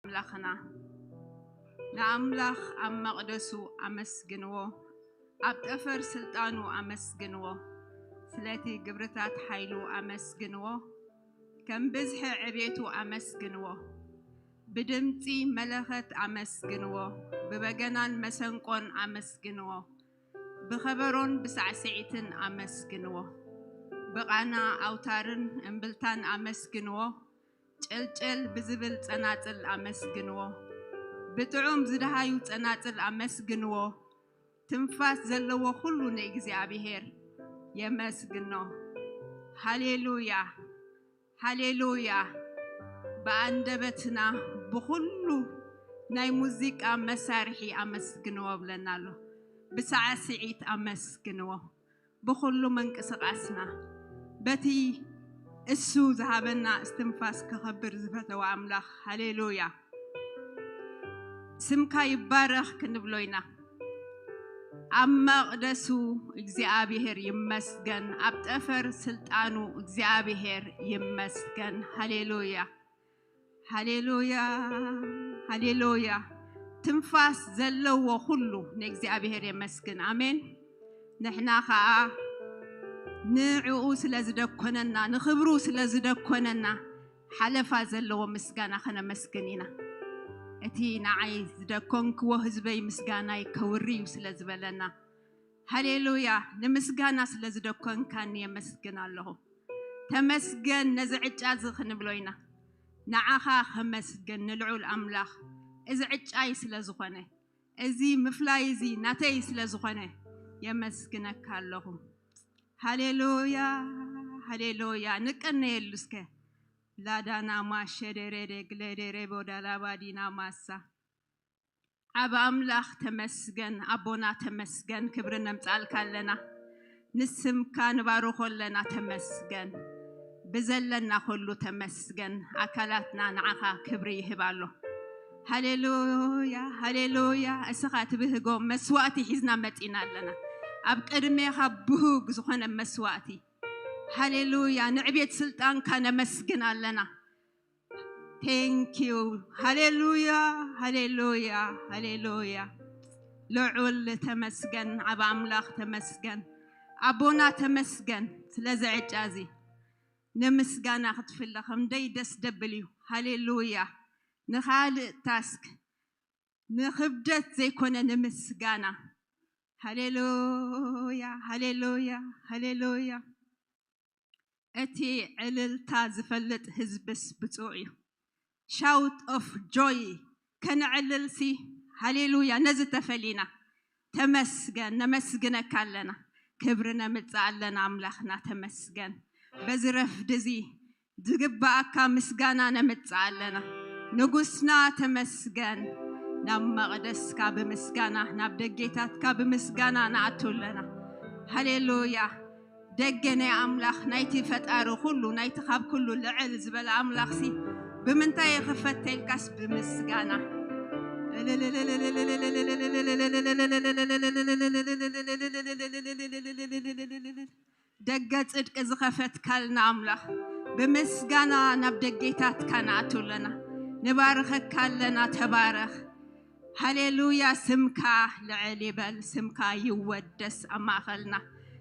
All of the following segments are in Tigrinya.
ኣምላኽና ንኣምላኽ ኣብ መቕደሱ ኣመስግንዎ፣ ኣብ ጠፈር ስልጣኑ ኣመስግንዎ፣ ስለቲ ግብርታት ሓይሉ ኣመስግንዎ፣ ከም ብዝሒ ዕቤቱ ኣመስግንዎ፣ ብድምጺ መለኸት ኣመስግንዎ፣ ብበገናን መሰንቆን ኣመስግንዎ፣ ብኸበሮን ብሳዕስዒትን ኣመስግንዎ፣ ብቓና ኣውታርን እምብልታን ኣመስግንዎ፣ ጨልጨል ብዝብል ጸናጽል ኣመስግንዎ፣ ብጥዑም ዝደሃዩ ጸናጽል ኣመስግንዎ፣ ትንፋስ ዘለዎ ኩሉ ንእግዚኣብሔር የመስግኖ። ሃሌሉያ፣ ሃሌሉያ። ብኣንደበትና ብኹሉ ናይ ሙዚቃ መሳርሒ ኣመስግንዎ ብለና ኣሎ። ብሳዕስዒት ኣመስግንዎ። ብኹሉ ምንቅስቃስና በቲ እሱ ዝሃበና እስትንፋስ ክኸብር ዝፈተወ ኣምላኽ። ሃሌሉያ። ስምካ ይባረኽ ክንብሎ ኢና። ኣብ መቕደሱ እግዚኣብሔር ይመስገን፣ ኣብ ጠፈር ስልጣኑ እግዚኣብሔር ይመስገን። ሃሌሉያ፣ ሃሌሉያ፣ ሃሌሉያ። ትንፋስ ዘለዎ ኩሉ ንእግዚኣብሔር የመስግን። ኣሜን። ንሕና ኸኣ ንዕኡ ስለ ዝደኮነና፣ ንኽብሩ ስለ ዝደኮነና፣ ሓለፋ ዘለዎ ምስጋና ኸነመስግን ኢና። እቲ ንዓይ ዝደኮንክዎ ህዝበይ ምስጋናይ ከውሪ እዩ ስለ ዝበለና፣ ሃሌሉያ። ንምስጋና ስለ ዝደኮንካኒ የመስግን ኣለኹ። ተመስገን። ነዚ ዕጫ እዚ ክንብሎ ኢና። ንዓኻ ከመስግን ንልዑል ኣምላኽ፣ እዚ ዕጫይ ስለ ዝኾነ፣ እዚ ምፍላይ እዚ ናተይ ስለ ዝኾነ የመስግነካ ኣለኹ። ሃሌሉያ፣ ሃሌሉያ። ንቀነየሉ እስከ። ላዳና ማሸደሬደ ግለደሬ ቦዳላባዲና ማሳ። ዓብ ኣምላኽ ተመስገን፣ ኣቦና ተመስገን፣ ክብሪ ነምጻልካ ኣለና። ንስምካ ንባርኾ ኣለና። ተመስገን። ብዘለና ኩሉ ተመስገን። ኣካላትና ንዓኻ ክብሪ ይህብ ኣሎ። ሃሌሉያ፣ ሃሌሉያ። እስኻ ትብህጎ መስዋእቲ ሒዝና መጺና ኣለና። ኣብ ቅድሜኻ ብሁግ ዝኾነ መስዋእቲ። ሃሌሉያ። ንዕቤት ስልጣንካ ነመስግን ኣለና። ቴንኪዩ። ሃሌሉያ፣ ሃሌሉያ፣ ሃሌሉያ። ልዑል ተመስገን፣ ዓብ ኣምላኽ ተመስገን፣ ኣቦና ተመስገን። ስለዚ ዕጫ እዚ ንምስጋና ክትፍለ ከምደይ ደስ ደብል እዩ። ሃሌሉያ። ንኻልእ ታስክ ንኽብደት ዘይኮነ ንምስጋና። ሃሌሉያ፣ ሃሌሉያ፣ ሃሌሉያ። እቲ ዕልልታ ዝፈልጥ ህዝብስ ብፁዕ እዩ። ሻውት ኦፍ ጆይ ከነዕልልሲ። ሃሌሉያ። ነዚ ተፈሊና ተመስገን፣ ነመስግነካ ኣለና። ክብሪ ነምጽእ ኣለና ኣምላኽና ተመስገን። በዚ ረፍዲ እዚ ዝግብኣካ ምስጋና ነምጽእ ኣለና። ንጉስና ተመስገን። ናብ መቕደስካ ብምስጋና፣ ናብ ደጌታትካ ብምስጋና ንኣቱ ኣለና። ሃሌሉያ። ደገ ናይ ኣምላኽ፣ ናይቲ ፈጣሪ ኩሉ፣ ናይቲ ካብ ኩሉ ልዕል ዝበለ ኣምላኽሲ ብምንታይ ይኽፈት ተልካስ ብምስጋና። ደገ ጽድቂ ዝኸፈትካልና ኣምላኽ፣ ብምስጋና ናብ ደጌታትካ ንኣቱ ኣለና። ንባርኸካ ኣለና። ተባረኽ። ሃሌሉያ። ስምካ ልዕል ይበል፣ ስምካ ይወደስ ኣብ ማእኸልና።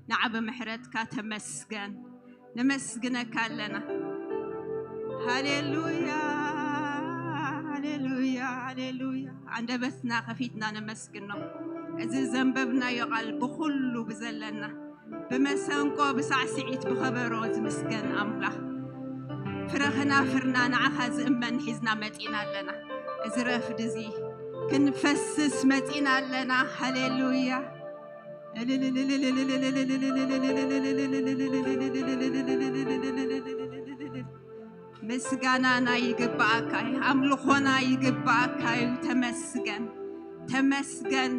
ንዓ ብምሕረትካ ተመስገን። ነመስግነካ ኣለና። ሃሌሉያ፣ ሃሌሉያ፣ ሃሌሉያ። ኣንደበትና ከፊትና ነመስግኖ። እዚ ዘንበብናዮ ቃል ብኹሉ ብዘለና፣ ብመሰንቆ፣ ብሳዕስዒት፣ ብኸበሮ ዝምስገን ኣምላኽ፣ ፍረ ኸናፍርና ንዓኻ ዝእመን ሒዝና መጺና ኣለና። እዚ ረፍዲ እዚ ክንፈስስ መጺና ኣለና። ሃሌሉያ። ምስጋናና ይግብኣካ እዩ፣ ኣምልኾና ይግብኣካ እዩ። ተመስገን፣ ተመስገን።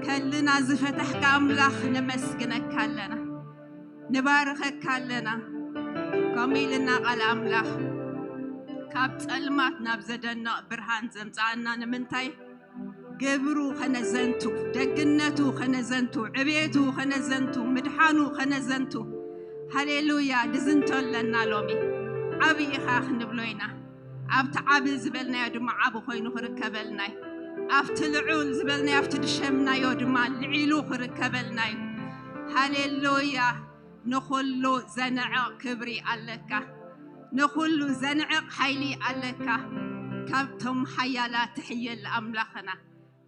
ከልና ዝፈታሕካ ኣምላኽ ነመስግነካ ኣለና፣ ንባርኸካ ኣለና። ከምኡ ኢልና ቃል ኣምላኽ ካብ ጸልማት ናብ ዘደንቕ ብርሃን ዘምጽኣና ንምንታይ? ግብሩ ኸነዘንቱ፣ ደግነቱ ኸነዘንቱ፣ ዕቤቱ ኸነዘንቱ፣ ምድሓኑ ኸነዘንቱ። ሃሌሉያ። ድዝንቶ ኣለና ሎሚ። ዓቢ ኢኻ ክንብሎ ኢና። ኣብቲ ዓቢ ዝበልናዮ ድማ ዓቢ ኮይኑ ክርከበልና እዩ። ኣብቲ ልዑል ዝበልናዮ ኣብቲ ድሸምናዮ ድማ ልዒሉ ክርከበልና እዩ። ሃሌሉያ። ንኹሉ ዘንዕቕ ክብሪ ኣለካ። ንኹሉ ዘንዕቕ ሓይሊ ኣለካ። ካብቶም ሓያላት ትሕየል ኣምላኽና።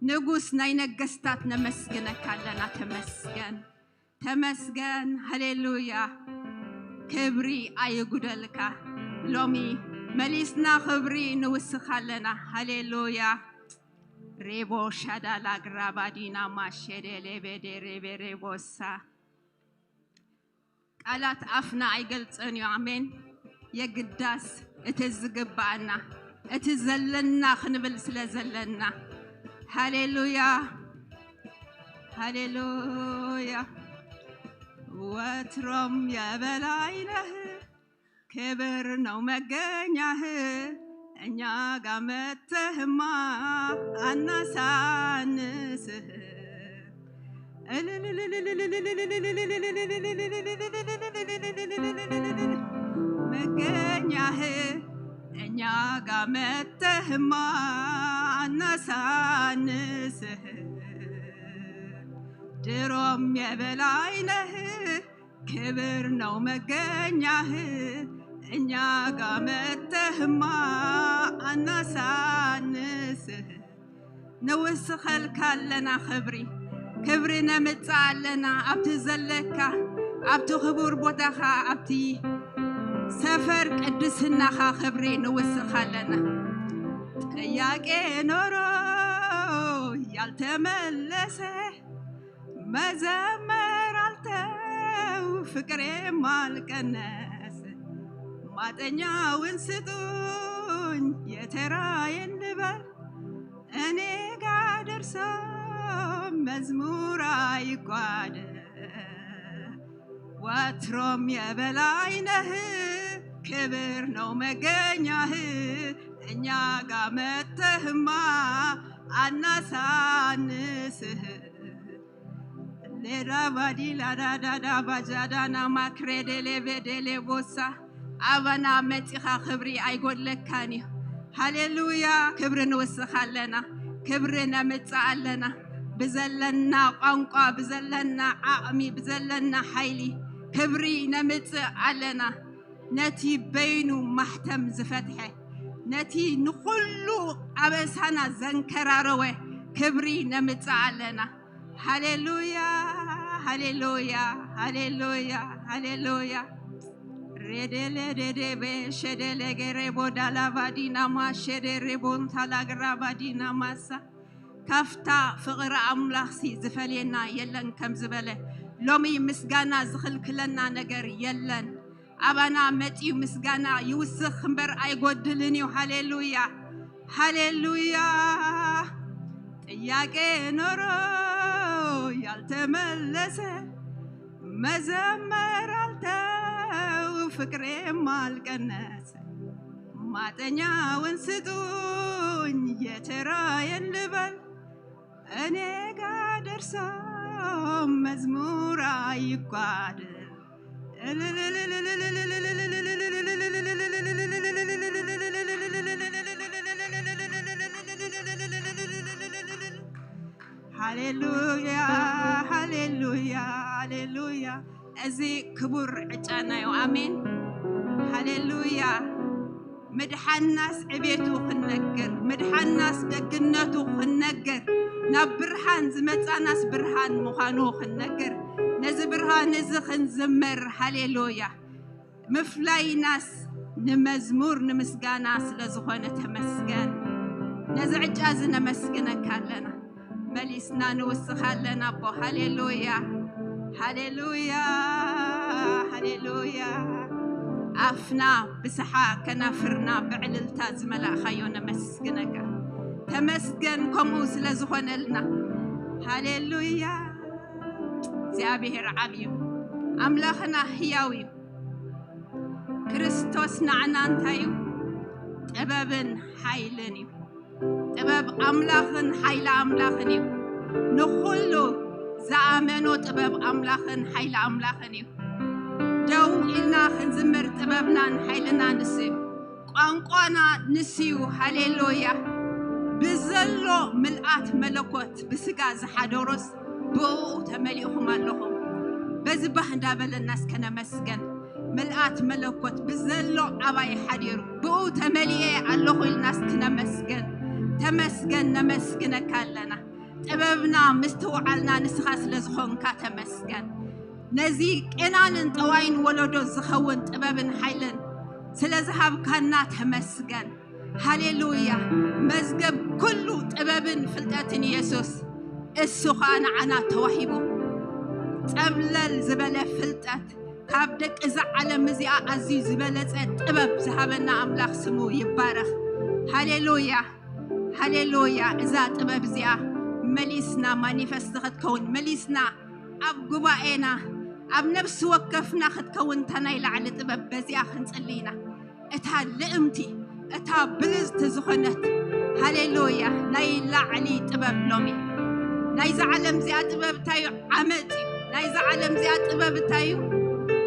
ንጉስ ናይ ነገስታት ነመስግነካ ኣለና። ተመስገን። ተመስገን። ሃሌሉያ። ክብሪ ኣይጉደልካ። ሎሚ መሊስና ክብሪ ንውስኻ ኣለና። ሃሌሉያ። ሬቦ ሻዳላ ግራባዲና ማሸደ ሌቤዴ ሬቤ ሬቦሳ። ቃላት ኣፍና ኣይገልጸን እዩ። ኣሜን። የግዳስ እቲ ዝግባኣና፣ እቲ ዘለና ክንብል ስለ ዘለና። ሃሌሉያ። ሃሌሉያ። ወትሮም የበላይ ነህ፣ ክብር ነው መገኛህ። እኛ ጋ መተህማ አናሳንስህ። መገኛህ እኛ ጋ መተህማ አናሳንስህ። ድሮም የበላይ ነህ፣ ክብር ነው መገኛህ። እኛ ጋ መተህማ አናሳንስህ። ነውስኸልካ ኣለና ክብሪ፣ ክብሪ ነምጽእ ኣለና። ኣብቲ ዘለካ፣ ኣብቲ ክቡር ቦታኻ፣ ኣብቲ ሰፈር ቅድስናኻ ክብሪ ንውስኽ ኣለና። ጥያቄ ኖሮ ያልተመለሰ መዘመር አልተው ፍቅሬም አልቀነስ። ማጠኛውን ስጡኝ የተራዬን ልበል። እኔ ጋ ደርሶ መዝሙር አይጓደል። ወትሮም የበላይ ነህ፣ ክብር ነው መገኛህ። እኛ ጋ መተህማ አናሳንስህ። ሌራባዲ ላዳዳዳ ባጃዳና ማክሬዴሌ ቤዴሌ ቦሳ። ኣባና መጺኻ ክብሪ ኣይጎድለካን እዩ። ሃሌሉያ። ክብሪ ንውስኽ ኣለና፣ ክብሪ ነምጽእ ኣለና። ብዘለና ቋንቋ፣ ብዘለና ዓቕሚ፣ ብዘለና ሓይሊ ክብሪ ነምጽእ ኣለና። ነቲ በይኑ ማሕተም ዝፈትሐ፣ ነቲ ንኹሉ ኣበሳና ዘንከራረወ ክብሪ ነምጽእ ኣለና። ሃሌሉያ፣ ሃሌሉያ፣ ሃሌሉያ፣ ሃሌሉያ። ሬዴሌ ዴዴቤ ሸዴሌ ጌሬቦ ዳላባዲናማ ሸዴ ሬቦንታላግራባዲናማሳ። ካብታ ፍቕሪ ኣምላኽሲ ዝፈልየና የለን ከም ዝበለ፣ ሎሚ ምስጋና ዝኽልክለና ነገር የለን። ኣባና መጺኡ ምስጋና ይውስኽ እምበር ኣይጎድልን እዩ። ሃሌሉያ፣ ሃሌሉያ። ጥያቄ ኖሮ ያልተመለሰ፣ መዘመር አልተው ፍቅሬም አልቀነሰ። ማጠኛውን ስጡኝ የተራዬን ልበል። እኔ ጋ ደርሶ መዝሙር አይጓደል። ሃሌሉያ፣ ሃሌሉያ፣ ሃሌሉያ። እዚ ክቡር ዕጫና እዩ። ኣሜን። ሃሌሉያ። ምድሓንናስ ዕቤቱ ክንነግር፣ ምድሓንናስ ደግነቱ ክንነግር፣ ናብ ብርሃን ዝመጻናስ ብርሃን ምዃኑ ክንነግር፣ ነዚ ብርሃን እዚ ክንዝምር። ሃሌሉያ። ምፍላይናስ ንመዝሙር ንምስጋና ስለ ዝኾነ ተመስገን። ነዚ ዕጫ እዚ ነመስግነካ ኣለና። መሊስና ንውስኻ ኣለና ኣቦ። ሃሌሉያ፣ ሃሌሉያ፣ ሃሌሉያ። ኣፍና ብስሓ ከናፍርና ብዕልልታ ዝመላእኻዮ ነመስግነካ። ተመስገን ከምኡ ስለ ዝኾነልና። ሃሌሉያ። እግዚኣብሔር ዓብዩ፣ ኣምላኽና ህያው እዩ። ክርስቶስ ንዓና እንታይ እዩ? ጥበብን ሓይልን እዩ። ጥበብ ኣምላኽን ሓይሊ ኣምላኽን እዩ። ንኹሉ ዝኣመኖ ጥበብ ኣምላኽን ሓይሊ ኣምላኽን እዩ። ደው ኢልና ክንዝምር ጥበብናን ሓይልናን ንሱ እዩ። ቋንቋና ንስዩ። ሃሌሉያ። ብዘሎ ምልኣት መለኮት ብስጋ ዝሓደሮስ ብእኡ ተመሊእኹም ኣለኹም። በዚ ባህ እንዳበለና እስከ ነመስገን። ምልኣት መለኮት ብዘሎ ኣባይ ሓዲሩ ብኡ ተመሊኤ ኣለኹ ኢልና እስኪ ነመስገን። ተመስገን፣ ነመስግነካ ኣለና። ጥበብና ምስትውዓልና ንስኻ ስለ ዝኾንካ ተመስገን። ነዚ ቄናንን ጠዋይን ወለዶ ዝኸውን ጥበብን ሓይልን ስለ ዝሃብካና ተመስገን። ሃሌሉያ። መዝገብ ኩሉ ጥበብን ፍልጠትን ኢየሱስ እሱ ኸኣ ንዓና ተዋሂቡ። ጸብለል ዝበለ ፍልጠት ካብ ደቂ እዛ ዓለም እዚኣ ኣዝዩ ዝበለጸ ጥበብ ዝሃበና ኣምላኽ ስሙ ይባረኽ። ሃሌሉያ፣ ሃሌሉያ። እዛ ጥበብ እዚኣ መሊስና ማኒፈስት ክትከውን፣ መሊስና ኣብ ጉባኤና፣ ኣብ ነፍሲ ወከፍና ክትከውን እታ ናይ ላዕሊ ጥበብ በዚኣ ክንጽሊ ኢና። እታ ልእምቲ፣ እታ ብልጽቲ ዝኾነት፣ ሃሌሉያ፣ ናይ ላዕሊ ጥበብ ሎሚ። ናይዛ ዓለም እዚኣ ጥበብ እንታይ እዩ? ዓመጽ እዩ። ናይዛ ዓለም እዚኣ ጥበብ እንታይ እዩ?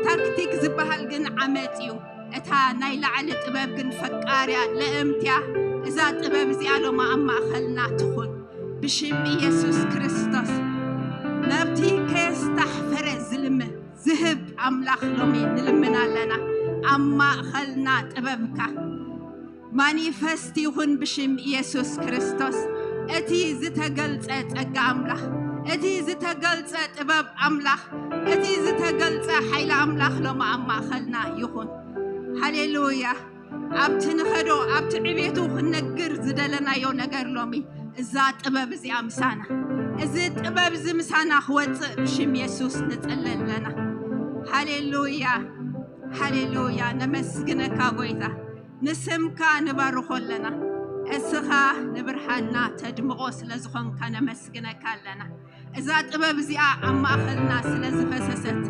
ታክቲክ ዝበሃል ግን ዓመጽ እዩ። እታ ናይ ላዕሊ ጥበብ ግን ፈቃርያ፣ ልእምትያ። እዛ ጥበብ እዚኣ ሎማ ኣብ ማእኸልና ትኹን። ብሽም ኢየሱስ ክርስቶስ፣ ነብቲ ከየስታሕፈረ ዝልምን ዝህብ ኣምላኽ ሎሚ ንልምን ኣለና። ኣብ ማእኸልና ጥበብካ ማኒፈስት ይኹን ብሽም ኢየሱስ ክርስቶስ። እቲ ዝተገልጸ ጸጋ ኣምላኽ፣ እቲ ዝተገልጸ ጥበብ ኣምላኽ፣ እቲ ዝተገልጸ ሓይሊ ኣምላኽ ሎሚ ኣብ ማእኸልና ይኹን። ሃሌሉያ። ኣብቲ ንኸዶ፣ ኣብቲ ዕቤቱ ክንነግር ዝደለናዮ ነገር ሎሚ እዛ ጥበብ እዚኣ ምሳና፣ እዚ ጥበብ እዚ ምሳና ክወጽእ ብሽም የሱስ ንጽሊ ኣለና። ሃሌሉያ፣ ሃሌሉያ። ነመስግነካ ጎይታ፣ ንስምካ ንባርኾ ኣለና። እስኻ ንብርሃንና ተድምቖ ስለ ዝኾንካ ነመስግነካ ኣለና። እዛ ጥበብ እዚኣ ኣብ ማእኸልና ስለ ዝፈሰሰት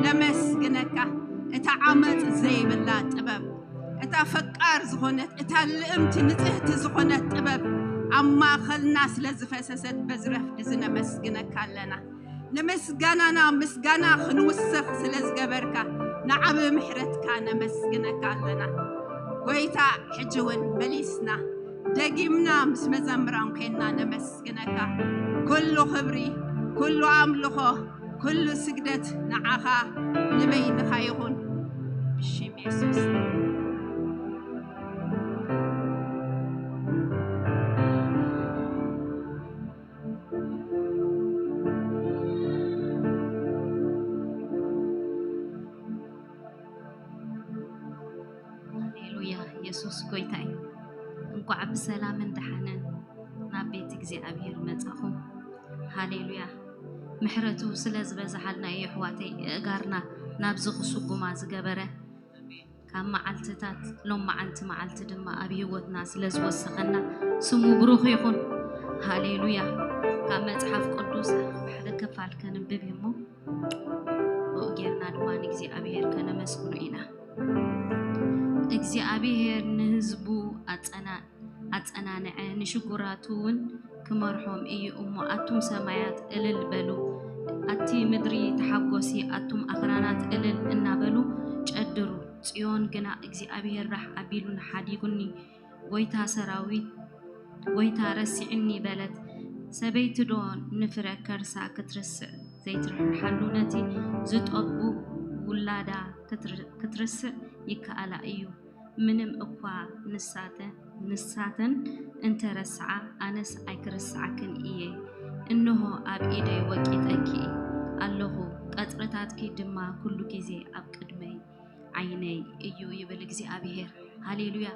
ነመስግነካ። እታ ዓመጽ ዘይብላ ጥበብ፣ እታ ፈቃር ዝኾነት፣ እታ ልእምቲ ንጽህቲ ዝኾነት ጥበብ ኣብ ማእኸልና ስለ ዝፈሰሰት በዚ ረፍዲ እዚ ነመስግነካ ኣለና። ንምስጋናና ምስጋና ክንውስኽ ስለ ዝገበርካ ንዓቢ ምሕረትካ ነመስግነካ ኣለና። ጎይታ ሕጂ እውን መሊስና ደጊምና ምስ መዘምራን ኮይንና ነመስግነካ። ኩሉ ክብሪ፣ ኩሉ ኣምልኾ፣ ኩሉ ስግደት ንዓኻ ንበይንኻ ይኹን። ብሽም የሱስ። ሃሌሉያ፣ የሱስ ጎይታ እዩ። እንኳዕ ብሰላምን ደሓንን ናብ ቤት እግዚኣብሔር መጻኹም። ሃሌሉያ፣ ምሕረቱ ስለ ዝበዝሓልና እዩ፣ ኣሕዋተይ፣ እእጋርና ናብዚ ክስጉማ ዝገበረ፣ ካብ መዓልትታት ሎም መዓልቲ መዓልቲ ድማ ኣብ ህይወትና ስለ ዝወሰኸና ስሙ ብሩኽ ይኹን። ሃሌሉያ። ካብ መጽሓፍ ቅዱስ ሓደ ክፋል ከንብብ እዩ እሞ፣ ብኡ ጌርና ድማ ንእግዚኣብሔር ከነመስግኖ ኢና። እግዚኣብሔር ንህዝቡ ኣጸና-፣ ኣጸናንዐ፣ ንሽጉራቱ እውን ክመርሖም እዩ እሞ፣ ኣቱም ሰማያት እልል በሉ፣ ኣቲ ምድሪ ተሓጎሲ፣ ኣቱም ኣኽራናት እልል እናበሉ ጨድሩ። ጽዮን ግና እግዚኣብሔር ራሕ ኣቢሉኒ ሓዲጉኒ፣ ጎይታ ሰራዊት፣ ጎይታ ረሲዕኒ በለት። ሰበይቲ ዶ ንፍረ ከርሳ ክትርስዕ ዘይትርሕርሓሉ፣ ነቲ ዝጠቡ ውላዳ ክትር-፣ ክትርስዕ ይከኣላ እዩ? ምንም እኳ ንሳተ-፣ ንሳተን እንተ ረስዓ፣ ኣነስ ኣይክርስዓክን እየ። እንሆ ኣብ ኢደይ ወቂጠኪ ኣለኹ፣ ቀጽርታትኪ ድማ ኩሉ ግዜ ኣብ ቅድመይ ዓይነይ እዩ ይብል እግዚኣብሔር። ሃሌሉያ።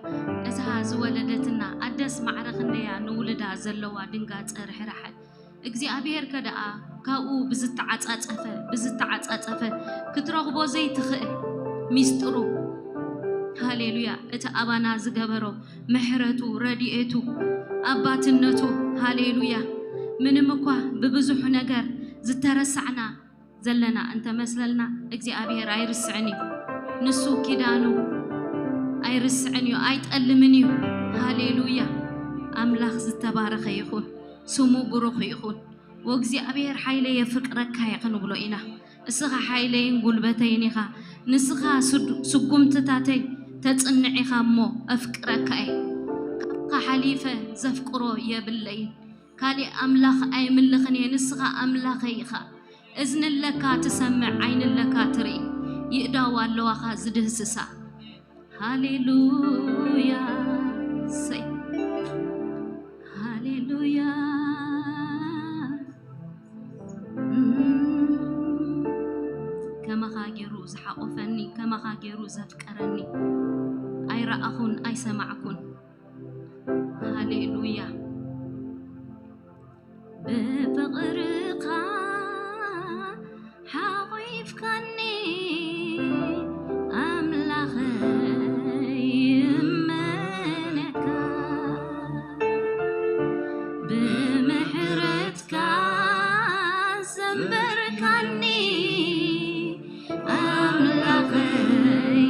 እታ ዝወለደትና ኣደስ ማዕረ ክንደያ ንውልዳ ዘለዋ ድንጋጸ ርሕራሐ፣ እግዚኣብሔር ከደኣ ካብኡ ብዝተዓጻጸፈ፣ ብዝተዓጻጸፈ ክትረኽቦ ዘይትኽእል ሚስጥሩ። ሃሌሉያ። እቲ ኣባና ዝገበሮ ምሕረቱ፣ ረድኤቱ፣ ኣባትነቱ፣ ሃሌሉያ። ምንም እኳ ብብዙሕ ነገር ዝተረሳዕና ዘለና እንተመስለልና እግዚኣብሔር ኣይርስዕን እዩ። ንሱ ኪዳኑ ኣይርስዕን እዩ፣ ኣይጠልምን እዩ። ሃሌሉያ። ኣምላኽ ዝተባረኸ ይኹን፣ ስሙ ብሩኽ ይኹን። ወእግዚኣብሔር ሓይለየ ፍቅረካ እየ ክንብሎ ኢና። እስኻ ሓይለይን ጉልበተይን ኢኻ። ንስኻ ስድ-፣ ስጉምትታተይ ተጽንዕ ኢኻ እሞ፣ ኣፍቅረካ እየ። ካብኻ ሓሊፈ ዘፍቅሮ የብለይን። ካሊእ ኣምላኽ ኣይምልኽን እየ፣ ንስኻ ኣምላኸይ ኢኻ። እዝኒ ኣለካ ትሰምዕ፣ ዓይኒ ኣለካ ትርኢ። ይእዳው ኣለዋኻ ዝድህስሳ። ሃሌሉያ። ሰይ። ሃሌሉያ። ከማኻ ገይሩ ዝሓቖፈኒ፣ ከማኻ ገይሩ ዘፍቀረኒ፣ ኣይረኣኹን፣ ኣይሰማዕኩን። ሃሌሉያ። ብፍቕርኻ ሓቑፍካኒ ኣምላኸይ፣ ይእመነካ። ብምሕረትካ ዘንበርካኒ ኣምላኸይ፣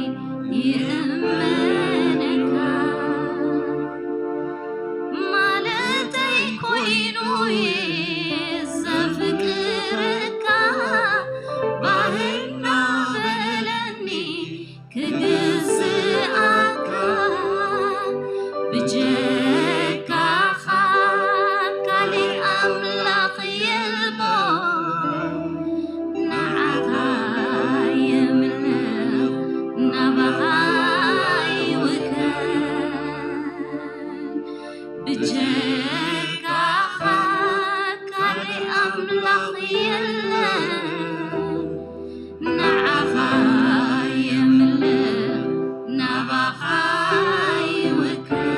ይእመነካ። ማለተይ ኮይኑ እየ ዘፍቅረካ፣ ባህና በለኒ ክግዝኣካ። ብጀካኻ ካሊእ ኣምላኽ የልቦ፣ ንዓኻ የምልኽ፣ ናባኻ ይውከል። ብጀካኻ ካልእ ኣምላኽ የለን፣ ንዓኻ የምልኽ፣ ናባኻ ይውከል።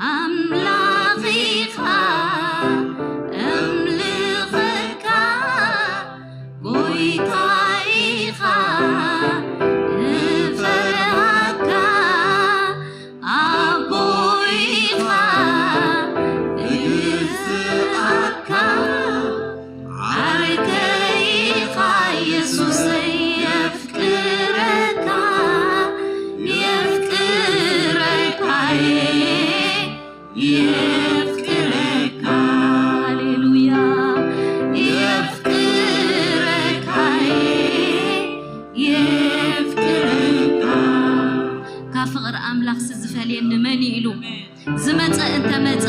ኣምላኽ ኢኻ፣ እምልኸካ፣ ጎይታ ኢኻ፣ እፈርሃካ፣ ኣቦ ኢኻ፣ እግዝኣካ፣ ዓርከይ ኢኻ፣ የሱሰይ የፍቅረካ፣ የፍቅረካ፣ የፍቅረካ፣ ሃሌሉያ፣ የፍቅረካ፣ የፍቅረካ። ካብ ፍቕሪ ኣምላኽሲ ዝፈልየኒ መን እዩ ኢሉ ዝመጸ እንተመጸ፣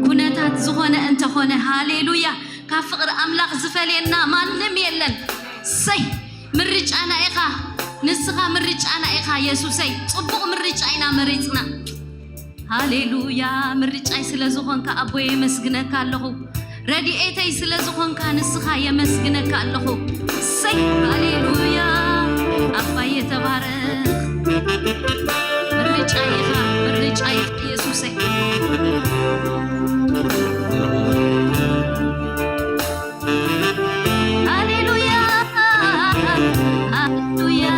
ኩነታት ዝኾነ እንተኾነ፣ ሃሌሉያ፣ ካብ ፍቕሪ ኣምላኽ ዝፈልየና ማንም የለን። ሰይ፣ ምርጫና ኢኻ፣ ንስኻ ምርጫና ኢኻ የሱሰይ። ጽቡቕ ምርጫ ኢና መሪጽና። ሃሌሉያ፣ ምርጫይ ስለ ዝኾንካ ኣቦየ የመስግነካ ኣለኹ። ረድኤተይ ስለ ዝኾንካ ንስኻ የመስግነካ ኣለኹ። ሰይ፣ ሃሌሉያ፣ ኣባየ ተባረኽ። ምርጫይ ኢኻ፣ ምርጫይ ኢኻ የሱሰይ። ሃሌሉያ፣ ሃሌሉያ።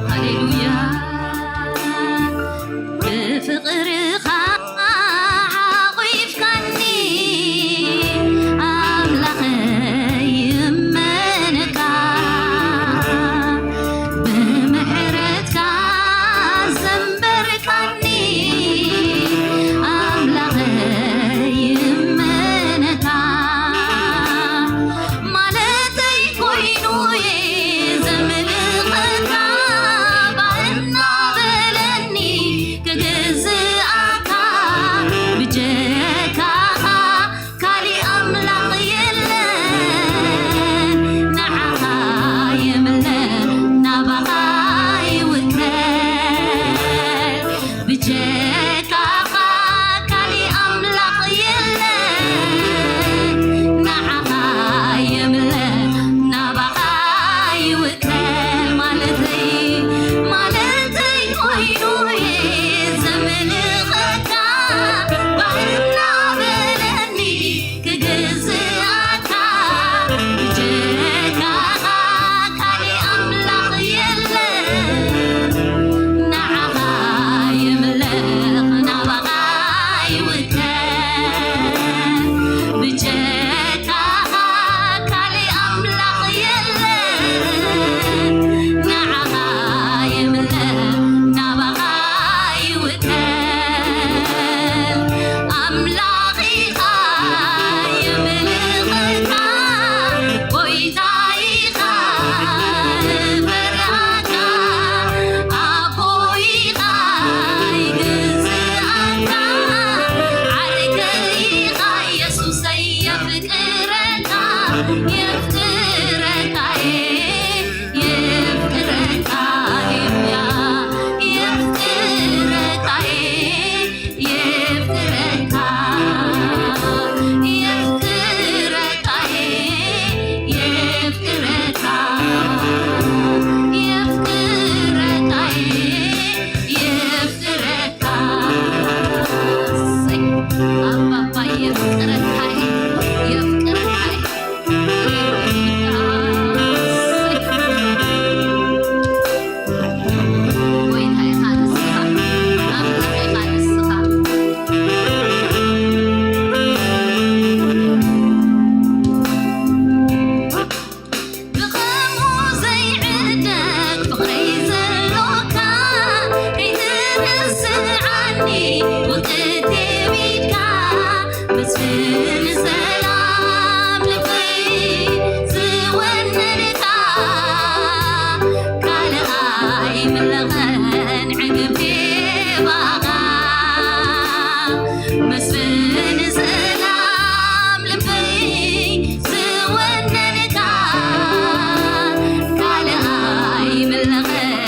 ሃሌሉያ። ብፍቕርኻ ሓቑፍካኒ ኣምላኸይ ይእመነካ። የፍቅረካ እየ፣ የፍቅረካ እየ። ጎይታ ኢኻ ንስኻ፣ ኣምላኽ ኢኻ ንስኻ። ብኸምኡ ዘይዕደግ ፍቕረይ ዘሎካ፣ ከይትርስዓኒ ውንጥት ቢድካ፣ መስፍን ሰላም ልበይ ዝወነንካ፣ ካልእ ኣይምለኸን ዕግብቲ ባኻ። መስፍን ሰላም ልበይ ዝወነንካ፣ ካልእ ኣይምለኸን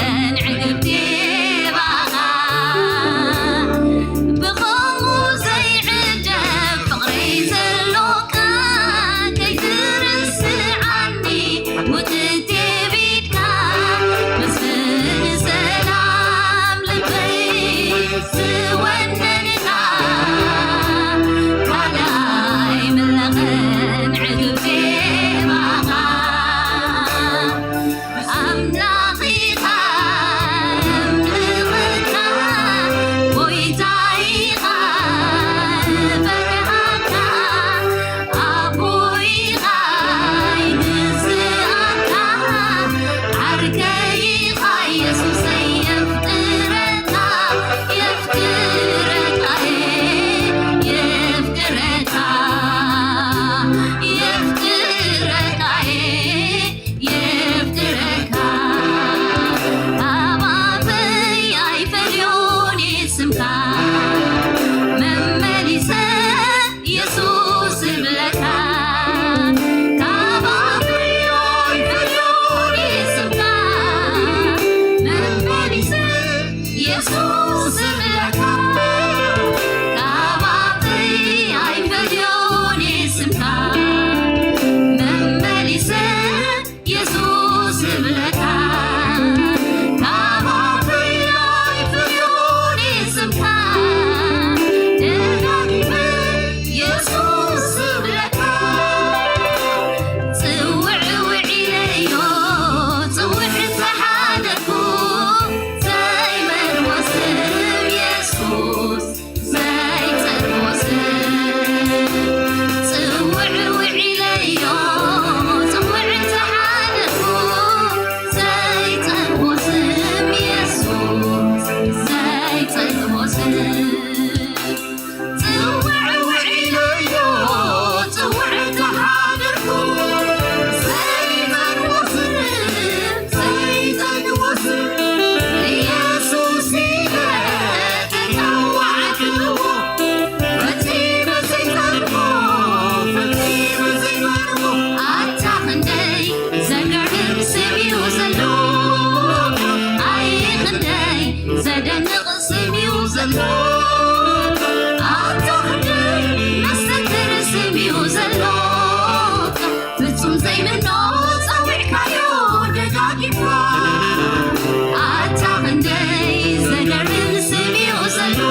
ዕግብቲ ባኻ። ብኸምኡ ዘይዕደግ ፍቕረይ ዘሎካ፣ ከይትርስዓኒ ውጥት ቢድካ፣ መስፍን ሰላም ልበይ ዝወነንካ፣ ካልእ ኣይምለኸን ዕግብቲ ባኻ። ኣምላኽ ኢኻ እምልኸካ፣ ጎይታ ኢኻ እፈርሃካ፣ ኣቦ ኢኻ ይግዝኣካ፣ ዓርከይ ኢኻ የሱሰይ የፍቅረካ፣ የፍቅረካ፣ የፍቅረካ፣ የፍቅረካ፣ የፍቅረካ። ካብ ኣፈይ ኣይፈልዮን ስምካ፣ መመሊሰ የሱስ እብለካ። ካብ ኣፈይ ኣይፈልዮን ስምካ፣ መመሊሰ የሱስ እብለካ። ካብ ኣፈይ ኣይፈልዮን ስምካ፣ መመሊሰ የሱስ እብለካ። ካብ ኣፈይ ኣይፈልዮን ስምካ፣ ደጋጊመ የሱስ እብለካ። ጽውዕ ውዒለዮ፣ ጽውዕ እንተሓደርኩ፣ ዘይመርዎ ስም የሱስ፣ ዘይጸርዎ ስም። ጽውዕ ውዒለዮ፣ ጽውዕ እንተሓደርኩ፣ ዘይጸርዎ ስም የሱስ፣ ዘይጸርዎ ስም። ጽውዕ ውዒለዮ፣ ጽውዕ እንተሓደርኩ፣ ዘይመርዎ ስም፣ ዘይጸግቦ ስም፣ ኢየሱስ ኢለ ተጸዋዕክዎ። ፈጺመ ዘይጸግቦ፣ ፈጺመ ዘይመርዎ፣ ኣታ ክንደይ ዘገርም ስም እዩ ዘሎ። ኣይ ክንደይ ዘደንቕ ስም እዩ ዘሎ። ኣታ ክንደይ መስተንክር ስም እዩ ዘሎ። ፍጹም ዘይምኖ ጸዊዕካዮ ደጋጊምካ። ኣታ ክንደይ ዘገርም ስም እዩ ዘሎ።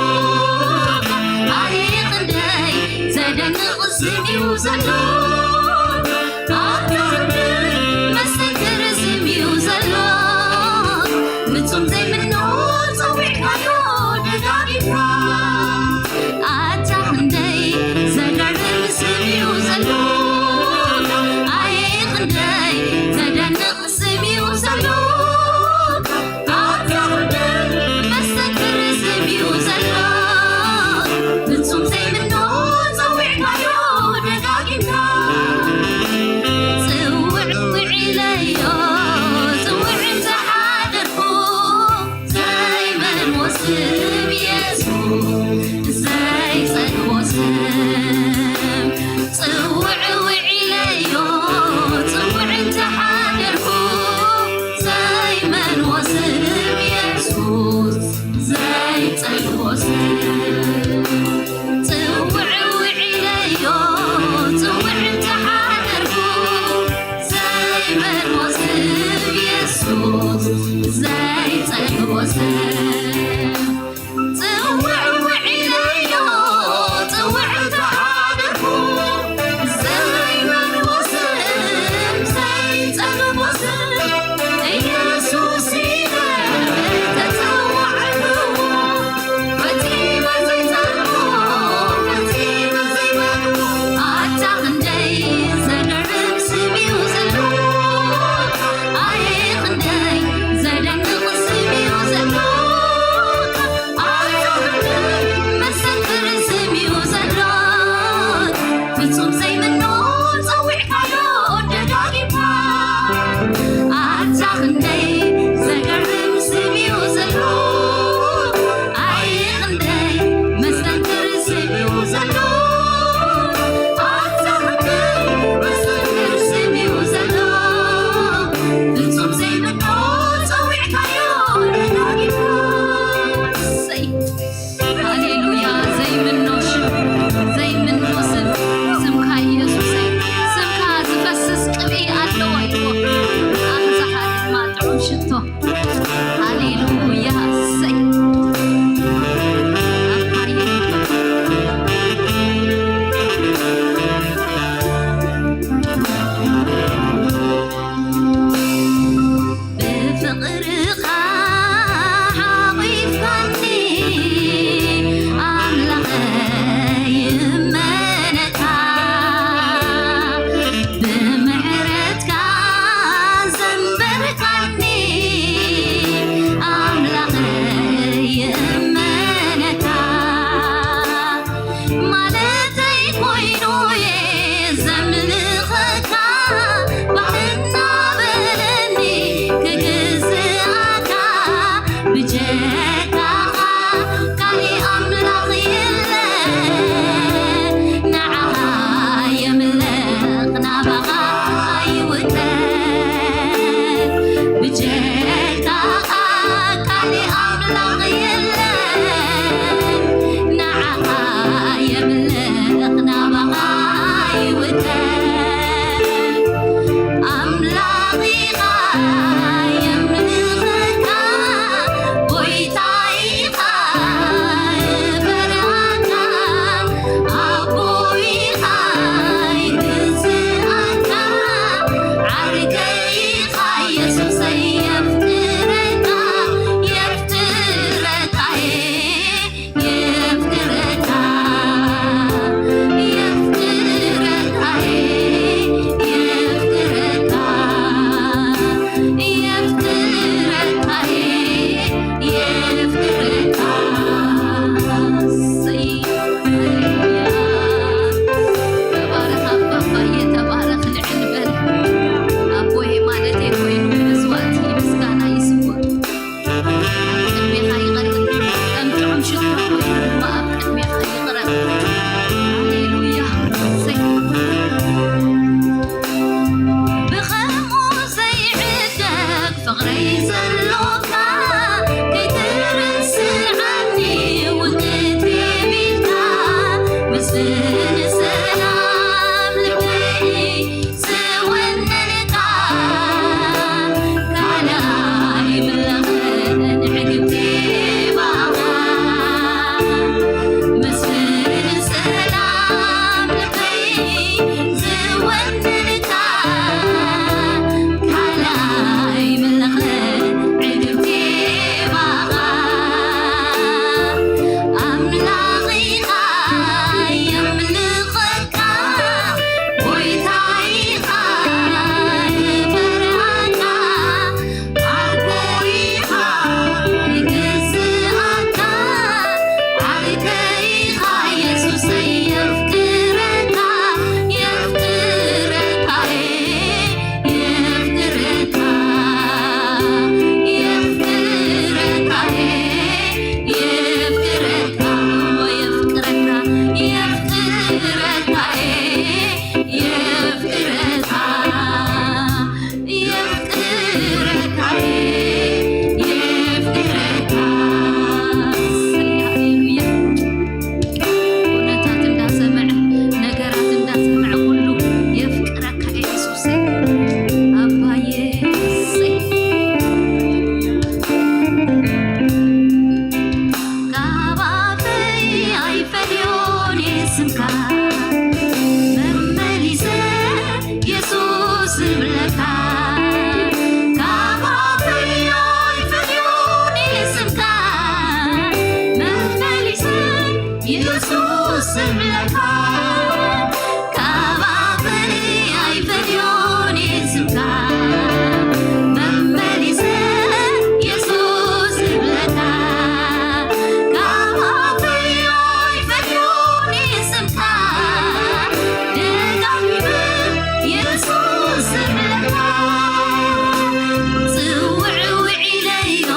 ኣይ ክንደይ ዘደንቕ ስም እዩ ዘሎ። ኣታ ክንደይ መስተንክር ስም እዩ ዘሎ። ፍጹም ዘይምኖ ጸዊዕካዮ ደጋጊምካ። ኣታ ክንደይ ዘገርም ስም እዩ ዘሎ። ኣይ ክንደይ ዘደንቕ ስም እዩ ዘሎ። ኣታ ክንደይ መስተንክር ስም እዩ ዘሎ። ፍጹም ዘይምኖ ጸዊዕካዮ ደጋጊምካ። ጽውዕ ውዒለዮ፣ ጽውዕ እንተሓደርኩ፣ ዘይመርዎ ስም የሱስ፣ ዘይጸግቦ ስም። ጽውዕ ውዒለዮ፣ ጽውዕ እንተሓደርኩ፣ ዘይመርዎ ስም የሱስ፣ ዘይጸግቦ ስም። ጽውዕ ውዒለዮ፣ ጽውዕ እንተሓደርኩ፣ ዘይመርዎ ስም የሱስ፣ ዘይጸግቦ ስም። ጽውዕ ውዒለዮ፣ ጽውዕ እንተሓ- ንሰላም ልበይ ዝወነንካ፣ ካልኣይ ምለኽን ዕግብቲ ባኻ። መስፍን ሰላም ልበይ ዝወነንካ፣ ካልኣይ ምለኽን ዕግብቲ ባኻ። ኣምላኽ ኢኻ የምልኸካ፣ ጎይታ ኢኻ ይፈርሃካ፣ ኣቦ ኢኻ ይግዝኣካ፣ ዓርከይ ኢኻ የሱሰይ የፍቅረካ፣ የፍቅረካ፣ የፍቅረካ፣ የፍቅረካ፣ የፍቅረካ፣ የፍቅረካ፣ የፍቅረካ፣ የፍቅረካ፣ የፍቅረካ፣ የፍቅረካ። ሃሌሉያ። ኩነታት እንዳሰምዐ፣ ነገራት እንዳሰምዐ፣ ኩሉ የፍቅረካ ኢየሱስ ኣባዬ። ካብ ኣፈይ ኣይፈልዮን ስምካ፣ መመሊሰ የሱስ ዝብለካ። ካብ ኣፈይ ኣይፈልዮን ስምካ፣ መመሊሰ የሱስ ዝብለካ። ካብ ኣፈይ ኣይፈልዮን ስምካ፣ መመሊሰ የሱስ ዝብለካ። ካብ ኣፈይ ኣይፈልዮን ስምካ፣ ደጋጊመ የሱስ ዝብለካ። ጽውዕ ውዒለዮ፣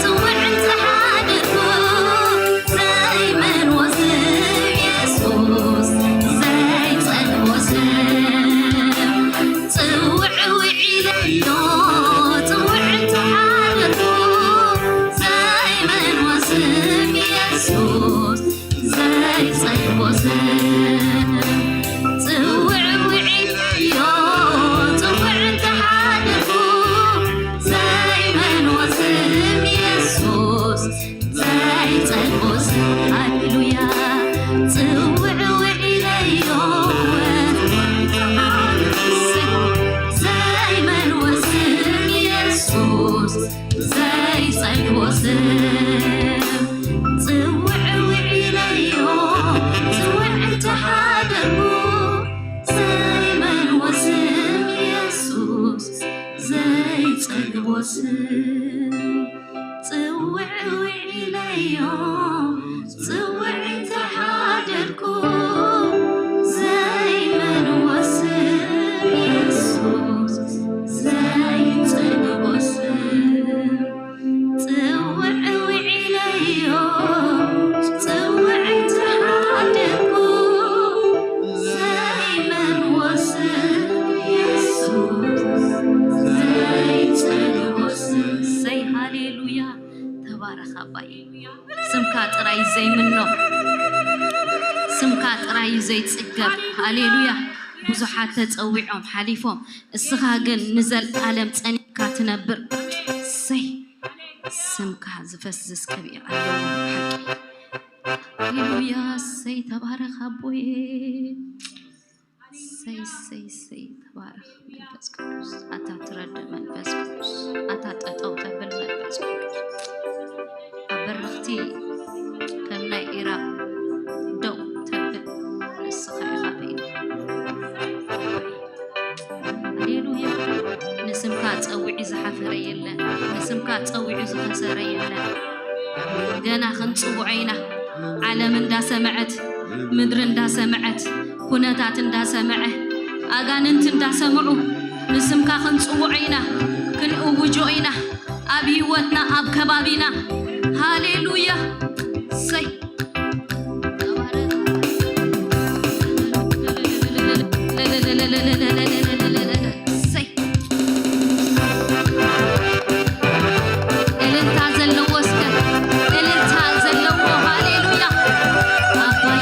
ጽውዕ እንተሓደርኩ፣ ዘይመልዎ ስም የሱስ፣ ዘይጸልዎ ስም። ጽውዕ ውዒለዮ፣ ጽውዕ እንተሓደርኩ፣ ዘይመልዎ ስም የሱስ፣ ዘይጸልዎ ስም። ጽውዕ ውዒለዮ፣ ጽውዕ እንተሓደርኩ፣ ዘይመልዎ ስም የሱስ፣ ዘይጸልዎ ስም። ሃሌሉያ። ጽውዕ ውዒለዮ፣ ዘይመልዎ ስም የሱስ፣ ዘይጸልዎ ስም። ጽውዕ ውዒለዮ፣ ጽውዕ እንተሓደርኩ፣ ዘይመልዎ ስም የሱስ፣ ዘይጸልዎ ስም። ጽውዕ ውዒለዮ፣ ጽውዕ እንተሓደርኩ፣ ዘይመልዎ ስም የሱስ፣ ዘይጸልዎ ስም። ጽውዕ ውዒለዮ፣ ጽውዕ እንተሓደርኩ፣ ዘይመልዎ ስም የሱስ፣ ዘይጸልዎ ስም። እሰይ፣ ሃሌሉያ። ተባረኽ ኣባይ። ስምካ ጥራይ ዘይምኖ፣ ስምካ ጥራይ ዘይጽገብ። ሃሌሉያ። ብዙሓት ተጸዊዖም ሓሊፎም፣ እስኻ ግን ንዘልኣለም ጸኒዕካ ትነብር። እሰይ፣ ስምካ ዝፈስስ ክብሪ ኣለዎ ብሓቂ። ሃሌሉያ። እሰይ፣ ተባረኽ ኣቦዬ። እሰይ፣ እሰይ፣ እሰይ፣ ተባረኽ መንፈስ ቅዱስ። ኣታ ትረድእ መንፈስ ቅዱስ፣ ኣታ ጠጠው ተብል መንፈስ ቅዱስ። ኣብ በረኽቲ ከም ናይ ኢራቕ ደው ተብል ንስኻ ኢኻ በይንኻ። ሃሌሉያ። ንስምካ ጸዊዑ ዝሓፈረ የለን፣ ንስምካ ጸዊዑ ዝኸሰረ የለን። ገና ክንጽውዖ ኢና። ዓለም እንዳሰምዐት፣ ምድሪ እንዳሰምዐት፣ ኩነታት እንዳሰምዐ፣ ኣጋንንት እንዳሰምዑ፣ ንስምካ ክንጽውዖ ኢና፣ ክንእውጆ ኢና። ኣብ ህይወትና፣ ኣብ ከባቢና። ሃሌሉያ። እሰይ። እሰይ። እልልታ ዘለዎ እስከ፣ እልልታ ዘለዎ፣ ሃሌሉያ። ኣባዬ፣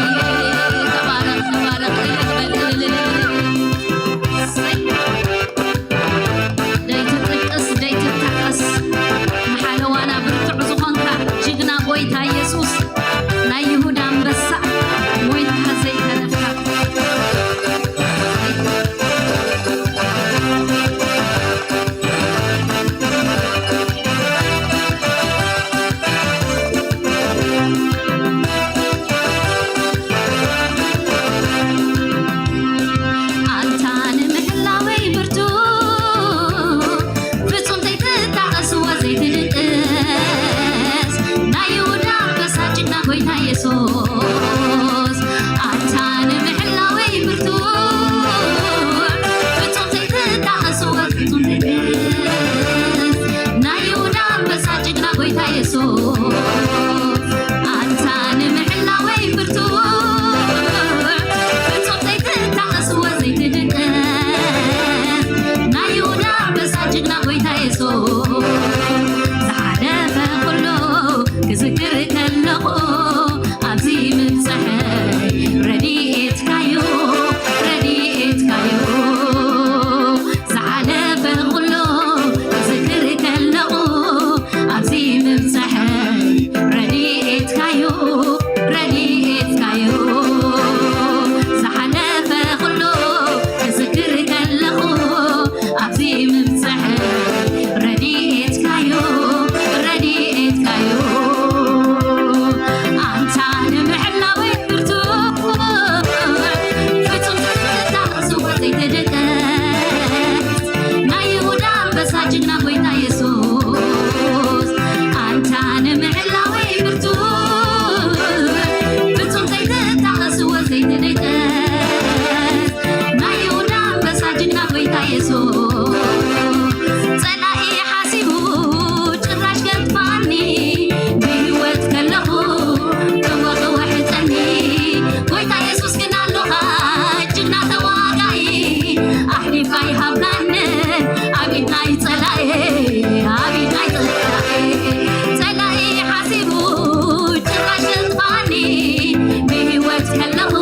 ናይ ይሁዳ ኣንበሳ ጅግና ጎይታ የሱስ ጸላኢ ሓሲቡ ጭራሽ ገጥፋኒ ብህይወት ከለኹ እወ ክውሕጠኒ ጎይታ የሱስ ግን ኣሎኻ ጅግና ተዋጋኢ ኣሕሊፍካ ይሃብካኒ ኣብ ኢድ ናይ ጸላኢ ኣብ ኢድ ናይ ጸላኢ ጸላኢ ሓሲቡ ጭራሽ ገጥፋኒ ብህይወት ከለኹ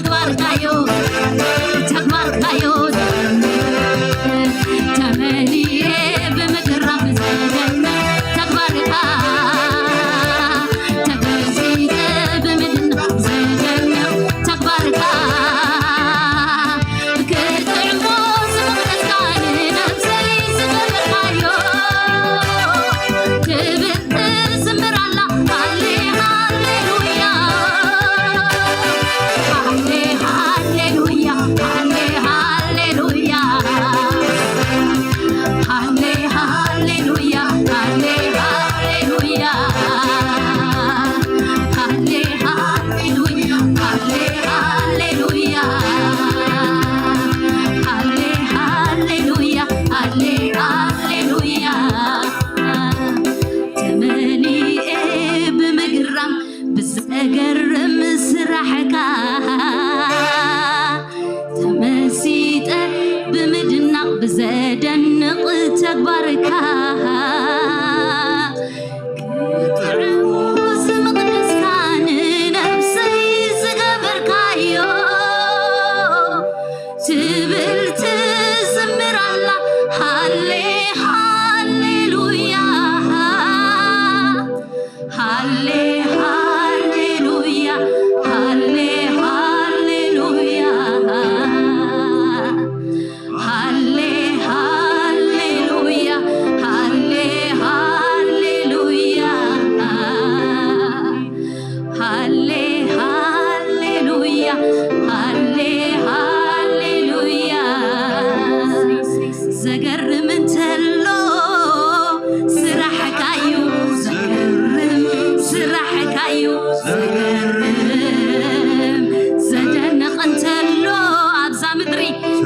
ተግባርካዮ ተግባርካዮ ተመሊኤ ብምግራም ዘደንቅ ተግባርካ ተገዚተ ብምድናቕ ዘደንቅ ተግባርካ ክጥዕሞ ዝመረጽካ ንነብሰይ ዝገበርካዮ ክብር ትዝምር ኣላ ሃሌ ሃሌሉያ ሃሌ ሃሌሉያ ሃሌ ሃሌሉያ ሃሌ ሃሌሉያ ሃሌ ሃሌሉያ ሃሌ ሃሌሉያ ሃሌ ሃሌሉያ ሃሌ ሃሌሉያ ሃሌ ሃሌሉያ ተመሊኤ ብምግራም ብዘገርም ስራሕካ ተመሲጠ ብምድናቕ ብዘደንቕ ተግባርካ ክጥዕሙ ዝመቕደስካ ንነብሰይ ዝገበርካዮ ትብል ትዝምር ኣላ ሃሌ ሃሌሉያ ሃሌ ሃሌሉያ ሃሌ ሃሌሉያ ሃሌ ሃሌሉያ ሃሌ ሃሌሉያ ሃሌ ሃሌሉያ ሃሌ ሃሌሉያ ዘገርም እንተሎ ስራሕካዩ ዘገርም ስራሕካዩ ዘገርም ዘደንቕ እንተሎ ኣብዛ ምድሪ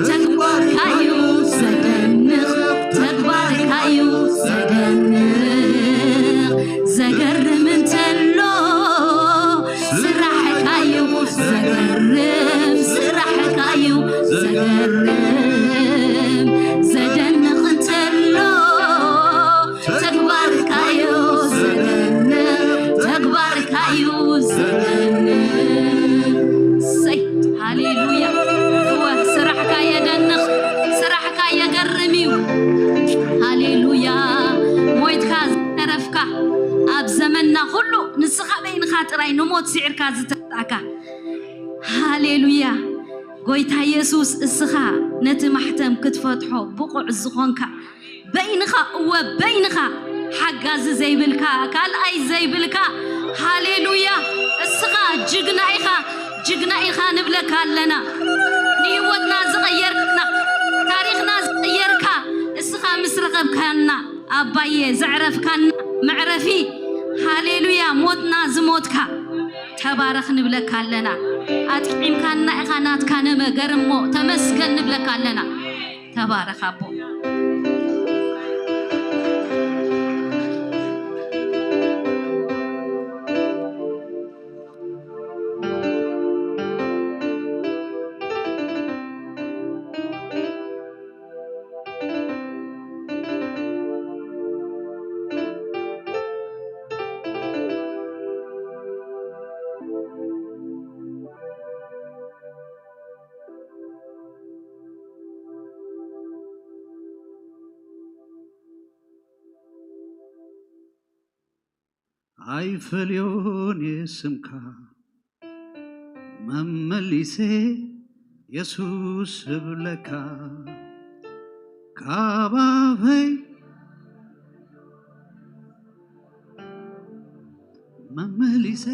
ተግባርካዩ ዘደንቕ ተግባርካዩ ዘደንቕ ዘገርም እንተሎ ስራሕካዩ ዘገርም ስራሕካዩ ዘገርም ዘደንቕ እንተሎ ተግባርካዩ ዘደንቕ ተግባርካዩ ዘደንቕ ሰይ ሃሌሉያ እወ ስራሕካ የደንቕ ስራሕካ የገርም እዩ ሃሌሉያ ሞይትካ ዝተረፍካ ኣብ ዘመንና ኩሉ ንስኻ በይንኻ ጥራይ ንሞት ስዒርካ ዝተጣእካ ሃሌሉያ ጎይታ የሱስ እስኻ ነቲ ማሕተም ክትፈትሖ ብቑዕ ዝኾንካ በይንኻ እወ በይንኻ ሓጋዚ ዘይብልካ ካልኣይ ዘይብልካ ሃሌሉያ እስኻ ጅግና ኢኻ ጅግና ኢኻ ንብለካ ኣለና ንህይወትና ዝቐየርና ታሪኽና ዝቐየርካ እስኻ ምስ ረኸብካና ኣባየ ዘዕረፍካና መዕረፊ ሃሌሉያ ሞትና ዝሞትካ ተባረኽ ንብለካ ኣለና ኣጥዒምካና ኢኻ ናትካ ነገር እሞ ተመስገን ንብለካ ኣለና ተባረኽ ኣቦ ኣይፈልዮን እየ ስምካ መመሊሰ የሱስ እብለካ ካብ ኣፈይ መመሊሰ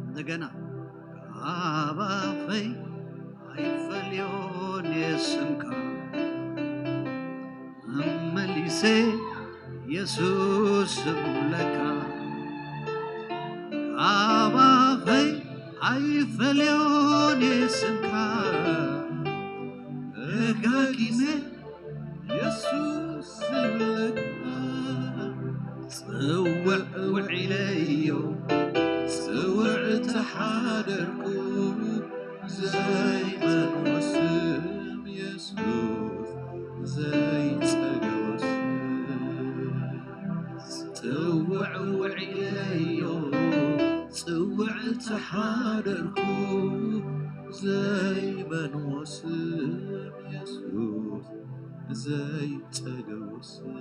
እንደገና ካብ ኣፈይ ኣይፈልዮን እየ ስምካ መመሊሰ የሱስ እብለካ ካብ ኣፈይ ኣይፈልዮን እየ ስምካ ደጋጊመ የሱስ እብለካ ጽውዕ ውዒለዮ ጽውዕ ተሓደርኩ ዘይቐርቦ ስም የሱስ ዘይጸገቦ ስም ጽውዕ ውዒለዮ ጽውዕ ውዕል ተሓደርኩ ዘይበንዎ ስም የሱስ ዘይጸገቦ ስም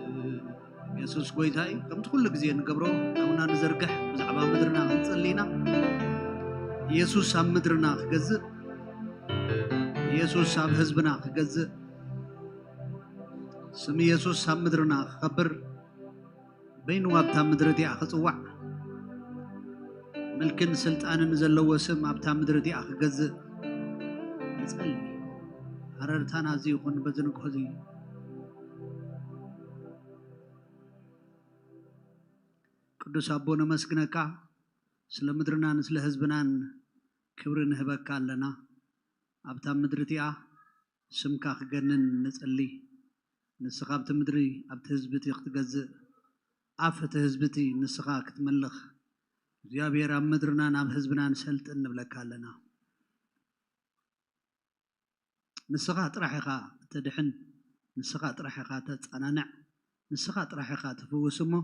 የሱስ ጎይታ እዩ። ከምቲ ኩሉ ግዜ ንገብሮ ኣውና ንዘርግሕ ብዛዕባ ምድርና ክንጽሊ ኢና። የሱስ ኣብ ምድርና ክገዝእ፣ የሱስ ኣብ ህዝብና ክገዝእ፣ ስም የሱስ ኣብ ምድርና ክኸብር፣ በይኑ ኣብታ ምድሪ እቲኣ ክጽዋዕ፣ ምልክን ስልጣንን ዘለዎ ስም ኣብታ ምድሪ እቲኣ ክገዝእ ንጸሊ። ሃረርታና እዚ ይኹን በዚ ንግሆ እዚ። ቅዱስ ኣቦ ነመስግነካ፣ ስለ ምድርናን ስለ ህዝብናን ክብሪ ንህበካ ኣለና። ኣብታ ምድሪ እቲኣ ስምካ ክገንን ንጽሊ። ንስኻ ኣብቲ ምድሪ ኣብቲ ህዝቢ እቲ ክትገዝእ፣ ኣፍ እቲ ህዝቢ እቲ ንስኻ ክትመልኽ፣ እግዚኣብሔር ኣብ ምድርናን ኣብ ህዝብናን ሰልጥን ንብለካ ኣለና። ንስኻ ጥራሕ ኢኻ ተድሕን፣ ንስኻ ጥራሕ ኢኻ ተጸናንዕ፣ ንስኻ ጥራሕ ኢኻ ትፍውስ እሞ፣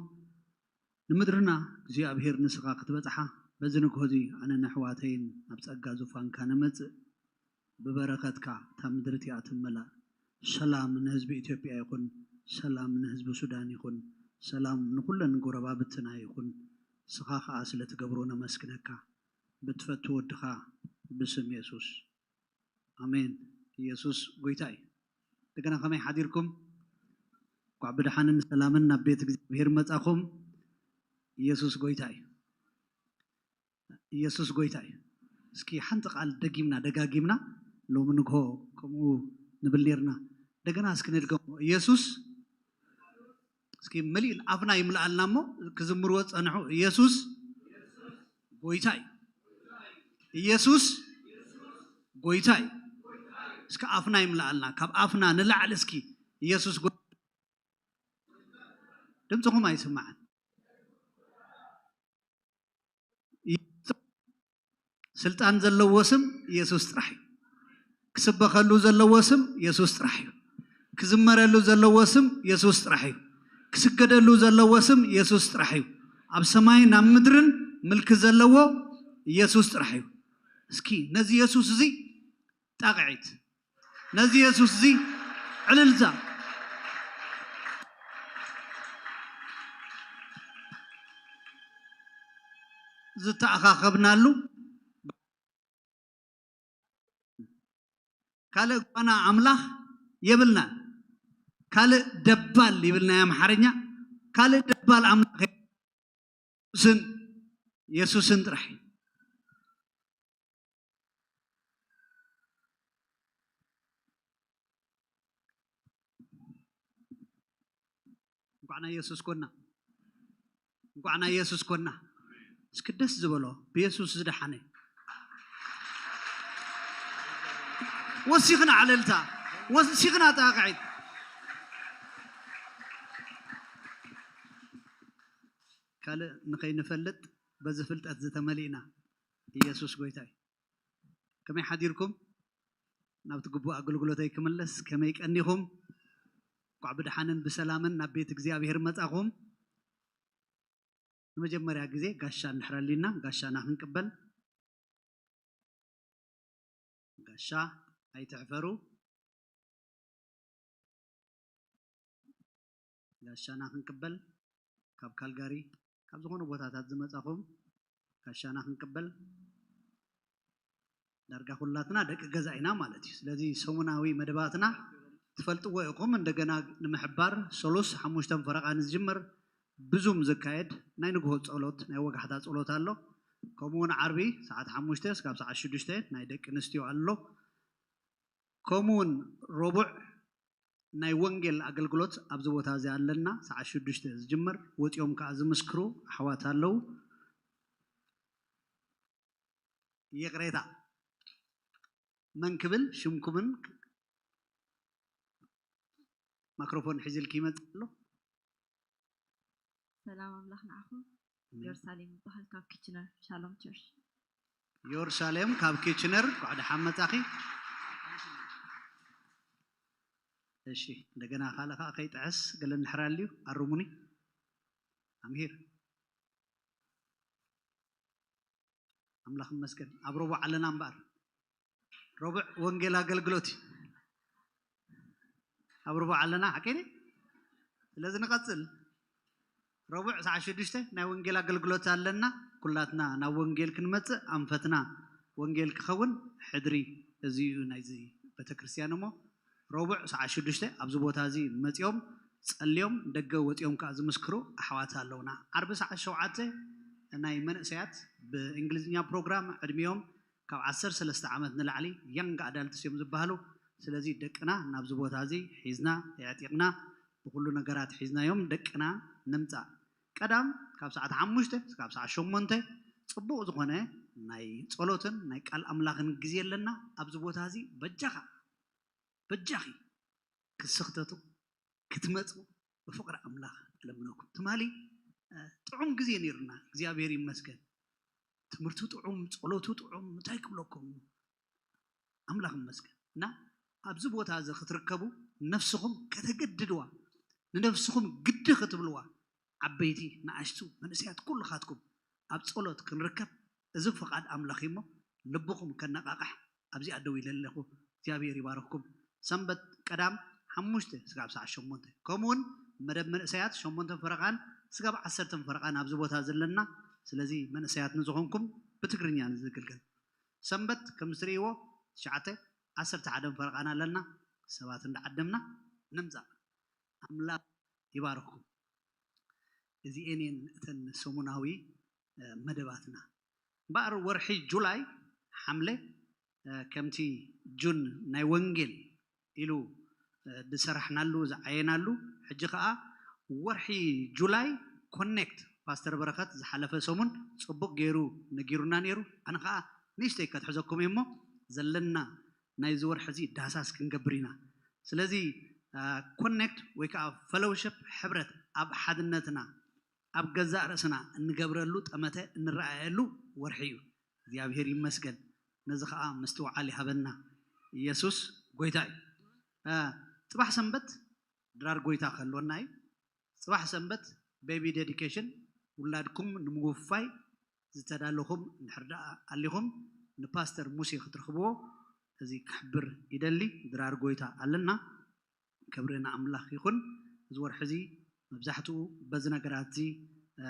ንምድርና እግዚኣብሔር ንስኻ ክትበጽሓ፣ በዚ ንግሆ እዚ ኣነን ኣሕዋተይን ኣብ ጸጋ ዙፋንካ ንመጽእ። ብበረኸትካ እታ ምድሪ እቲኣ ትመላእ። ሰላም ንህዝቢ ኢትዮጵያ ይኹን፣ ሰላም ንህዝቢ ሱዳን ይኹን፣ ሰላም ንኹለን ጎረባብትና ይኹን። ንስኻ ኸኣ ስለ ትገብሮ ነመስግነካ። ብትፈቱ ወድኻ ብስም የሱስ። ኣሜን። ኢየሱስ ጎይታ እዩ። እንደገና ከመይ ሓዲርኩም? እንኳዕ ብደሓንን ሰላምን ናብ ቤት እግዚኣብሔር መጻኹም። ኢየሱስ ጎይታ እዩ። ኢየሱስ ጎይታ እዩ። እስኪ ሓንቲ ቃል ደጊምና ደጋጊምና ሎሚ ንግሆ ከምኡ ንብል ኔርና። እንደገና እስኪ ንድገሞ። ኢየሱስ እስኪ መሊእ ኣፍና ይምልኣልና እሞ ክዝምርዎ ጸንሑ። ኢየሱስ ጎይታ እዩ። ኢየሱስ ጎይታ እዩ። እስኪ ኣፍና ይምልኣልና፣ ካብ ኣፍና ንላዕሊ እስኪ ኢየሱስ ጎ-፣ ድምፅኹም ኣይስማዕን። ስልጣን ዘለዎ ስም ኢየሱስ ጥራሕ እዩ። ክስበኸሉ ዘለዎ ስም ኢየሱስ ጥራሕ እዩ። ክዝመረሉ ዘለዎ ስም ኢየሱስ ጥራሕ እዩ። ክስገደሉ ዘለዎ ስም ኢየሱስ ጥራሕ እዩ። ኣብ ሰማይን ኣብ ምድርን ምልኪ ዘለዎ ኢየሱስ ጥራሕ እዩ። እስኪ ነዚ ኢየሱስ እዚ ጣቕዒት፣ ነዚ ኢየሱስ እዚ ዕልልታ። ዝተኣኻኸብናሉ ካልእ ጓና ኣምላኽ የብልናን። ካልእ ደባል ይብል ናይ ኣምሓርኛ፣ ካልእ ደባል ኣምላኽ የብልናን። የሱስን፣ የሱስን ጥራሕ እዩ። እንኳዕ ናይ የሱስ ኮና፣ እንኳዕ ናይ የሱስ ኮና። እስኪ ደስ ዝበሎ ብየሱስ ዝደሓነ ወሲኽና ዕለልታ፣ ወሲኽና ጣቕዒት። ካልእ ንኸይንፈልጥ በዚ ፍልጠት ዝተመሊእና። ኢየሱስ ጎይታ እዩ። ከመይ ሓዲርኩም? ናብቲ ግቡእ ኣገልግሎተይ ክምለስ፣ ከመይ ቀኒኹም? እንኳዕ ብደሓንን ብሰላምን ናብ ቤት እግዚኣብሔር መጻኹም። ንመጀመርያ ግዜ ጋሻ እንድሕር ኣሊና፣ ጋሻና ክንቅበል። ጋሻ ኣይትሕፈሩ። ጋሻና ክንቅበል፣ ካብ ካልጋሪ፣ ካብ ዝኾነ ቦታታት ዝመጻኹም ጋሻና ክንቅበል። ዳርጋ ኩላትና ደቂ ገዛ ኢና ማለት እዩ። ስለዚ ሰሙናዊ መደባትና ትፈልጥዎ ኢኹም። እንደገና ንምሕባር፣ ሰሉስ ሓሙሽተ ፈረቓ ንዝጅመር ብዙም ዝካየድ ናይ ንግሆ ጸሎት፣ ናይ ወጋሕታ ጸሎት ኣሎ። ከምኡ እውን ዓርቢ ሰዓት ሓሙሽተ እስካብ ሰዓት ሽዱሽተ ናይ ደቂ ኣንስትዮ ኣሎ። ከምኡ እውን ረቡዕ ናይ ወንጌል ኣገልግሎት ኣብዚ ቦታ እዚ ኣለና፣ ሰዓት ሽዱሽተ ዝጅመር፣ ወጺኦም ከኣ ዝምስክሩ ኣሕዋት ኣለዉ። ይቕሬታ፣ መን ክብል ሽምኩምን ማክሮፎን ሒዝልኪ ይመጽእ ኣሎ። ሰላም ኣምላኽ ንዓኹም። እም። ዮርሳሌም ይበሃል፣ ካብ ኪችነር ሻሎም ቸርች። ዮርሳሌም ካብ ኪችነር፣ እንኳዕ ደሓን መጻኺ። እሺ፣ እንደገና ካልእ ከኣ ከይጥዕስ ገለ እንድሕር ኣልዩ ኣርሙኒ። ኣምሂር። ኣምላኽ ይመስገን። ኣብ ረቡዕ ኣለና እምበኣር፣ ረቡዕ ወንጌል ኣገልግሎት እዩ። ኣብ ረቡዕ ኣለና፣ ሓቂ ድዩ? ስለዚ ንቐጽል። ረቡዕ ሰዓት ሽዱሽተ ናይ ወንጌል ኣገልግሎት ኣለና። ኩላትና ናብ ወንጌል ክንመጽእ ኣንፈትና ወንጌል ክኸውን ሕድሪ እዚ እዩ ናይዚ ቤተክርስትያን እሞ፣ ረቡዕ ሰዓት ሽዱሽተ ኣብዚ ቦታ እዚ መጺኦም ጸልዮም፣ ደገ ወጺኦም ከኣ ዝምስክሩ ኣሕዋት ኣለውና። ዓርቢ ሰዓት ሸውዓተ ናይ መንእሰያት ብእንግሊዝኛ ፕሮግራም፣ ዕድሚኦም ካብ ዓሰርተ ሰለስተ ዓመት ንላዕሊ፣ ያንግ ኣዳልትስ እዮም ዝበሃሉ። ስለዚ ደቅና ናብዚ ቦታ እዚ ሒዝና የዕጢቕና፣ ብኩሉ ነገራት ሒዝናዮም ደቅና ንምጻእ። ቀዳም ካብ ሰዓት ሓሙሽተ ክሳብ ሰዓት ሸሞንተ ጽቡቕ ዝኾነ ናይ ጸሎትን ናይ ቃል ኣምላኽን ግዜ ኣለና። ኣብዚ ቦታ እዚ በጃኻ፣ በጃኺ ክትስኽተቱ ክትመጹ ብፍቕሪ ኣምላኽ እለምነኩም። ትማሊ፣ እ፣ ጥዑም ግዜ ነይሩና፣ እግዚኣብሔር ይመስገን። ትምህርቱ ጥዑም፣ ጸሎቱ ጥዑም፣ እንታይ ክብለኩም? ኣምላኽ ይመስገን። እና ኣብዚ ቦታ እዚ ክትርከቡ ነፍስኹም ከተገድድዋ፣ ንነፍስኹም ግዲ ክትብልዋ፣ ዓበይቲ፣ ንኣሽቱ፣ መንእሰያት፣ ኩልኻትኩም ኣብ ጸሎት ክንርከብ፣ እዚ ፍቓድ ኣምላኽ እዩ እሞ፣ ልብኹም ከነቓቕሕ ኣብዚኣ ደው ኢለ ኣለኹ። እግዚኣብሔር ይባርኽኩም። ሰንበት ቀዳም ሓሙሽተ ስጋብ ሰዓት ሸሞንተ፣ ከምኡውን መደብ መንእሰያት ሸሞንተ ፈረቓን ስጋብ ዓሰርተ ፈረቓን ኣብዚ ቦታ ዘለና። ስለዚ መንእሰያት ንዝኾንኩም ብትግርኛ ንዝግልገል። ሰንበት ከም እትርእይዎ ትሽዓተ፣ ዓሰርተ ሓደን ፈረቓን ኣለና። ሰባት እንዳዓደምና ንምጻእ። ኣምላኽ ይባርኽኩም። እዚኤን እየን እተን ሰሙናዊ፣ እ፣ መደባትና። እምበኣር ወርሒ ጁላይ፣ ሓምለ፣ እ፣ ከምቲ ጁን ናይ ወንጌል ኢሉ፣ እ፣ ዝሰራሕናሉ፣ ዝዓየናሉ፣ ሕጂ ኸኣ ወርሒ ጁላይ ኮኔክት፣ ፓስተር በረኸት ዝሓለፈ ሰሙን ጽቡቕ ገይሩ ነጊሩና ነይሩ። ኣነ ኸኣ ንእሽተይ ከትሕዘኩም እየ እሞ፣ ዘለና ናይዚ ወርሒ እዚ ዳህሳስ ክንገብር ኢና። ስለዚ፣ እ፣ ኮኔክት ወይ ከኣ ፈሎውሽፕ፣ ሕብረት፣ ኣብ ሓድነትና፣ ኣብ ገዛእ ርእስና እንገብረሉ ጠመተ እንረኣየሉ ወርሒ እዩ። እግዚኣብሔር ይመስገን። ነዚ ኸኣ ምስትውዓል ይሃበና። ኢየሱስ ጎይታ እዩ። እ፣ ጽባሕ ሰንበት ድራር ጎይታ ክህልወና እዩ። ጽባሕ ሰንበት ቤቢ ዴዲኬሽን፣ ውላድኩም ንምውፋይ ዝተዳለኹም እንድሕር ደኣ ኣሊኹም፣ ንፓስተር ሙሴ ክትረኽብዎ እዚ ክሕብር ይደሊ። ድራር ጎይታ ኣለና። ክብሪ ንኣምላኽ ይኹን። እዚ ወርሒ እዚ መብዛሕትኡ በዚ ነገራት እዚ፣ እ፣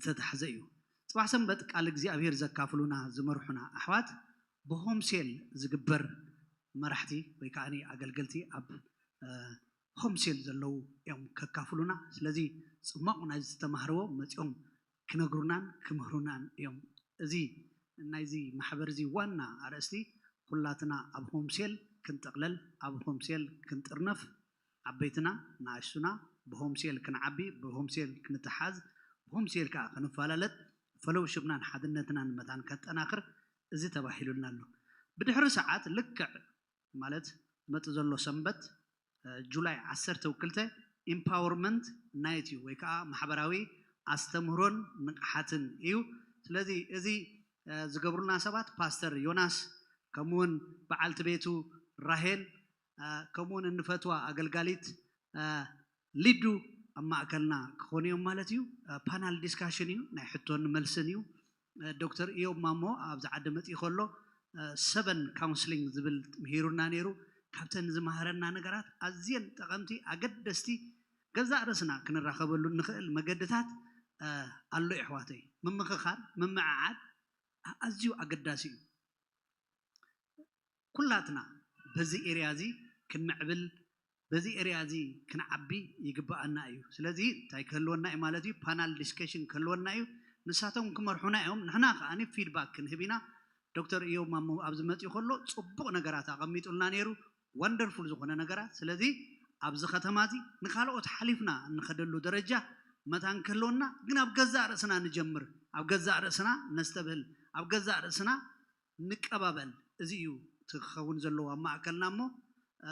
ዝተታሕዘ እዩ። ጽባሕ ሰንበት ቃል እግዚኣብሔር ዘካፍሉና፣ ዝመርሑና ኣሕዋት ብሆም ሴል ዝግበር መራሕቲ ወይ ከኣ ኣገልገልቲ ኣብ፣ እ፣ ሆም ሴል ዘለዉ እዮም ከካፍሉና። ስለዚ ጽማቑ ናይዚ ዝተማህርዎ መጺኦም ክነግሩናን ክምህሩናን እዮም። እዚ ናይዚ ማሕበር እዚ ዋና ኣርእስቲ፣ ኩላትና ኣብ ሆም ሴል ክንጥቕለል፣ ኣብ ሆም ሴል ክንጥርነፍ፣ ዓበይትና ንኣሽቱና ብሆም ሴል ክንዓቢ፣ ብሆም ሴል ክንተሓዝ፣ ብሆም ሴል ከኣ ክንፈላለጥ፣ ፈሎውሽፕናን ሓድነትናን መታን ከጠናኽር እዚ ተባሂሉልና ኣሎ። ብድሕሪ ሰዓት ልክዕ ማለት መጽእ ዘሎ ሰንበት፣ እ፣ ጁላይ ዓሰርተ ወክልተ ኢምፓወርመንት ናይት እዩ፣ ወይ ከኣ ማሕበራዊ ኣስተምህሮን ንቕሓትን እዩ። ስለዚ እዚ፣ እ፣ ዝገብሩልና ሰባት ፓስተር ዮናስ፣ ከምኡውን በዓልቲ ቤቱ ራሄል፣ እ፣ ከምኡውን እንፈትዋ ኣገልጋሊት፣ እ፣ ሊዱ ኣብ ማእከልና ክኾኑ እዮም ማለት እዩ። እ፣ ፓናል ዲስካሽን እዩ፣ ናይ ሕቶን መልስን እዩ። እ፣ ዶክተር ኢዮብ ማሞ ኣብዚ ዓዲ መጺኡ ከሎ፣ እ፣ ሰበን ካውንስሊንግ ዝብል ምሂሩና ነይሩ። ካብተን ዝመሃረና ነገራት ኣዝየን ጠቐምቲ፣ ኣገደስቲ፣ ገዛእ ርእስና ክንራኸበሉ እንኽእል መገድታት፣ እ፣ ኣሎ የሕዋተይ። ምምኽኻር፣ ምምዕዓድ ኣዝዩ ኣገዳሲ እዩ። ኩላትና በዚ ኤርያ እዚ ክንምዕብል፣ በዚ ኤርያ እዚ ክንዓቢ ይግብኣና እዩ። ስለዚ እንታይ ክህልወና እዩ ማለት እዩ? ፓናል ዲስከሽን ክህልወና እዩ። ንሳቶም ክመርሑና እዮም። ንሕና ከኣ ፊድባክ ክንህብ ኢና። ዶክተር ኢዮብ ማሞ ኣብዚ መጺኡ ከሎ ጽቡቕ ነገራት ኣቐሚጡልና ነይሩ። ወንደርፉል ዝኾነ ነገራት። ስለዚ ኣብዚ ከተማ እዚ ንኻልኦት ሓሊፍና እንኸደሉ ደረጃ መታን ክህልወና፣ ግን ኣብ ገዛእ ርእስና ንጀምር፣ ኣብ ገዛእ ርእስና ነስተብህል፣ ኣብ ገዛእ ርእስና ንቀባበል። እዚ እዩ እቲ ክኸውን ዘለዎ ኣብ ማእከልና እሞ፣ እ፣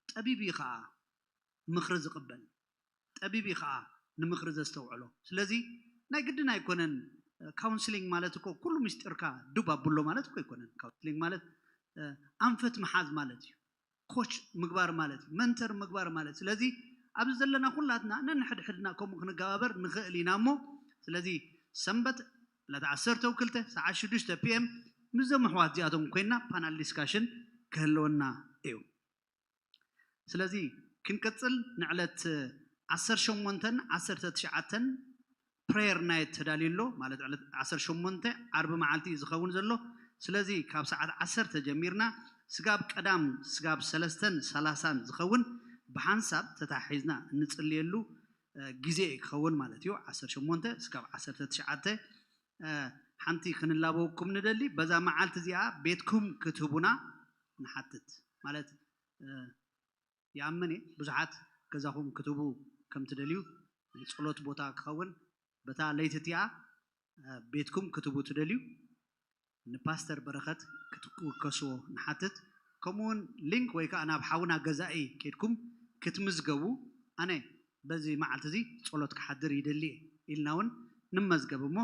ጠቢብ እዩ ኸኣ ምኽሪ ዝቕበል፣ ጠቢብ እዩ ኸኣ ንምኽሪ ዘስተውዕሎ። ስለዚ ናይ ግድን ኣይኮነን፣ እ፣ ካውንስሊንግ ማለት እኮ ኩሉ ምስጢርካ ዱብ ኣብሎ ማለት እኮ ኣይኮነን። ካውንስሊንግ ማለት፣ እ፣ ኣንፈት ምሓዝ ማለት እዩ። ኮች ምግባር ማለት እዩ፣ መንተር ምግባር ማለት። ስለዚ ኣብዚ ዘለና ኩላትና ነንሕድሕድና ከምኡ ክንገባበር ንኽእል ኢና እሞ፣ ስለዚ ሰንበት ዕለት ዓሰርተ ወክልተ ሰዓት ሽዱሽተ ፒ ኤም ምስዞም ኣሕዋት እዚኣቶም ኮይና ፓናል ዲስካሽን ክህልወና እዩ። ስለዚ ክንቅጽል ንዕለት ዓሰርተ ሸሞንተን ዓሰርተ ትሽዓተን ፕሬየር ናይት ተዳልዩ ኣሎ። ማለት ዕለት ዓሰርተ ሸሞንተ ዓርቢ መዓልቲ እዩ ዝኸውን ዘሎ። ስለዚ ካብ ሰዓት ዓሰርተ ጀሚርና ስጋብ ቀዳም ስጋብ ሰለስተን ሰላሳን ዝኸውን ብሓንሳብ ተታሒዝና እንጽልየሉ ግዜ ክኸውን ማለት እዩ። ዓሰርተ ሸሞንተ ስጋብ ዓሰርተ ትሽዓተ ሓንቲ ክንላበወኩም ንደሊ። በዛ መዓልቲ እዚኣ ቤትኩም ክትህቡና ንሓትት። ማለት ይኣምን እየ ብዙሓት ገዛኹም ክትህቡ ከም ትደልዩ ናይ ጸሎት ቦታ ክኸውን በታ ለይቲ እቲኣ ቤትኩም ክትህቡ ትደልዩ ንፓስተር በረኸት ክትውከስዎ ንሓትት። ከምኡውን ሊንክ ወይ ከዓ ናብ ሓውና ገዛኢ ከድኩም ክትምዝገቡ ኣነ በዚ መዓልቲ እዚ ጸሎት ክሓድር ይደሊ እየ ኢልና እውን ንመዝገብ እሞ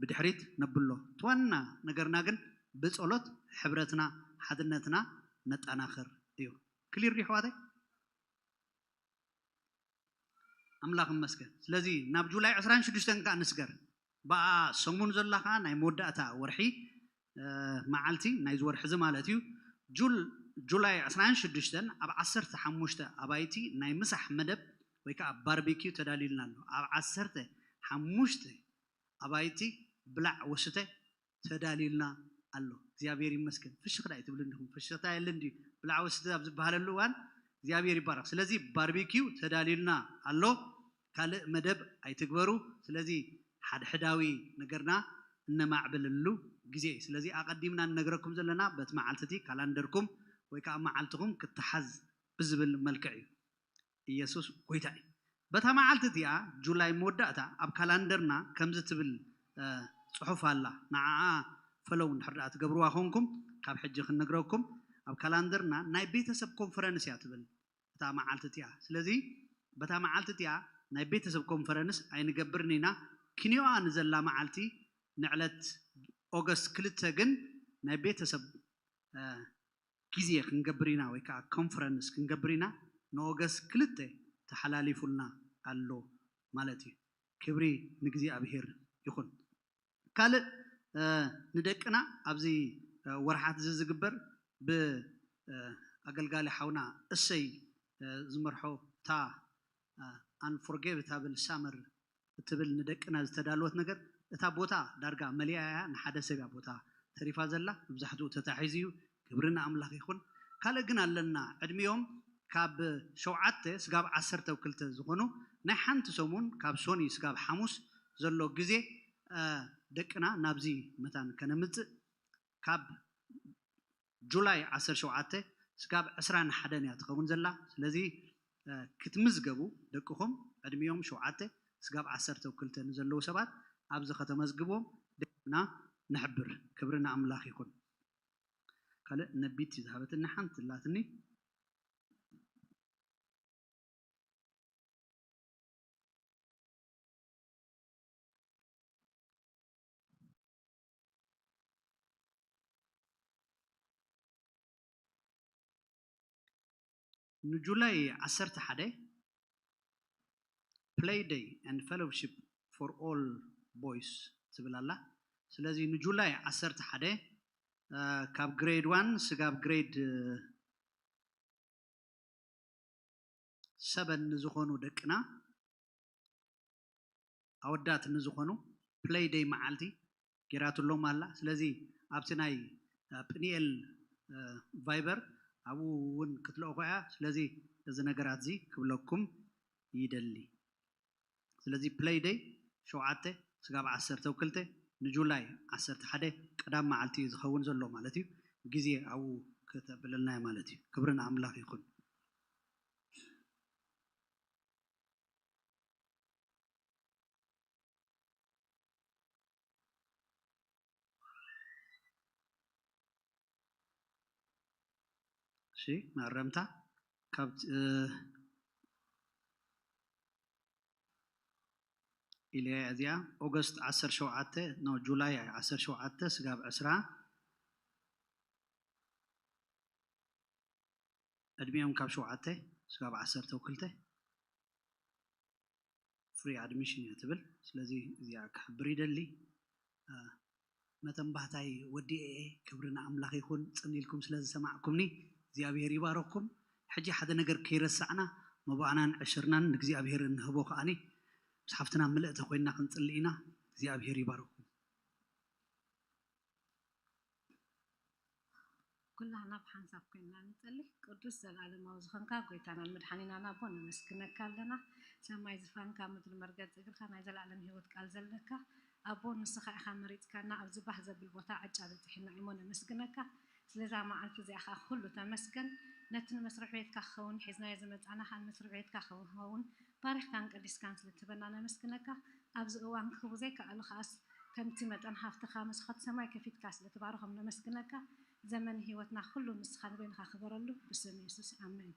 ብድሕሪት ነብሎ። እቲ ዋና ነገርና ግን ብጸሎት ሕብረትና ሓድነትና ነጠናኽር እዩ። ክሊር ድዩ ኣሕዋተይ? ኣምላኽ ይመስገን። ስለዚ ናብ ጁላይ ዕስራን ሽዱሽተን ከዓ ንስገር። ብኣ ሰሙን ዘላ ከዓ ናይ መወዳእታ ወርሒ መዓልቲ ናይዚ ወርሒ እዚ ማለት እዩ። ጁል ጁላይ ዕስራን ሽዱሽተን ኣብ ዓሰርተ ሓሙሽተ ኣባይቲ ናይ ምሳሕ መደብ ወይ ከዓ ባርቢኪው ተዳልዩልና ኣሎ። ኣብ ዓሰርተ ሓሙሽተ ኣባይቲ ብላዕ ወስተ ተዳልዩልና ኣሎ። እግዚኣብሔር ይመስገን። ፍሽኽታ ኣይትብልን ዲኹም? ፍሽኽታ የለን ድዩ? ብላዕ ወስተ ኣብ ዝበሃለሉ እዋን እግዚኣብሔር ይባረኽ። ስለዚ ባርቢኪው ተዳልዩልና ኣሎ። ካልእ መደብ ኣይትግበሩ። ስለዚ ሓድሕዳዊ ነገርና እነማዕብለሉ ግዜ እዩ። ስለዚ ኣቐዲምና ንነግረኩም ዘለና በቲ መዓልቲ እቲ ካላንደርኩም ወይ ከዓ መዓልትኹም ክተሓዝ ብዝብል መልክዕ እዩ። ኢየሱስ ጎይታ እዩ። በታ መዓልቲ እቲኣ ጁላይ መወዳእታ ኣብ ካላንደርና ከምዚ ትብል ፅሑፍ ኣላ። ንዓኣ ፈለው እንድሕር ደኣ ትገብርዋ ኮንኩም ካብ ሕጂ ክንነግረኩም ኣብ ካላንደርና ናይ ቤተሰብ ኮንፈረንስ እያ ትብል እታ መዓልቲ እቲኣ። ስለዚ በታ መዓልቲ እቲኣ ናይ ቤተሰብ ኮንፈረንስ ኣይንገብርን ኢና። ክንዮኣ ንዘላ መዓልቲ ንዕለት ኦገስት ክልተ ግን ናይ ቤተሰብ ግዜ ክንገብር ኢና ወይ ከዓ ኮንፈረንስ ክንገብር ኢና ንኦገስት ክልተ ተሓላሊፉልና ኣሎ ማለት እዩ። ክብሪ ንእግዚኣብሔር ይኹን። ካልእ ንደቅና ኣብዚ ወርሓት እዚ ዝግበር ብኣገልጋሊ ሓውና እሰይ ዝመርሖ እታ ኣንፎርጌታብል ሳመር እትብል ንደቅና ዝተዳለወት ነገር እታ ቦታ ዳርጋ መሊኣ እያ። ንሓደ ሰብ እያ ቦታ ተሪፋ ዘላ። መብዛሕትኡ ተታሒዙ እዩ። ክብሪ ንኣምላኽ ይኹን። ካልእ ግን ኣለና ዕድሚኦም ካብ ሸውዓተ ስጋብ ዓሰርተ ክልተ ዝኾኑ ናይ ሓንቲ ሰሙን ካብ ሶኒ ስጋብ ሓሙስ ዘሎ ግዜ ደቅና ናብዚ መታን ከነምፅእ ካብ ጁላይ ዓሰርተ ሸውዓተ ስጋብ ዕስራን ሓደን እያ ትኸውን ዘላ። ስለዚ ክትምዝገቡ ደቅኹም ዕድሚኦም ሸውዓተ ስጋብ ዓሰርተ ክልተ ንዘለዉ ሰባት ኣብዚ ከተመዝግቦም ደቅና ንሕብር። ክብሪ ንኣምላኽ ይኹን። ካልእ ነቢት ዝሃበትኒ ሓንቲ ላትኒ ንጁላይ ዓሰርተ ሓደ play day and fellowship for all boys ትብል ኣላ። ስለዚ ንጁላይ ዓሰርተ ሓደ ካብ ግሬድ ዋን ስጋብ ግሬድ ሰበን ንዝኾኑ ደቅና ኣወዳት ንዝኾኑ play day መዓልቲ ጌራትሎም ኣላ። ስለዚ ኣብቲ ናይ ፕኒኤል ቫይበር ኣብኡ እውን ክትልእኮ እያ። ስለዚ እዚ ነገራት እዚ ክብለኩም ይደሊ። ስለዚ play day ሸውዓተ ስጋብ ዓሰርተ ክልተ ንጁላይ ዓሰርተ ሓደ ቀዳም መዓልቲ እዩ ዝኸውን ዘሎ ማለት እዩ። ግዜ ኣብኡ ከተብለልና ማለት እዩ። ክብሪ ንኣምላኽ ይኹን። እሺ መረምታ ካብ ኢለያ እዚኣ ኦገስት ዓሰርተ ሸውዓተ ኖ ጁላይ ዓሰርተ ሸውዓተ ስጋብ ዕስራ ዕድሚኦም ካብ ሸውዓተ ስጋብ ዓሰርተ ክልተ free admission እያ ትብል። ስለዚ እዚኣ ክሕብር ይደሊ። መተንባህታይ ወዲኤ እየ። ክብሪ ንኣምላኽ ይኹን። ጽን ኢልኩም ስለ ዝሰማዕኩምኒ እግዚኣብሔር ይባረኩም። ሕጂ ሓደ ነገር ከይረሳዕና መባእናን ዕሽርናን ንእግዚኣብሔር እንህቦ ከኣኒ ምስ ሓፍትና ምልእተ ኮይንና ክንጽሊ ኢና። እግዚኣብሔር ይባረኩም። ኩላህና ብሓንሳብ ኮይንና ንጸሊ። ቅዱስ ዘላለማዊ ዝኾንካ ጎይታናን መድሓኒናን ኣቦ ነመስግነካ ኣለና። ሰማይ ዝፋንካ ምድሪ መርገጺ እግርካ ናይ ዘላለም ህይወት ቃል ዘለካ ኣቦ ንስኻ ኢኻ መሪጽካና ኣብዚ ባህ ዘብል ቦታ ዕጫ በጺሕና እሞ ነመስግነካ። ስለዛ መዓልቲ እዚኣ ከዓ ኩሉ ተመስገን። ነቲ ንመስርሕ ቤትካ ክኸውን ሒዝናዮ ዝመጻና ከዓ ንመስርሕ ቤትካ ክኸውን ባሪኽካን ቀዲስካን ስለትህበና ነመስግነካ። ኣብዚ እዋን ክህቡ ዘይከኣሉ ከኣስ ከምቲ መጠን ሃፍትኻ መስኾት ሰማይ ከፊትካ ስለትባርኾም ነመስግነካ። ዘመን ህይወትና ኩሉ ንስኻ ንበይንኻ ክበረሉ ብስም የሱስ ኣሜን።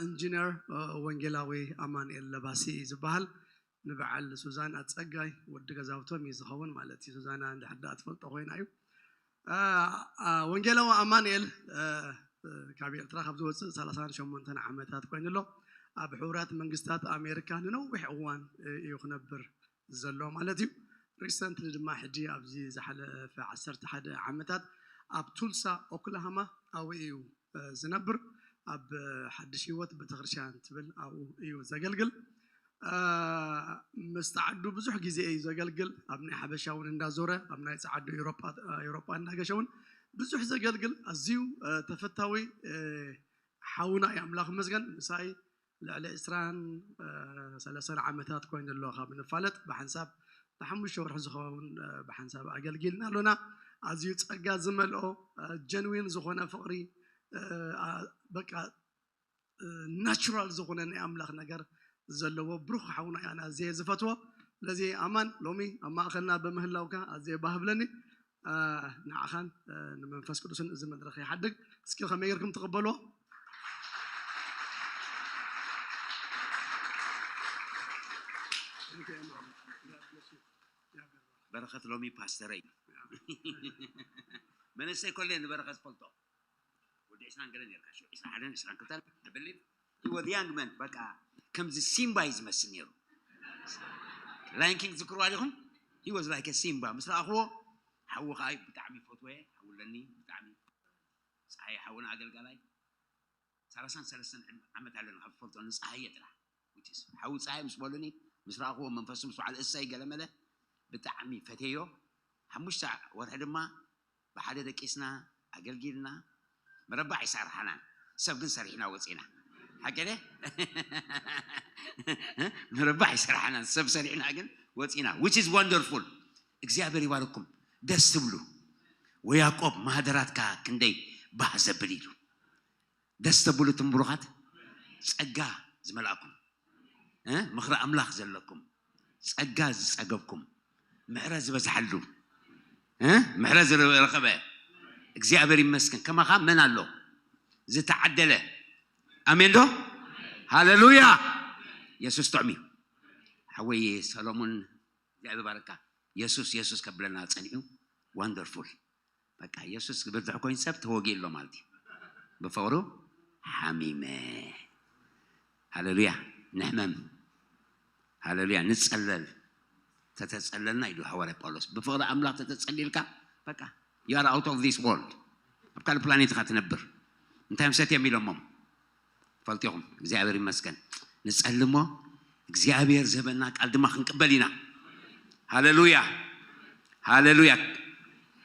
ኢንጂነር ወንጌላዊ ኣማኑኤል ለባሲ እዩ ዝበሃል። ንበዓል ሱዛና ጸጋይ ወዲ ገዛውቶም እዩ ዝኸውን ማለት እዩ። ሱዛና እንድሕር ደኣ ትፈልጦ ኮይና እዩ። ወንጌላዊ ኣማኑኤል ካብ ኤርትራ ካብ ዝወፅእ ሰላሳን ሸሞንተን ዓመታት ኮይኑ ኣሎ። ኣብ ሕቡራት መንግስታት ኣሜሪካ ንነዊሕ እዋን እዩ ክነብር ዘሎ ማለት እዩ። ሪሰንትሊ ድማ ሕጂ ኣብዚ ዝሓለፈ ዓሰርተ ሓደ ዓመታት ኣብ ቱልሳ ኦክላሃማ ኣብኡ እዩ ዝነብር። ኣብ ሓድሽ ህይወት ቤተክርስትያን ትብል ኣብኡ እዩ ዘገልግል። ምስ ዓዱ ብዙሕ ግዜ እዩ ዘገልግል። ኣብ ናይ ሓበሻ እውን እንዳዞረ ኣብ ናይ ጸዓዱ ኤውሮጳ እንዳገሸ እውን ብዙሕ ዘገልግል ኣዝዩ ተፈታዊ ሓውና እዩ። ኣምላኽ ይመስገን። ምሳይ ልዕሊ ዕስራን ሰለስተን ዓመታት ኮይኑ ኣሎ ካብ ንፋለጥ ብሓንሳብ ንሓሙሽተ ወርሒ ዝኸውን ብሓንሳብ ኣገልጊልና ኣሎና። ኣዝዩ ጸጋ ዝመልኦ ጀንዊን ዝኾነ ፍቕሪ በቃ ናቹራል ዝኾነ ናይ ኣምላኽ ነገር ዘለዎ ብሩኽ ሓውና እያ ኣዝየ ዝፈትዎ። ስለዚ ኣማን ሎሚ ኣብ ማእኸልና ብምህላውካ ኣዝየ ባህ ብለኒ። ንዓኻን ንመንፈስ ቅዱስን እዚ መድረኽ ይሓድግ። እስኪ ከመይ ጌርኩም ትቕበልዎ? በረኸት ሎሚ ፓስተረይ መንእሰይ ኮለ ንበረኸት ዝፈልጦ ወዲ ዕስራን ገለ ነርካ ሽዑ ዕስራን ሓደን ዕስራን ክልተን I believe he was young man በቃ ከምዚ ሲምባ እዩ ዝመስል ነይሩ። ላይን ኪንግ ዝክርዋ ዲኹም? He was like a ሲምባ ምስ ረኣኽዎ ሓዊ ከዓ ብጣዕሚ ፈትወ ሓዊ ኣለኒ ብጣዕሚ ፀሓይ ሓውና ኣገልጋላይ ሰላሳን ሰለስተን ዓመት ኣለና ካብ ዝፈልጦ ንፀሃየ ጥራሕ ሓዊ ፀሃይ ምስ በሉኒ ምስ ረኣኽዎ መንፈሱ ምስ በዓል እሰይ ገለመለ ብጣዕሚ ፈቴዮ ሓሙሽተ ወርሒ ድማ ብሓደ ደቂስና ኣገልጊልና መረባሕ ይሰርሓናን ሰብ ግን ሰሪሕና ወፂና ሓቀደ መረባሕ ይሰርሓናን ሰብ ሰሪሕና ግን ወፂና which is wonderful እግዚኣብሔር ይባርኩም ደስ ትብሉ ወያቆብ ማህደራትካ ክንደይ ባህ ዘብል ኢሉ ደስ ተብሉ ትም ብሩኻት ጸጋ ዝመልኣኩም ምኽሪ ኣምላኽ ዘለኩም ጸጋ ዝጸገብኩም ምሕረት ዝበዝሓሉ ምሕረት ዝረኸበ እግዚኣብሔር ይመስገን ከማኻ መን ኣሎ ዝተዓደለ ኣሜን ዶ ሃለሉያ የሱስ ጥዕሚ ሓወይ ሰሎሞን እግዚኣብሔር ባረካ የሱስ የሱስ ከብለና ጸኒሑ ዋንደርፉል በቃ የሱስ ክበዝሕ ኮይኑ ሰብ ተወጊኡ ኣሎ ማለት እዩ ብፍቕሩ ሓሚመ ሃለሉያ ንሕመም ሃለሉያ ንጸለል ተተጸለልና ኢሉ ሃዋርያ ጳውሎስ ብፍቕሪ ኣምላኽ ተተጸሊልካ በቃ you are out of this world ኣብ ካልእ ፕላኔት ኢኻ ትነብር እንታይ ምሰት እዮም ኢሎሞም ፈልጢኹም እግዚኣብሔር ይመስገን ንጸልሞ እግዚኣብሔር ዝህበና ቃል ድማ ክንቅበል ኢና ሃሌሉያ ሃሌሉያ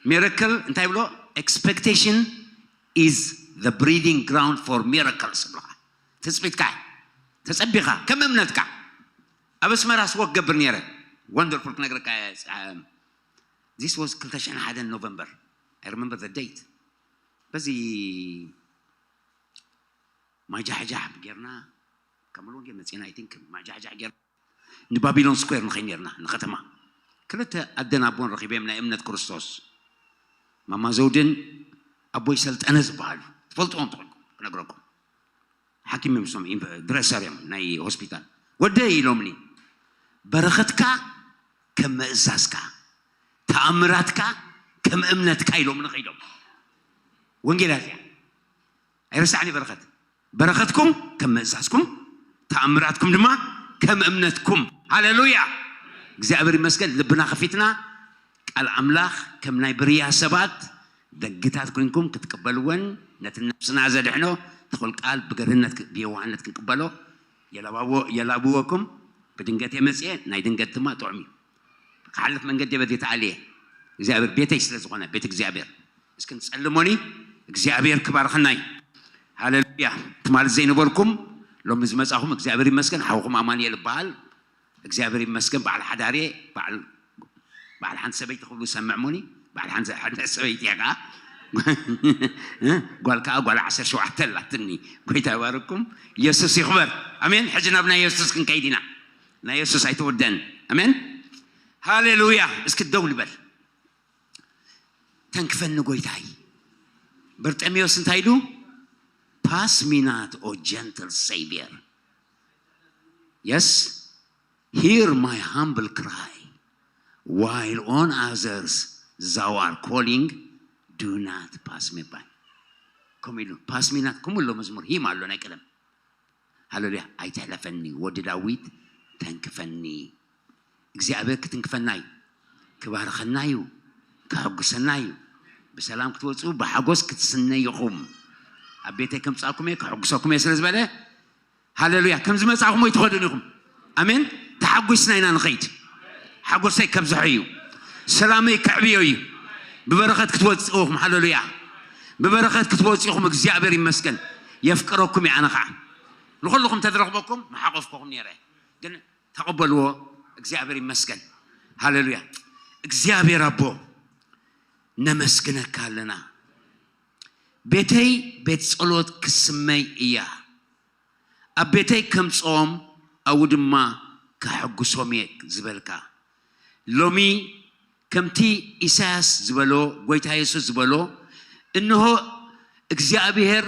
ሚራክል እንታይ ብሎ expectation is the breeding ground for miracles ብሎኻ ትጽቢትካ ተጸቢኻ ከም እምነትካ ኣብ ኣስመራ ስወክ ገብር ነይረ wonderful ክነግረካ this was ክልተ ሽሕን ሓደን November I remember the date በዚ ማጃሕጃሕ ጌርና ካብ ሙሉ ወንጌል መፂና I think ማጃሕጃሕ ጌርና ንባቢሎን ስኩዌር ንኸይ ኔርና ንከተማ ክልተ ኣደን ኣቦን ረኺበ ናይ እምነት ክርስቶስ ማማ ዘውድን ኣቦይ ሰልጠነ ዝበሃሉ ትፈልጥዎም ትኾንኩም ክነግረኩም ሓኪም እዮም ሶም ድረሰር እዮም ናይ ሆስፒታል ወደይ ኢሎምኒ በረኸትካ ከም ምእዛዝካ ተኣምራትካ ከም እምነትካ ኢሎምኒ ከይዶም ወንጌል እዚኣ ኣይረሳዕኒ በረኸት በረኸትኩም ከም ምእዛዝኩም ተኣምራትኩም ድማ ከም እምነትኩም ሃሌሉያ እግዚኣብሔር ይመስገን ልብና ከፊትና ቃል ኣምላኽ ከም ናይ ብርያ ሰባት ደግታት ኮይንኩም ክትቅበልወን ነቲ ነብስና ዘድሕኖ ተኹል ቃል ብገርህነት ብየዋህነት ክንቅበሎ የላብወኩም ብድንገት የመፅኤ ናይ ድንገት ድማ ጥዑም እዩ ክሓልፍ መንገዲ በዚ ተኣልየ እግዚኣብሔር ቤተይ ስለ ዝኾነ ቤት እግዚኣብሔር እስኪ ንጸልሞኒ እግዚኣብሔር ክባርኸና እዩ ሃሌሉያ ትማል ዘይነበርኩም ሎሚ ዝመጻኹም እግዚኣብሔር ይመስገን ሓውኹም ኣማንኤል ይበሃል እግዚኣብሔር ይመስገን በዓል ሓዳርየ በዓል ሓንቲ ሰበይቲ ክብሉ ሰምዕሙኒ በዓል ሓንቲ ሰበይቲ እያ ከዓ ጓል ከዓ ጓል ዓሰርተ ሸውዓተ ኣላትኒ ጎይታ ይባርኩም ኢየሱስ ይኽበር ኣሜን ሕጂ ናብ ናይ ኢየሱስ ክንከይድ ኢና ናይ ኢየሱስ ኣይትውደን ኣሜን ሃሌሉያ እስኪ ደው ልበል ተንክፈኒ ጎይታይ በርጠሜዎስ እንታይ ኢሉ pass me not O gentle Savior yes hear my humble cry while on others thou art calling do not pass me by ከምኡ ኢሉ pass me not ከምኡ ኣሎ መዝሙር ሂም ኣሎ ናይ ቀደም ሃሌሉያ። ኣይትሕለፈኒ፣ ወዲ ዳዊት ተንክፈኒ። እግዚኣብሔር ክትንክፈና እዩ፣ ክባርኸና እዩ፣ ከሐጉሰና እዩ። ብሰላም ክትወፅኡ ብሓጎስ ክትስነዩ ኢኹም። ኣብ ቤተይ ከምፃኩም እየ፣ ከሐጉሰኩም እየ ስለ ዝበለ፣ ሃሌሉያ። ከም ዝመፃኹም ወይ ትኸዱን ኢኹም። ኣሜን። ተሓጒስና ኢና ንኸይድ። ሓጎሰይ ከብዝሖ እዩ፣ ሰላመይ ከዕብዮ እዩ። ብበረኸት ክትወፅኡ ኢኹም። ሃሌሉያ። ብበረኸት ክትወፅኡ ኢኹም። እግዚኣብሔር ይመስገን። የፍቅረኩም እየ ኣነ ኸዓ። ንኹልኹም ተዝረኽበኩም ምሓቆፍኩኹም ነይረ፣ ግን ተቐበልዎ። እግዚኣብሔር ይመስገን። ሃሌሉያ። እግዚኣብሔር ኣቦ፣ ነመስግነካ ኣለና። ቤተይ ቤት ጸሎት ክስመይ እያ፣ ኣብ ቤተይ ከምጽኦም ኣብኡ ድማ ከሐጉሶም እየ ዝበልካ፣ ሎሚ ከምቲ ኢሳያስ ዝበሎ፣ ጎይታ የሱስ ዝበሎ፣ እንሆ እግዚኣብሔር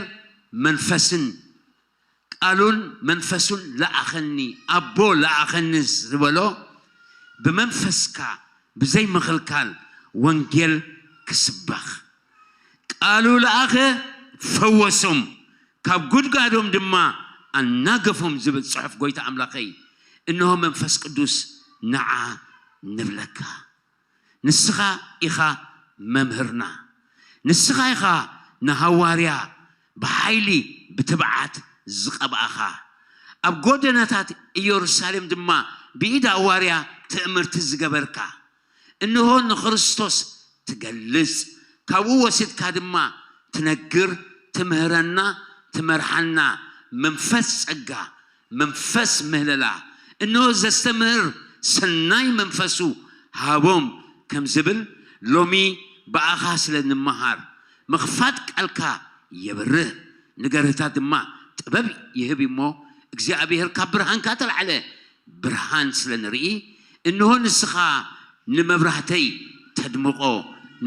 መንፈስን ቃሉን መንፈሱን ለኣኸኒ፣ ኣቦ ለኣኸኒ ዝበሎ፣ ብመንፈስካ ብዘይ ምኽልካል ወንጌል ክስበኽ፣ ቃሉ ለኣኸ፣ ፈወሶም፣ ካብ ጉድጋዶም ድማ ኣናገፎም ዝብል ጽሑፍ። ጎይታ ኣምላኸይ፣ እንሆ መንፈስ ቅዱስ ንዓ ንብለካ። ንስኻ ኢኻ መምህርና። ንስኻ ኢኻ ንሃዋርያ ብሓይሊ ብትብዓት ዝቐብኣኻ። ኣብ ጎደናታት ኢየሩሳሌም ድማ ብኢድ ሃዋርያ ትእምርቲ ዝገበርካ። እንሆ ንክርስቶስ ትገልጽ፣ ካብኡ ወሲድካ ድማ ትነግር፣ ትምህረና፣ ትመርሓና። መንፈስ ጸጋ፣ መንፈስ ምህለላ፣ እንሆ ዘስተምህር ሰናይ መንፈሱ ሃቦም ከም ዝብል፣ ሎሚ ብኣኻ ስለ ንመሃር፣ ምኽፋት ቃልካ የብርህ፣ ንገርህታት ድማ ጥበብ ይህብ እሞ፣ እግዚኣብሔር ካብ ብርሃንካ ተላዕለ ብርሃን ስለ ንርኢ፣ እንሆ ንስኻ ንመብራህተይ ተድምቖ፣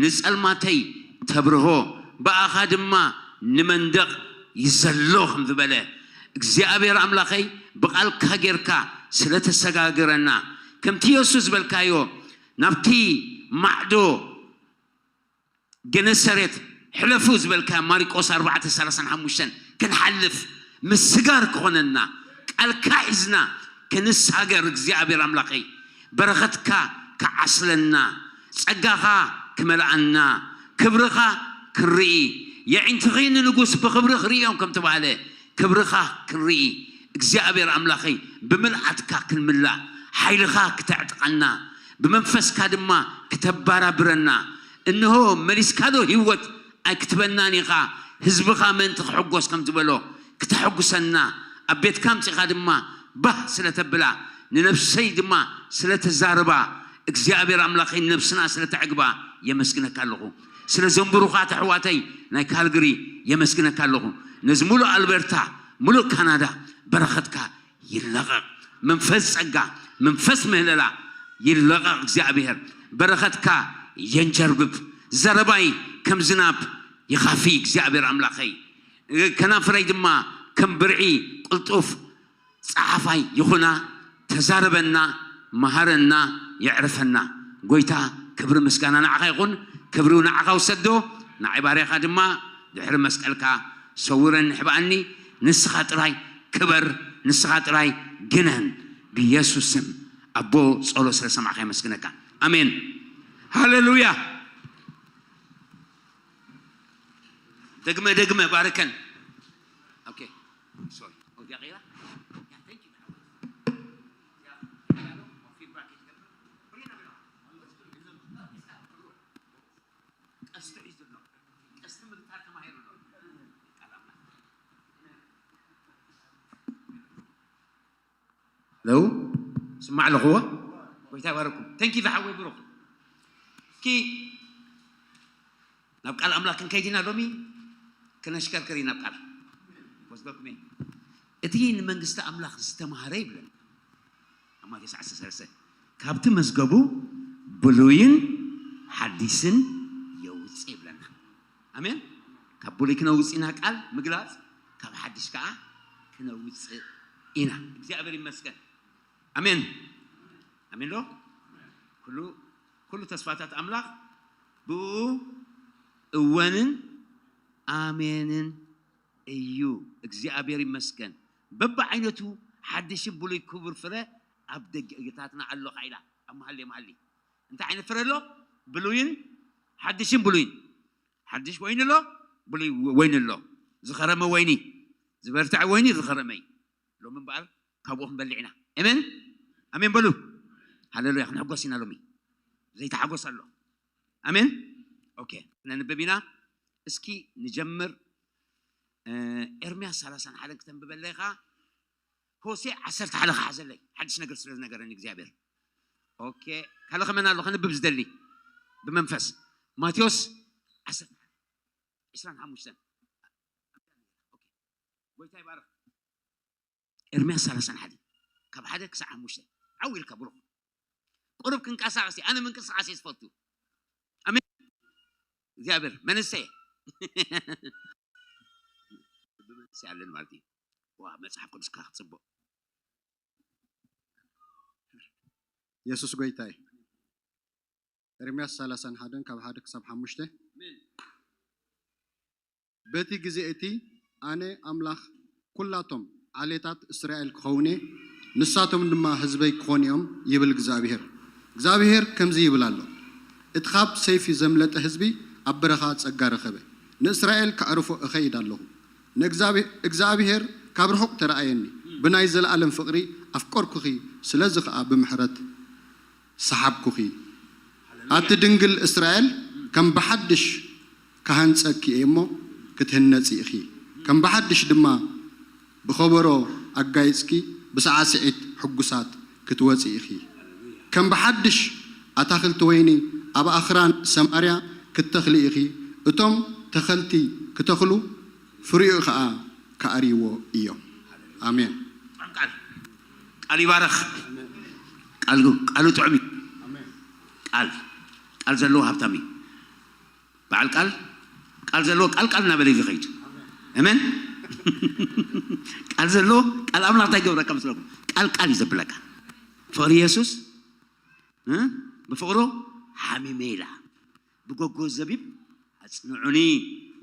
ንጸልማተይ ተብርሆ፣ ብኣኻ ድማ ንመንደቕ ይዘሎ ከም ዝበለ፣ እግዚኣብሔር ኣምላኸይ ብቓልካ ጌርካ ስለ ተሰጋገረና፣ ከምቲ የሱስ ዝበልካዮ፣ ናብቲ ማዕዶ ገነሰሬት ሕለፉ ዝበልካ ማርቆስ ኣርባዕተ ሰላሳን ሓሙሽተን ክንሓልፍ ምስጋር ክኾነና፣ ቃልካ ሒዝና ክንሳገር፣ እግዚኣብሔር ኣምላኸይ በረኸትካ ክዓስለና፣ ጸጋኻ ክመልኣና፣ ክብርኻ ክንርኢ፣ የዒንትኺ ንንጉስ ብኽብሪ ክርእዮም ከም ተባህለ፣ ክብርኻ ክንርኢ፣ እግዚኣብሔር ኣምላኸይ ብምልኣትካ ክንምላእ፣ ሓይልኻ ክተዕጥቀና፣ ብመንፈስካ ድማ ክተባራብረና። እንሆ መሊስካ ዶ ህይወት ኣይክትበናን ኢኻ፣ ህዝብኻ ምእንቲ ክሕጎስ ከም ዝበሎ ክተሐጉሰና፣ ኣብ ቤትካ ኣምጺኻ ድማ ባህ ስለ ተብላ፣ ንነብሰይ ድማ ስለ ተዛርባ፣ እግዚኣብሔር ኣምላኸይ ነብስና ስለ ተዕግባ የመስግነካ ኣለኹ። ስለ ዘንብሩኻት ኣሕዋተይ ናይ ካልግሪ የመስግነካ ኣለኹ። ነዚ ሙሉእ ኣልበርታ፣ ሙሉእ ካናዳ በረኸትካ ይለቐቕ። መንፈስ ጸጋ፣ መንፈስ ምህለላ ይለቐቕ። እግዚኣብሔር በረኸትካ የንጀርብብ። ዘረባይ ከም ዝናብ ይኻፊ። እግዚኣብሔር ኣምላኸይ፣ ከናፍረይ ድማ ከም ብርዒ ቅልጡፍ ጸሓፋይ ይኹና። ተዛረበና፣ መሃረና፣ የዕርፈና። ጎይታ ክብሪ ምስጋና ንዓኻ ይኹን። ክብሪ ንዓኻ ውሰዶ። ንዓይ ባርያኻ ድማ ድሕሪ መስቀልካ ሰውረኒ፣ ሕብኣኒ። ንስኻ ጥራይ ክበር፣ ንስኻ ጥራይ ግነን። ብየሱስ ስም ኣቦ፣ ጸሎት ስለ ሰማዕካ የመስግነካ። ኣሜን። ሃሌሉያ። ደግመ ደግመ ባርከን። ኦኬ፣ ሶሪ። ኦኬ፣ ቀይራ። ያ፣ ታንክ ዩ። ያ፣ ያ፣ ፊድባክ ይትገብር። ቀስቱ ሒዙ ኣሎ። ቀስቲ ምግታር ተማሂሩ ኣሎ። ቃል ኣምላኽ። ሄሎ፣ ስማዕ ኣለኽዎ? ጎይታ ይባረኩም። ተንኪ ዝሓወይ ብሩኽ። እስኪ ናብ ቃል ኣምላኽ ክንከይድ ኢና ሎሚ፣ ክነሽከርክር ኢና ናብ ቃል። ወስደኩም እየ። እቲ ንመንግስቲ ኣምላኽ ዝተማህረ ይብለና ኣብ ማቴዎስ ዓሰርተ ሰለስተ፣ ካብቲ መዝገቡ ብሉይን ሓዲስን የውፅእ ይብለና። ኣሜን። ካብ ብሉይ ክነውፅእ ኢና ቃል ምግላፅ፣ ካብ ሓዲሽ ከዓ ክነውፅእ ኢና። እግዚኣብሔር ይመስገን። ኣሜን። ኣሜን ዶ? ኩሉ፣ ኩሉ ተስፋታት ኣምላኽ ብኡ እወንን ኣሜንን እዩ። እግዚኣብሔር ይመስገን። በብዓይነቱ ሓድሽን ብሉይ ክቡር ፍረ ኣብ ደገታትና ኣሎ ኢላ ኣብ መሃሌ መሃሌ። እንታይ ዓይነት ፍረ ኣሎ? ብሉይን ሓድሽን ብሉይን። ሓድሽ ወይኒ ኣሎ፣ ብሉይ ወይኒ ኣሎ። ዝኸረመ ወይኒ፣ ዝበርትዐ ወይኒ ዝኸረመ እዩ። ሎሚ እምበኣር ካብኡ ክንበልዕ ኢና። ኣሜን፣ ኣሜን በሉ። ሃሌሉያ። ክንሕጎስ ኢና ሎሚ። ዘይተሓጎስ ኣሎ። ኣሜን። ኦኬ፣ ነንብብ ኢና። እስኪ ንጀምር። ኤርምያስ ሰላሳን ሓደን ክተንብበለይ ኢኻ። ሆሴ ዓሰርተ ሓደ ክሓዘለይ፣ ሓድሽ ነገር ስለ ዝነገረኒ እግዚኣብሔር። ኦኬ፣ ካልእ ከመን ኣሎ ከንብብ ዝደሊ ብመንፈስ? ማቴዎስ ዓሰርተ ሓደ ዕስራን ሓሙሽተን። ኦኬ፣ ጎይታ ይባርኽ። ኤርምያስ ሰላሳን ሓደ ካብ ሓደ ክሳዕ ሓሙሽተ። ዓው ኢልካ ብሩኽ። ቁሩብ ክንቀሳቐስ እየ። ኣነ ምንቅስቓስ እየ ዝፈቱ። ኣሜን። እግዚኣብሔር መንሰ ብመንሰ ኣለን ማለት እዩ። ዋ፣ መጽሓፍ ቅዱስ ክጽብቕ። የሱስ ጎይታ እዩ። ኤርምያስ ሰላሳን ሓደን ካብ ሓደ ክሳብ ሓሙሽተ። በቲ ግዜ እቲ ኣነ ኣምላኽ ኵላቶም ዓሌታት እስራኤል ክኸውን እየ፣ ንሳቶም ድማ ህዝበይ ክኾኑ እዮም፣ ይብል እግዚኣብሄር። እግዚኣብሄር ከምዚ ይብል ኣሎ፣ እቲ ኻብ ሰይፊ ዘምለጠ ህዝቢ ኣብ በረኻ ጸጋ ረኸበ፣ ንእስራኤል ከዕርፎ እኸይድ ኣለኹ። ንእግዚኣብሄ-፣ እግዚኣብሄር ካብ ርሑቕ ተረኣየኒ፣ ብናይ ዘለኣለም ፍቕሪ ኣፍቀርኩኺ፣ ስለዚ ኸኣ ብምሕረት ሰሓብኩኺ። ኣቲ ድንግል እስራኤል ከም ብሓድሽ ክሃንጸኪ እየ እሞ ክትህነጺ ኢኺ። ከም ብሓድሽ ድማ ብኸበሮ ኣጋይጽኪ ብሳዕስዒት ሕጉሳት ክትወጺ ኢኺ። ከም ብሓድሽ ኣታኽልቲ ወይኒ ኣብ ኣኽራን ሰማርያ ክትተኽሊ ኢኺ። እቶም ተኸልቲ ክተኽሉ ፍሪኡ ኸኣ ክኣርይዎ እዮም። ኣሜን። ቃል ቃል ይባረኽ። ቃሉ ቃሉ ጥዑም እዩ። ቃል ቃል ዘለዎ ሃብታም እዩ። በዓል ቃል ቃል ዘለዎ ቃል ቃል እናበለ እዩ ዝኸይድ። ኣሜን። ቃል ዘለዎ ቃል ኣምላኽ እንታይ ገብረካ መስለኩም? ቃል ቃል እዩ ዘብለካ። ፍቕሪ የሱስ እ? ብፍቕሩ ሓሚመ ኢላ። ብጎጎ ዘቢብ ኣጽንዑኒ፣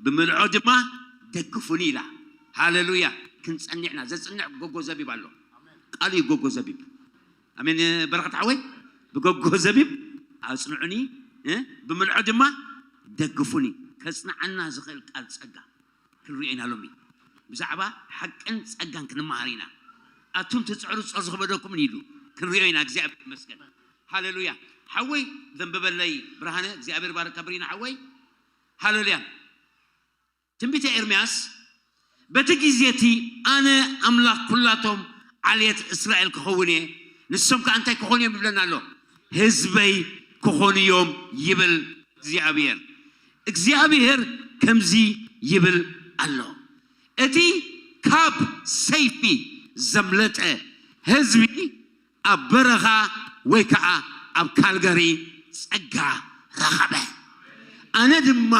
ብምልዖ ድማ ደግፉኒ ኢላ። ሃሌሉያ። ክንጸንዕና ዘጽንዕ ጎጎ ዘቢብ ኣሎ። ቃሉ እዩ ጎጎ ዘቢብ። ኣሜን። በረኸት ሓወይ ብጎጎ ዘቢብ ኣጽንዑኒ፣ እ? ብምልዖ ድማ ደግፉኒ። ከጽንዓና ዝኽእል ቃል ጸጋ ክንሪኦ ኢና ሎሚ። ብዛዕባ ሓቅን ጸጋን ክንመሃር ኢና። ኣቱም ትጽዕሩ ጾር ዝኽበደኩምን ኢሉ ክንሪኦ ኢና። እግዚኣብሔር ይመስገን። ሃሌሉያ። ሓወይ ዘንበበለይ ብርሃነ እግዚኣብሔር ባረካ ብሪና ሓወይ። ሃሌሉያ። ትንቢተ ኤርምያስ በቲ ግዜ እቲ ኣነ ኣምላኽ ኩላቶም ዓሌት እስራኤል ክኸውን እየ፣ ንሶም ከኣ እንታይ ክኾኑ እዮም ይብለና ኣሎ? ህዝበይ ክኾኑ እዮም ይብል እግዚኣብሔር። እግዚኣብሔር ከምዚ ይብል ኣሎ፣ እቲ ካብ ሰይፊ ዘምለጠ ህዝቢ ኣብ በረኻ ወይ ከዓ ኣብ ካልገሪ ጸጋ ረኸበ። ኣነ ድማ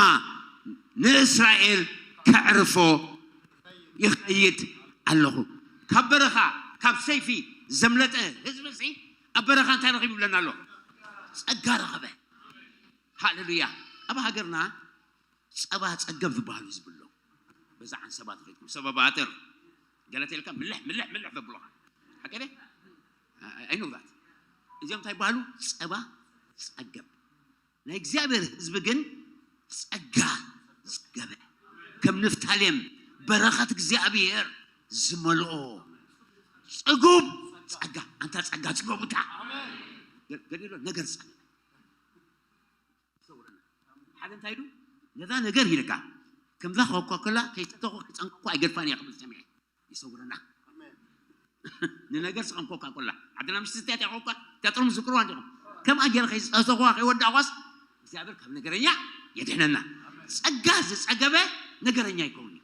ንእስራኤል ከዕርፎ ይኸይድ ኣለኹ። ካብ በረኻ ካብ ሰይፊ ዘምለጠ ህዝቢ ሲ ኣብ በረኻ እንታይ ረኺቡ ይብለና ኣሎ? ጸጋ ረኸበ። ሃሌሉያ። ኣብ ሃገርና ጸባ ጸገብ ዝበሃሉ ዝብሎ በዛ ዓንሰባ ተኸይድኩም ሰበባ ኣተር ገለ ተልካ ምልሕ ምልሕ ምልሕ ዘብሎኻ ሓቀደ ኣይንውራት። እዚኦም እንታይ ይበሃሉ? ጸባ ጸገብ። ናይ እግዚኣብሔር ህዝቢ ግን ጸጋ ዝጸገበ፣ ከም ንፍታሌም በረኸት እግዚኣብሔር ዝመልኦ ጽጉብ ጸጋ። ኣንታ ጸጋ ጽገቡታ ገ-፣ ገሊሎ ነገር ጸገበ። ይሰውረና። ሓደ እንታይ ኢሉ ነዛ ነገር ኢልካ ከምዛ ኮካ ኮላ ከይሰተኹ ክጸንቀኩ ኣይገድፋን እያ ክብል ሰሚዐ። ይሰውረና። ንነገር ስቐም ኮካ ኮላ ዓድና ምሽ ዝስተያት እያ ኮካ። እታ ጥርሙዝ ዝቅርዋ እንዲኹም ከምኣ ገይረ ከይሰተኹዋ ከይወዳእኳስ እግዚኣብሔር ካብ ነገረኛ የድሕነና። ጸጋ ዝጸገበ ነገረኛ ይከውን እዩ።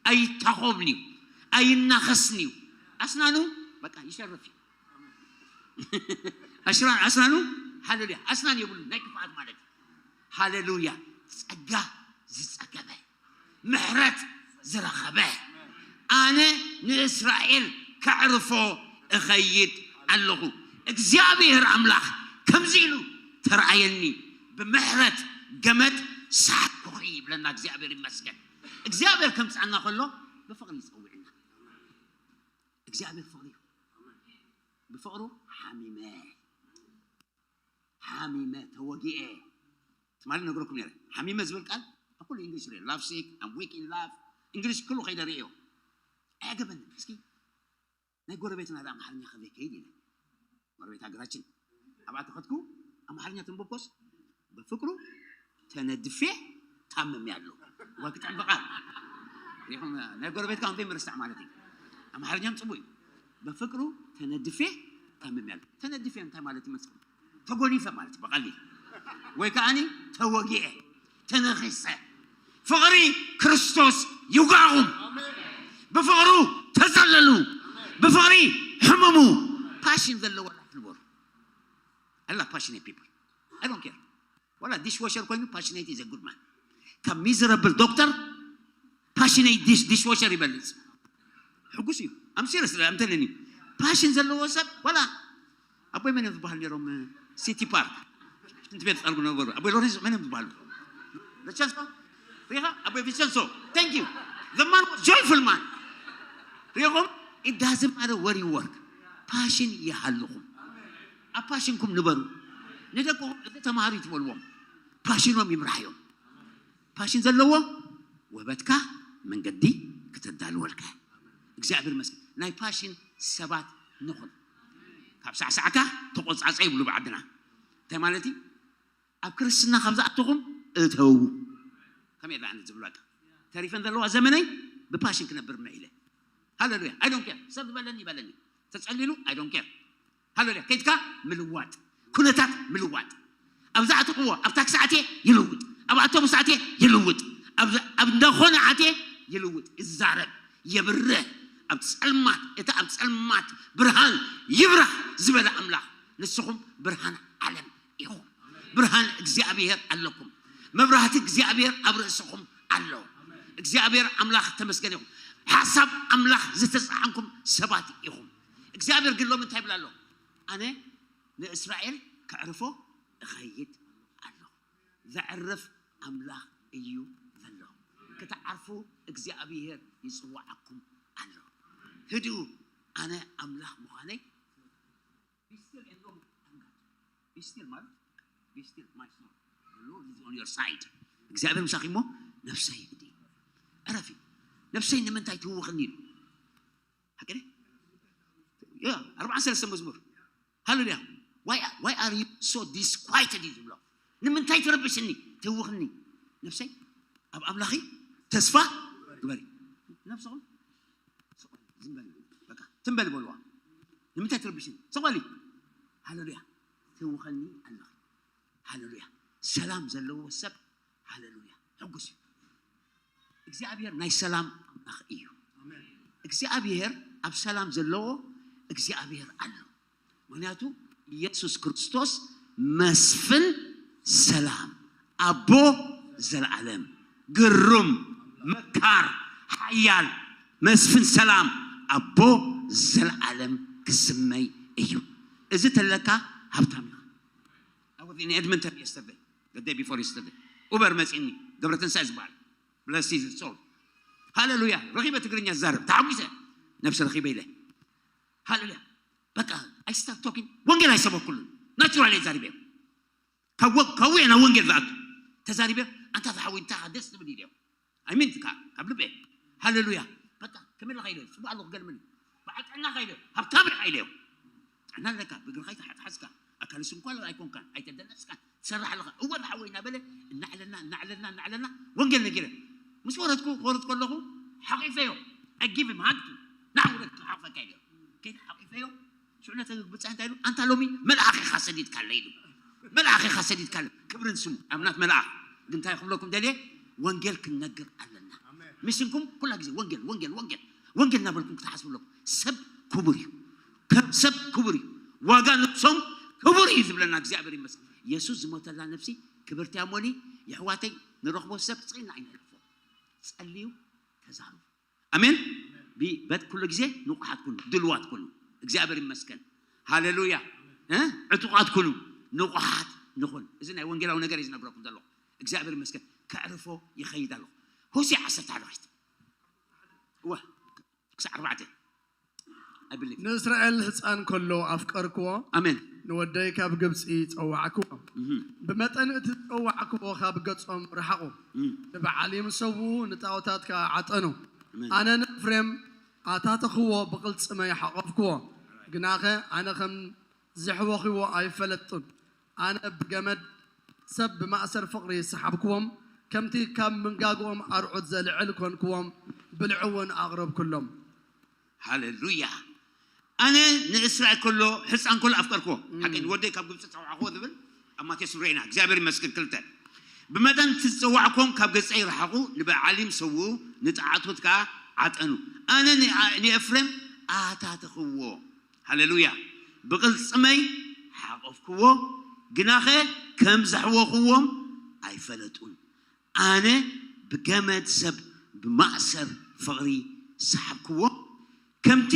ኣይታኾብን እዩ። ኣይናኸስን እዩ። ኣስናኑ በቃ ይሸርፍ እዩ። ኣስናኑ ሃሌሉያ ኣስናን የብሉ ናይ ክፍኣት ማለት እዩ። ሃሌሉያ ጸጋ ዝጸገበ ምሕረት ዝረኸበ ኣነ ንእስራኤል ከዕርፎ እኸይድ ኣለኹ። እግዚኣብሔር ኣምላኽ ከምዚ ኢሉ ተረኣየኒ፣ ብምሕረት ገመድ ሰሓብኩኺ ይብለና። እግዚኣብሔር ይመስገን። እግዚኣብሔር ከምፅኣና ከሎ ብፍቕሪ ይፀውዕና። እግዚኣብሔር ፍቕሪ እዩ። ብፍቕሩ ሓሚመ ሓሚመ ተወጊኤ ትማሊ ነግረኩም ነረ። ሓሚመ ዝብል ቃል ኣብ ኩሉ እንግሊሽ ሪኦ love sick, I'm weak in love, እንግሊሽ ኩሉ ከይደ ርእዮ። ኣያገበኒ እስኪ ናይ ጎረቤትና ዳ ኣምሓርኛ ከዘይ ከይድ ኢለ ጎረቤት ሃገራችን ኣብኣ ተኸትኩ ኣምሓርኛ ትንብብ ኮስ በፍቅሩ ተነድፌ ታምም ያለው ወቅት በቃል ይኹን ናይ ጎረቤት ካንፌ ምርሳዕ ማለት እዩ። ኣምሓርኛም ጽቡቅ እዩ። በፍቅሩ ተነድፌ ታምም ያለው ተነድፌ እንታይ ማለት ይመስል? ተጎኒፈ ማለት በቃል ወይ ከዓኒ ተወጊኤ ተነኺሰ ፍቕሪ ክርስቶስ ይውጋኹም። ብፍቕሩ ተጸለሉ፣ ብፍቕሪ ሕመሙ። ፓሽን ዘለዎ ላይፍ ንበሩ። I love passionate people. I don't care. ዋላ ዲሽ ዋሸር ኮይኑ passionate is a good man። ካብ ሚዘረብል ዶክተር passionate ዲሽ ዋሸር ይበልጽ። ሕጉስ እዩ። I'm serious. I'm telling you. ፓሽን ዘለዎ ሰብ ዋላ ኣቦይ መን እዮም ዝበሃል ነይሮም? ሲቲ ፓርክ ሽንቲ ቤት ጸርጉ ነበሩ። ኣቦይ ሎሬንስ መን እዮም ዝበሃሉ? ቻንሶ ሪኻ ኣቦይ ቪቸንሶ thank you. The man was joyful man. ሪኹም? It doesn't matter where you work. ፓሽን ይሃልኹም። ኣብ ፓሽንኩም ንበሩ። ንደቅኹም እዚ ተማሃሩ ትበልዎም። ፓሽኖም ይምራሕ እዮም። ፓሽን ዘለዎ ወበትካ መንገዲ ክተዳልወልካ። እግዚኣብሔር ይመስገን። ናይ ፓሽን ሰባት ንኹን። ካብ ሳዕሳዕካ ተቆጻጸ ይብሉ ብዓድና። እንታይ ማለት እዩ? ኣብ ክርስትና ካብ ዝኣተኹም እተዉ። ከመይ ዳዕነት ዝብሉ በቃ ተሪፈን ዘለዋ ዘመነይ ብፓሽን ክነብር ምነ ኢለ። ሃሌሉያ። I don't care ሰብ ዝበለኒ ይበለኒ። ተጸሊሉ I don't care። ሃሌሉያ። ከይድካ ምልዋጥ፣ ኩነታት ምልዋጥ። ኣብ ዝኣተኽዎ ኣብ ታክሲ ኣትየ ይልውጥ፣ ኣብ ኣውቶቡስ ኣትየ ይልውጥ፣ ኣብ ኣብ እንዳኾነ ኣትየ ይልውጥ፣ ይዛረብ፣ የብርህ። ኣብ ጸልማት እታ ኣብ ጸልማት ብርሃን ይብራህ ዝበለ ኣምላኽ ንስኹም ብርሃን ዓለም ኢኹም። ብርሃን እግዚኣብሔር ኣለኩም። መብራህቲ እግዚኣብሔር ኣብ ርእስኹም ኣሎ። እግዚኣብሔር ኣምላኽ ተመስገን ይኹም። ሓሳብ ኣምላኽ ዝተጻዓንኩም ሰባት ኢኹም። እግዚኣብሔር ግን ሎም እንታይ ይብል ኣሎ? ኣነ ንእስራኤል ከዕርፎ እኸይድ ኣለኹ። ዘዕርፍ ኣምላኽ እዩ ዘሎ። ክትዓርፉ እግዚኣብሔር ይጽውዓኩም ኣሎ። ህድኡ ኣነ ኣምላኽ ምዃነይ be still and know I'm God. Be still ማለት be still my soul. The Lord is on your side. እግዚኣብሔር ምሳኺ እሞ ነፍሰይ እንዲ ዕረፊ። ነፍሰይ ንምንታይ ትህውኽኒ ኢሉ ሓቂ ድዩ? ያ ኣርብዓን ሰለስተ መዝሙር ሃሌሉያ። Why, why are you so disquieted እዩ ዝብሎ። ንምንታይ ትረብሽኒ ትህውኽኒ? ነፍሰይ ኣብ ኣምላኺ ተስፋ ግበሪ። ነፍስኹም ዝም በል በቃ ትም በል በልዋ። ንምንታይ ትረብሽኒ? ስቕ በሊ። ሃሌሉያ። ትህውኸኒ ኣለኺ። ሃሌሉያ። ሰላም ዘለዎ ሰብ ሃሌሉያ ሕጉስ እዩ። እግዚኣብሔር ናይ ሰላም ኣምላኽ እዩ። እግዚኣብሔር ኣብ ሰላም ዘለዎ እግዚኣብሔር ኣሎ። ምክንያቱ ኢየሱስ ክርስቶስ መስፍን ሰላም ኣቦ ዘለዓለም ግሩም መካር ሓያል መስፍን ሰላም ኣቦ ዘለዓለም ክስመይ እዩ። እዚ ተለካ ሃብታም ኢኻ። I was in Edmonton yesterday, the day before yesterday. ኡበር መጺኒ ገብረትንሳኤ ዝበሃል bless his soul. ሃሌሉያ ረኺበ ትግርኛ ዝዛረብ ተሓጒሰ ነብሲ ረኺበ ኢለ ሃሌሉያ በቃ I start talking ወንጌል ኣይሰበኩሉን ናቹራል ተዛሪበ ካብኡ ናብ ወንጌል ዝኣቱ ተዛሪበ ኣንታ ዝሓወይ እንታይ ደስ ዝብል ኢለ ኣይሚን ካብ ልበ ሃሌሉያ በቃ ከመይ ለካ ኢለ ጽቡቅ ኣለኹ ገለ ምን በዓል ጥዕና ኢለ ሃብታም ኢለ ጥዕና ኣለካ ብእግርኻ ይተሓዝካ ኣካል ስንኳ ኣይኮንካን ኣይተደነስካን ትሰርሕ ኣለኻ እወ ዝሓወይ እናበለ እናዕለልና እናዕለልና እናዕለልና ወንጌል ነጊረ ምስ ወረድኩ ክወርድ ከለኹ ሓቂፈዮ ኣጊቭ ሃግቱ ንዓ ውረድ ክሓቕፈካ ኢለ ከይደ ሓቂፈዮ ሽዑ ነቲ ብጻይ እንታይ ኢሉ ኣንታ ሎሚ መልኣኽ ኢኻ ሰዲድካለይ ኢሉ መልኣኽ ኢኻ ሰዲድካለ ክብርን ስሙ ኣምናት መልኣኽ ግን እንታይ ክብለኩም ደልየ ወንጌል ክንነግር ኣለና ሚሽንኩም ኩላ ግዜ ወንጌል ወንጌል ወንጌል ወንጌል እናበልኩም ክትሓስቡ ኣለኩም ሰብ ክቡር እዩ ሰብ ክቡር እዩ ዋጋ ነብሶም ክቡር እዩ ዝብለና እግዚኣብሔር ይመስል የሱስ ዝሞተላ ነብሲ ክብርቲ ኣሞኒ የሕዋተይ ንረኽቦ ሰብ ስቕኢልና ኣይነሕልፎ ጸልዩ ተዛሩ ኣሜን በት ኩሉ ግዜ ንቑሓት ኩኑ ድልዋት ኩኑ እግዚኣብሔር ይመስገን ሃሌሉያ ዕጡቓት ኩኑ ንቑሓት ንኹን እዚ ናይ ወንጌላዊ ነገር እዩ ዝነግረኩም ዘለኹ እግዚኣብሔር ይመስገን ከዕርፎ ይኸይድ ኣለኹ ሆሴ ዓሰርተ ሓደ ኸይድ እወ ክሳዕ ኣርባዕተ I believe. ንእስራኤል ህፃን ከሎ ኣፍቀርክዎ፣ ኣሜን። ንወደይ ካብ ግብፂ ፀዋዕክዎ። እህ፣ ብመጠን እቲ ዝፀዋዕክዎ ካብ ገፆም ርሓቑ። እህ፣ ንበዓሊም ሰዉ ንጣዖታት ከዓ ዓጠኑ። ኣሜን። ኣነ ንኤፍሬም ኣታተኽዎ፣ ብቕልፅመይ ሓቖፍክዎ። ግናኸ ኣነ ከም ዘሕወኽዎ ኣይፈለጡን። ኣነ ብገመድ ሰብ ብማእሰር ፍቕሪ ሰሓብክዎም፣ ከምቲ ካብ ምንጋግኦም ኣርዑት ዘልዕል ኮንክዎም፣ ብልዒ እውን ኣቕረብኩሎም። ሃሌሉያ። ኣነ ንእስራኤል ከሎ ሕፃን ከሎ ኣፍቀርክዎ። ሓቂ ንወደይ ካብ ግብፂ ፀዋዕክዎ ዝብል ኣብ ማቴዎስ ንሪኦ ኢና። እግዚኣብሔር ይመስገን። ክልተ ብመጠን እቲ ዝፀዋዕክዎም ካብ ገፀይ ርሓቑ፣ ንበዓሊም ሰዉ ንጣዖታት ከዓ ዓጠኑ። ኣነ ንኣ- ንኤፍሬም ኣታተኽዎ። ሃሌሉያ። ብቕልፅመይ ሓቖፍክዎ፣ ግናኸ ከም ዘሕወኽዎም ኣይፈለጡን። ኣነ ብገመድ ሰብ ብማእሰር ፍቕሪ ሰሓብክዎ፣ ከምቲ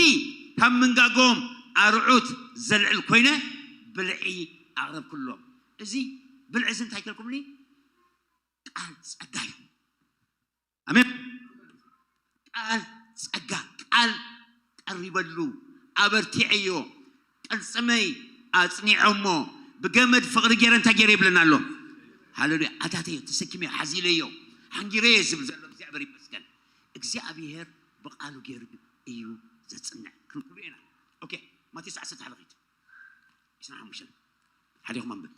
ካብ ምንጋጎም ኣርዑት ዘልዕል ኮይነ ብልዒ ኣቕረብክሎም። እዚ ብልዒ እዚ እንታይ ከልኩምኒ? ቃል ጸጋ እዩ። ኣሜን። ቃል ጸጋ፣ ቃል ቀሪበሉ፣ ኣበርቲዐዮ፣ ቅልጽመይ ኣጽኒዖሞ፣ ብገመድ ፍቕሪ ገይረ እንታይ ገይረ ይብለና ኣሎ? ሃሌሉያ። ኣታተዮ፣ ተሰኪመዮ፣ ሓዚለዮ፣ ሓንጊረዮ ዝብል ዘሎ እግዚኣብሔር ይመስገን። እግዚኣብሔር ብቃሉ ገይሩ እዩ ዘጽንዕ። ክንክሉ ኢና። ኦኬ፣ ማቴዎስ ዓሰርተ ሓደ ኺድ። ዕስራን ሓሙሽተን። ሓዲኹም ኣንብብ።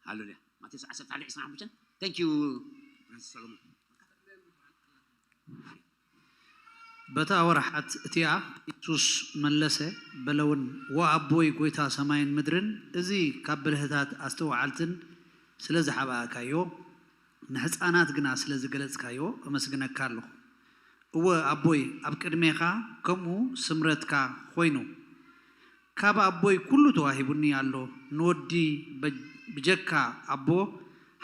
ሃሌሉያ። ማቴዎስ ዓሰርተ ሓደ ዕስራን ሓሙሽተን። Thank you፣ ብራዘር ሰሎሞን። በታ ወርሓት እቲኣ የሱስ መለሰ በለውን፣ ዎ ኣቦይ ጐይታ ሰማይን ምድርን፣ እዚ ካብ ብልህታት ኣስተውዓልትን ስለ ዝሓብኣካዮ፣ ንሕፃናት ግና ስለ ዝገለጽካዮ፣ ኣመስግነካ ኣለኹ። እወ ኣቦይ፣ ኣብ ቅድሜኻ ከምኡ ስምረትካ ኾይኑ። ካብ ኣቦይ ኩሉ ተዋሂቡኒ ኣሎ። ንወዲ በ- ብጀካ ኣቦ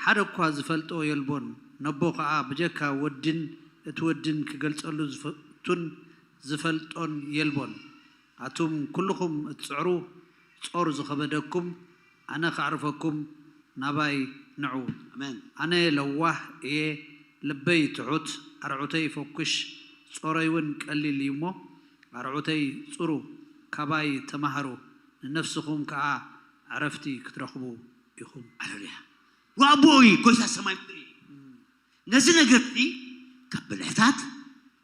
ሓደ እኳ ዝፈልጦ የልቦን። ነቦ ኸኣ ብጀካ ወድን እቲ ወድን ክገልጸሉ ዝፈቱን ዝፈልጦን የልቦን። ኣቱም ኩልኹም እትጽዕሩ ጾር ዝኸበደኩም ኣነ ከዕርፈኩም ናባይ ንዑ። ኣሜን። ኣነ ለዋህ እየ፣ ልበይ ትሑት፣ ኣርዑተይ ፈኩሽ፣ ጾረይ እውን ቀሊል እዩ እሞ ኣርዑተይ ጽሩ፣ ካባይ ተማሃሩ፣ ንነፍስኹም ከኣ ዕረፍቲ ክትረኽቡ ኢኹም። ሃሌሉያ። ወኣቦይ ጎይታ ሰማይ ምድሪ፣ ነዚ ነገር እዚ ካብ ብልሕታት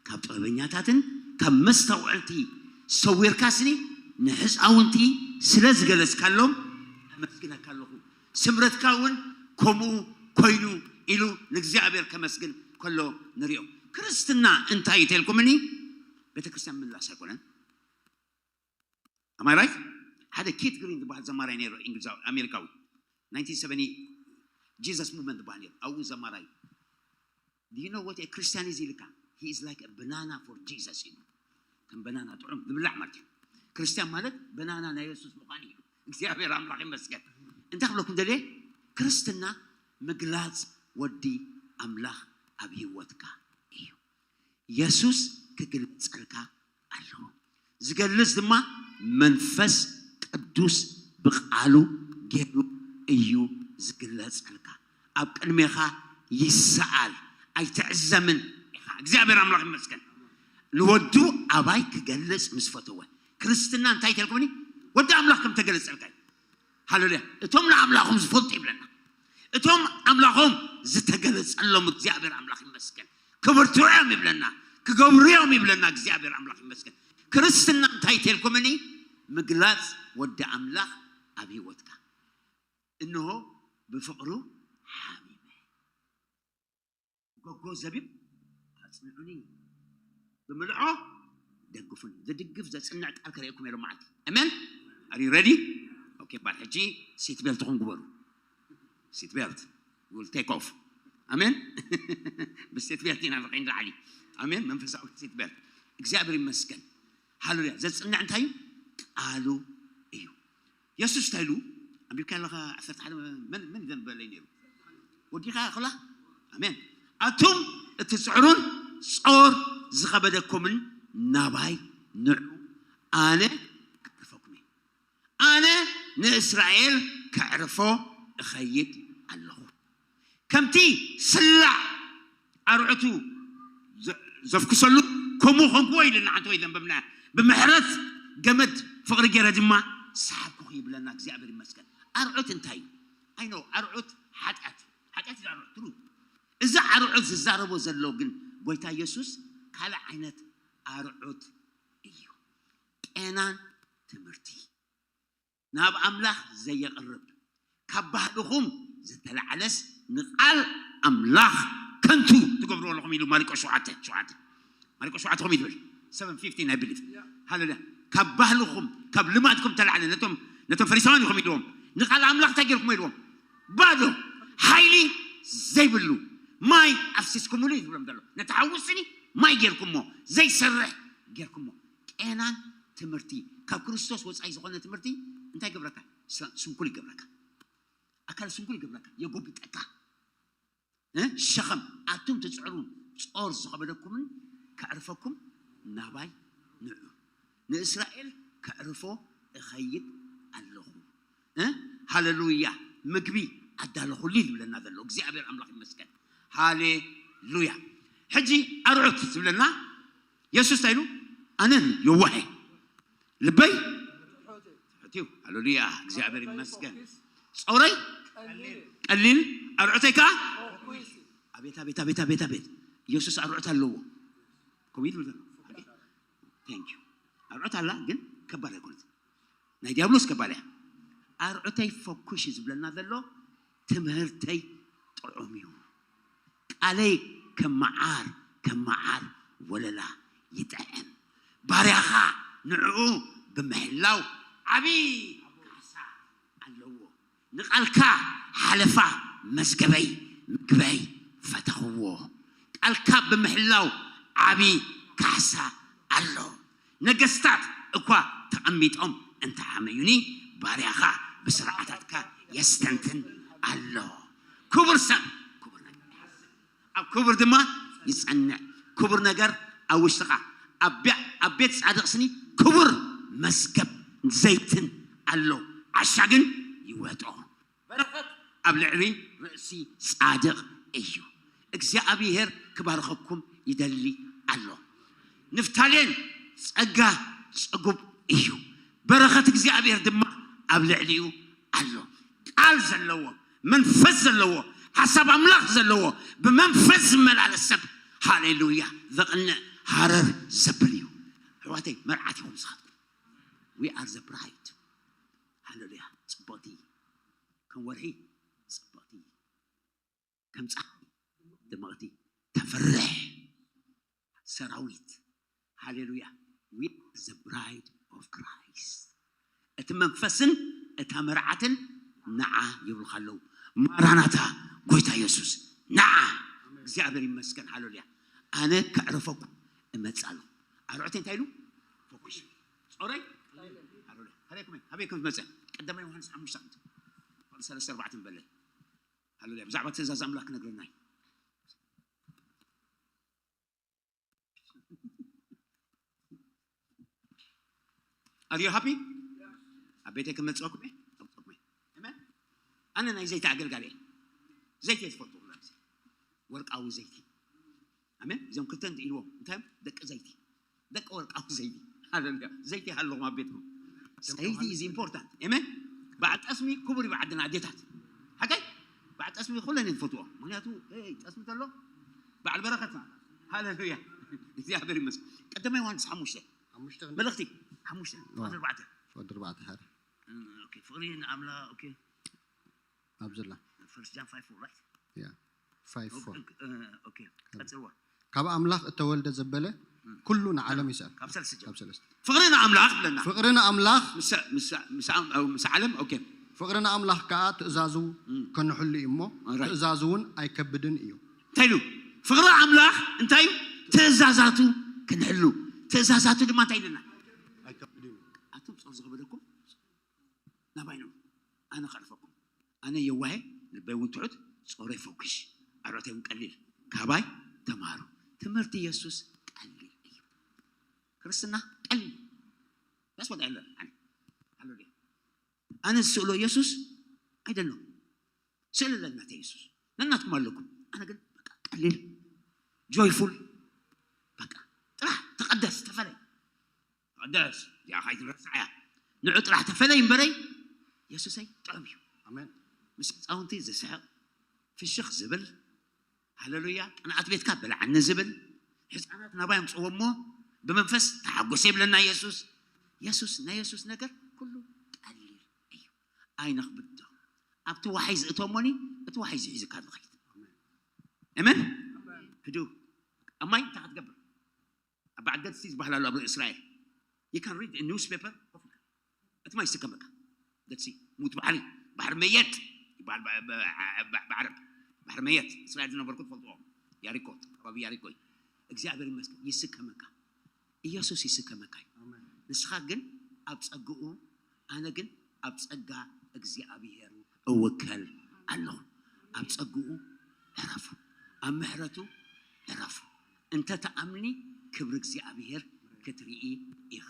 ካብ ጥበበኛታትን ካብ መስተውዕልቲ ሰዊርካስኒ ንሕፃውንቲ ስለ ዝገለጽካሎም ኣመስግነካ ኣለኹ። ስምረትካ እውን ከምኡ ኮይኑ ኢሉ ንእግዚኣብሔር ከመስግን ከሎ ንሪኦ። ክርስትና እንታይ እዩ ተልኩምኒ? ቤተክርስትያን ምምላስ ኣይኮነን። ኣማይ ራይት? ሓደ ኬት ግሪን ዝበሃል ዘማራይ ነይሩ፣ እንግሊዛዊ ኣሜሪካዊ፣ ናይንቲን ሰቨንቲ Jesus movement ዝበሃል ነይሩ። ኣብኡ ዘማራይ፣ do you know what a Christian is ኢልካ? He is like a banana for Jesus ኢሉ። ከም በናና ጥዑም ዝብላዕ ማለት እዩ። ክርስቲያን ማለት በናና ናይ የሱስ ምዃን እዩ። እግዚኣብሔር ኣምላኽ ይመስገን። እንታይ ክብለኩም ደልየ? ክርስትና ምግላጽ ወዲ ኣምላኽ ኣብ ህይወትካ እዩ። የሱስ ክግለጸልካ ኣለዎ። ዝገልጽ ድማ መንፈስ ቅዱስ ብቃሉ ገይሩ እዩ ዝግለጸልካ። ኣብ ቅድሜኻ ይሰኣል፣ ኣይትዕዘምን ኢኻ። እግዚኣብሔር ኣምላኽ ይመስገን። ንወዱ ኣባይ ክገልጽ ምስ ፈተወ። ክርስትና እንታይ ተልኩምኒ? ወዲ ኣምላኽ ከም ተገለጸልካ እዩ። ሃሌሉያ። እቶም ንኣምላኾም ዝፈልጡ ይብለና። እቶም ኣምላኾም ዝተገለጸሎም እግዚኣብሔር ኣምላኽ ይመስገን። ክብርትዑ እዮም ይብለና። ክገብሩ እዮም ይብለና እግዚኣብሔር ኣምላኽ ይመስገን። ክርስትና እንታይ ተልኩምኒ? ምግላጽ ወዲ ኣምላኽ ኣብ ህይወትካ። እንሆ ብፍቕሩ ሓሚመ። ጎጎ ዘቢብ ኣጽንዑኒ፣ ብምልዖ ደግፉኒ። ዝድግፍ ዘጽንዕ ቃል ከርእየኩም የሎ መዓልቲ። ኣሜን። Are you ready? Okay፣ ባል ሕጂ ሲት ቤልትኹም ግበሩ። ሲት ቤልት will take off። ኣሜን። ብሲት ቤልት ኢና ንኸይድ ንዓሊ። ኣሜን። መንፈሳዊ ሲት ቤልት። እግዚኣብሔር ይመስገን። ሃሌሉያ። ዘጽንዕ እንታይ እዩ? ቃሉ እዩ። የሱስ እንታይ ኢሉ? ኣንቢብካ ኣለኻ ዓሰርተ ሓደ መን መን ዘንበለይ ነይሩ? ወዲኻ ክላ? ኣሜን። ኣቱም እትጽዕሩን ጾር ዝኸበደኩምን ናባይ ንዑ፣ ኣነ ከዕርፈኩም እየ። ኣነ ንእስራኤል ከዕርፎ እኸይድ ኣለኹ። ከምቲ ስላዕ ኣርዑቱ ዘ- ዘፍኩሰሉ፣ ከምኡ ኾንክዎ ኢልና ሓንቲ ወይ ዘንበብና። ብምሕረት ገመድ ፍቕሪ ገይረ ድማ ሰሓብኩኺ ይብለና እግዚኣብሔር ይመስገን። ኣርዑት እንታይ እዩ? ኣይ ኖ ኣርዑት ሓጢኣት እዩ። ሓጢኣት እዩ ኣርዑት ትሩ። እዚ ኣርዑት ዝዛረቦ ዘሎ ግን ጎይታ ኢየሱስ ካልእ ዓይነት ኣርዑት እዩ። ቄናን ትምህርቲ ናብ ኣምላኽ ዘየቕርብ ካብ ባህልኹም ዝተላዕለስ ንቓል ኣምላኽ ከንቱ ትገብርዎ ኣለኹም ኢሉ ማርቆስ ሸውዓተ ሸውዓተ። ማርቆስ ሸውዓተ ከምኡ ይብል ሰቨን ፊፍቲን I believe። ሃሌሉያ። ካብ ባህልኹም ካብ ልማድኩም ተላዕለ ነቶም ነቶም ፈሪሳውያን ኢኹም ኢልዎም። ንቓል ኣምላኽ እንታይ ገይርኩም ኢልዎም? ባዶ ሓይሊ ዘይብሉ ማይ ኣፍሲስኩምሉ እዩ ዝብሎም ዘሎ። ነቲ ሓዊ ስኒ ማይ ገይርኩሞ ዘይሰርሕ ገይርኩሞ። ቄናን ትምህርቲ ካብ ክርስቶስ ወፃኢ ዝኾነ ትምህርቲ እንታይ ይገብረካ? ስ- ስንኩል ይገብረካ። ኣካል ስንኩል ይገብረካ፣ የጎብጠካ። እ? ሸኸም ኣቱም ትፅዕሩ ጾር ዝኸበደኩምን ከዕርፈኩም ናባይ ንዑ። ንእስራኤል ከዕርፎ እኸይድ ኣለኹ። እ? ሃሌሉያ። ምግቢ ኣዳለኹሉ እዩ ዝብለና ዘሎ እግዚኣብሔር ኣምላኽ ይመስገን። ሃሌሉያ። ሕጂ ኣርዑት ዝብለና የሱስ እንታይ ኢሉ? ኣነን የዋሄ ልበይ ትሕትዩ። ሃሌሉያ። እግዚኣብሔር ይመስገን። ጾረይ ቀሊል ኣርዑተይ ከዓ ኣቤት ኣቤት ኣቤት ኣቤት ኣቤት። ኢየሱስ ኣርዑት ኣለዎ። ከምኡ ይብል ዘሎ። Thank you። ኣርዑት ኣላ ግን ከባድ ኣይኮነት። ናይ ዲያብሎስ ከባድ እያ። ኣርዑተይ ፈኩሽ እዩ ዝብለና ዘሎ። ትምህርተይ ጥዑም እዩ። ቃለይ ከም መዓር ከም መዓር ወለላ ይጥዕም። ባርያኻ ንዕኡ ብምሕላው ዓቢ ካሕሳ ኣለዎ። ንቓልካ ሓለፋ መዝገበይ ምግበይ ፈተኽዎ። ቃልካ ብምሕላው ዓቢ ካሕሳ ኣሎ። ነገስታት እኳ ተቐሚጦም እንተሓመዩኒ ባርያኻ ብስርዓታትካ የስተንትን ኣሎ። ክቡር ሰብ ክቡር ነገር ይሓስብ፣ ኣብ ክቡር ድማ ይጸንዕ። ክቡር ነገር ኣብ ውሽጥኻ ኣብ ቤ- ኣብ ቤት ጻድቕ ስኒ ክቡር መዝገብ ዘይትን ኣሎ፣ ዓሻ ግን ይወጦ። በረኸት ኣብ ልዕሊ ርእሲ ጻድቕ እዩ። እግዚኣብሔር ክባርኸኩም ይደሊ ኣሎ። ንፍታሌን ጸጋ ጽጉብ እዩ፣ በረኸት እግዚኣብሔር ድማ ኣብ ልዕሊኡ ኣሎ። ቃል ዘለዎ መንፈስ ዘለዎ ሓሳብ ኣምላኽ ዘለዎ ብመንፈስ ዝመላለስ ሰብ ሃሌሉያ ዘቕንዕ ሃረር ዘብል እዩ። ኣሕዋተይ መርዓት ኢኹም ንስኻትኩም። We are the bride። ሃሌሉያ። ጽብቕቲ ከም ወርሒ ጽብቕቲ ከም ፀሓይ ደመቕቲ ተፍርሕ ሰራዊት። ሃሌሉያ። We are the bride of Christ። እቲ መንፈስን እታ መርዓትን ንዓ ይብሉኻ ኣለዉ። ማራናታ ጎይታ የሱስ ንዓ። እግዚኣብሔር ይመስገን። ሃሌሉያ። ኣነ ከዕርፈኩም እመፅእ ኣለኹ። ኣርዑተይ እንታይ ኢሉ? ፈኩሽ ጾረይ ሃሌሉያ። ሃበይ ከም ሃበይ ከም ዝመፀ ቀዳማይ ዮሃንስ ሓሙሽተ ክምቲ ሰለስተ ኣርባዕተ በለይ። ሃሌሉያ። ብዛዕባ ትእዛዝ ኣምላኽ ክነግረና እዩ። Are you happy? ኣብ ቤተይ ክመፅወኩም እየ። ኣሜን። ኣነ ናይ ዘይቲ ኣገልጋሊ እየ። ዘይቲ እየ ዝፈልጡ ኩላ ግዜ። ወርቃዊ ዘይቲ። ኣሜን። እዞም ክልተ እንዲ ኢልዎም እንታይ እዮም? ደቂ ዘይቲ። ደቂ ወርቃዊ ዘይቲ። ሃሌሉያ። ዘይቲ ሃለኹም ኣብ ቤትኩም። ዘይቲ is important። ኣሜን። በዓል ጠስሚ ክቡር እዩ ብዓድና ኣዴታት። ሓቀይ? በዓል ጠስሚ ኩለን እየን ዝፈትዎ። ምክንያቱ ኤይ፣ ጠስሚ ተሎ በዓል በረኸት እዩ። ሃሌሉያ። እግዚኣብሔር ይመስገን። ቀዳማይ ዮሃንስ ሓሙሽተ ሓሙሽተ ክንዲ መልእኽቲ ሓሙሽተ ዋ። ፍቕዲ ኣርባዕተ ፍቕዲ ኣርባዕተ ሓደ ኦኬ፣ ፍቕሪ ንኣምላኽ ኦኬ። ኣብዝላ ፈርስት ጃን ፋይቭ ፎር ራይት ያ ፋይቭ ፎር ኦኬ። ቀጽልዋ። ካብ ኣምላኽ እተወልደ ዘበለ ኩሉ ንዓለም ይስኣል። ካብ ሰለስተ ጀምር። ካብ ሰለስተ ፍቕሪ ንኣምላኽ ብለና። ፍቕሪ ንኣምላኽ ምስ- ምስ- ምስ- ምስ ዓለም ኦኬ። ፍቕሪ ንኣምላኽ ከኣ ትእዛዙ እም። ክንሕሉ እዩ እሞ ኦራይት። ትእዛዙ እውን ኣይከብድን እዩ። እንታይ ኢሉ? ፍቕሪ ኣምላኽ እንታይ እዩ? ትእዛዛቱ ክንሕሉ። ትእዛዛቱ ድማ እንታይ ኢለና? ኣይከብድን እዩ። ኣቱም ጾር ዝኸበደኩም ናባይ ኑ፣ ኣነ ከዕርፈኩም። ኣነ የዋሄ፣ ልበይ እውን ትሑት፣ ጾረይ ፈኩሽ፣ ኣርዑተይ እውን ቀሊል። ካባይ ተማሃሩ። ትምህርቲ የሱስ ቀሊል እዩ። ክርስትና ቀሊል። That's what I learned. ሃሌሉያ። ኣነ ዝስእሎ የሱስ ኣይደለም። ስእሊ ለናተ የሱስ ነናትኩም ኣለኩም። ኣነ ግን በቃ ቀሊል ጆይፉል በቃ ጥራሕ ተቐደስ፣ ተፈለይ። ተቐደስ፣ እዚኣ ካይትረስዓያ። ንዑ ጥራሕ ተፈለይ እምበረይ፣ የሱሰይ ጥዑም እዩ። ኣሜን። ምስ ህፃውንቲ ዝስሕቕ፣ ፍሽኽ ዝብል፣ ሃለሉያ፣ ቅንኣት ቤትካ በልዓኒ ዝብል፣ ህፃናት ናባይ ኣምፅዎ እሞ ብመንፈስ ተሓጎስ ይብለና የሱስ። የሱስ፣ ናይ የሱስ ነገር ኩሉ ቀሊል እዩ። ኣይነኽብዶ። ኣብቲ ዋሓይ ዝእቶ እሞኒ፣ እቲ ዋሓይ ዝሒዝካ ዝኸይድ። ኣሜን። ህዱ ኣብ ማይ እንታይ ክትገብር? ኣብ በዓል ደድ ሲ ዝበሃል ኣሎ ኣብ እስራኤል። You can read a newspaper ኮፍ ኢልካ። እቲ ማይ ይስከመካ። ደድ ሲ፣ ሙት ባሕሪ፣ ባሕሪ መየት ይበሃል ብ- ብ- ብ- ብዓረብ። ባሕሪ መየት፣ እስራኤል ዝነበርኩ ትፈልጥዎ። ያሪኮ፣ ከባቢ ያሪኮ እዩ። እግዚኣብሔር ይመስገን፣ ይስከመካ። ኢየሱስ ይስከመካ እዩ። ኣሜን። ንስኻ ግን ኣብ ጸግኡ፣ ኣነ ግን ኣብ ጸጋ እግዚኣብሔር እውከል ኣለኹ። ኣብ ጸግኡ ዕረፉ፣ ኣብ ምሕረቱ ዕረፉ። እንተ ተኣምኒ ክብሪ እግዚኣብሔር ክትርኢ ኢኺ።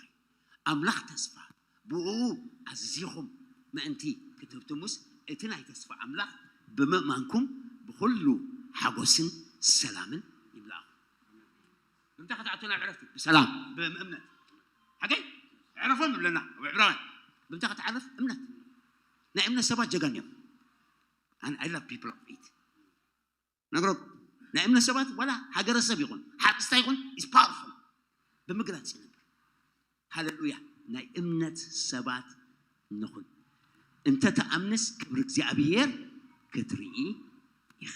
ኣምላኽ ተስፋ ብእኡ ኣዚኹም ምእንቲ ክትህብትሙስ፣ እቲ ናይ ተስፋ ኣምላኽ ብምእማንኩም ብኹሉ ሓጎስን ሰላምን ይምላእኹም። ብምንታይ ክትኣቱ ናብ ዕረፍቲ? ብሰላም፣ ብእምነት። ሓቀይ? ዕረፎም ይብለና ኣብ ዕብራውያን። ብምንታይ ክትዓርፍ? እምነት። ናይ እምነት ሰባት ጀጋን እዮም። And I love people of faith። ነግረኩም፣ ናይ እምነት ሰባት ዋላ ሃገረሰብ ይኹን ሓረስታይ ይኹን is powerful። ብምግላፅ ይነብር። ሃለሉያ። ናይ እምነት ሰባት ንኹን። እንተ ተኣምንስ ክብሪ እግዚኣብሔር ክትርኢ ኢኺ።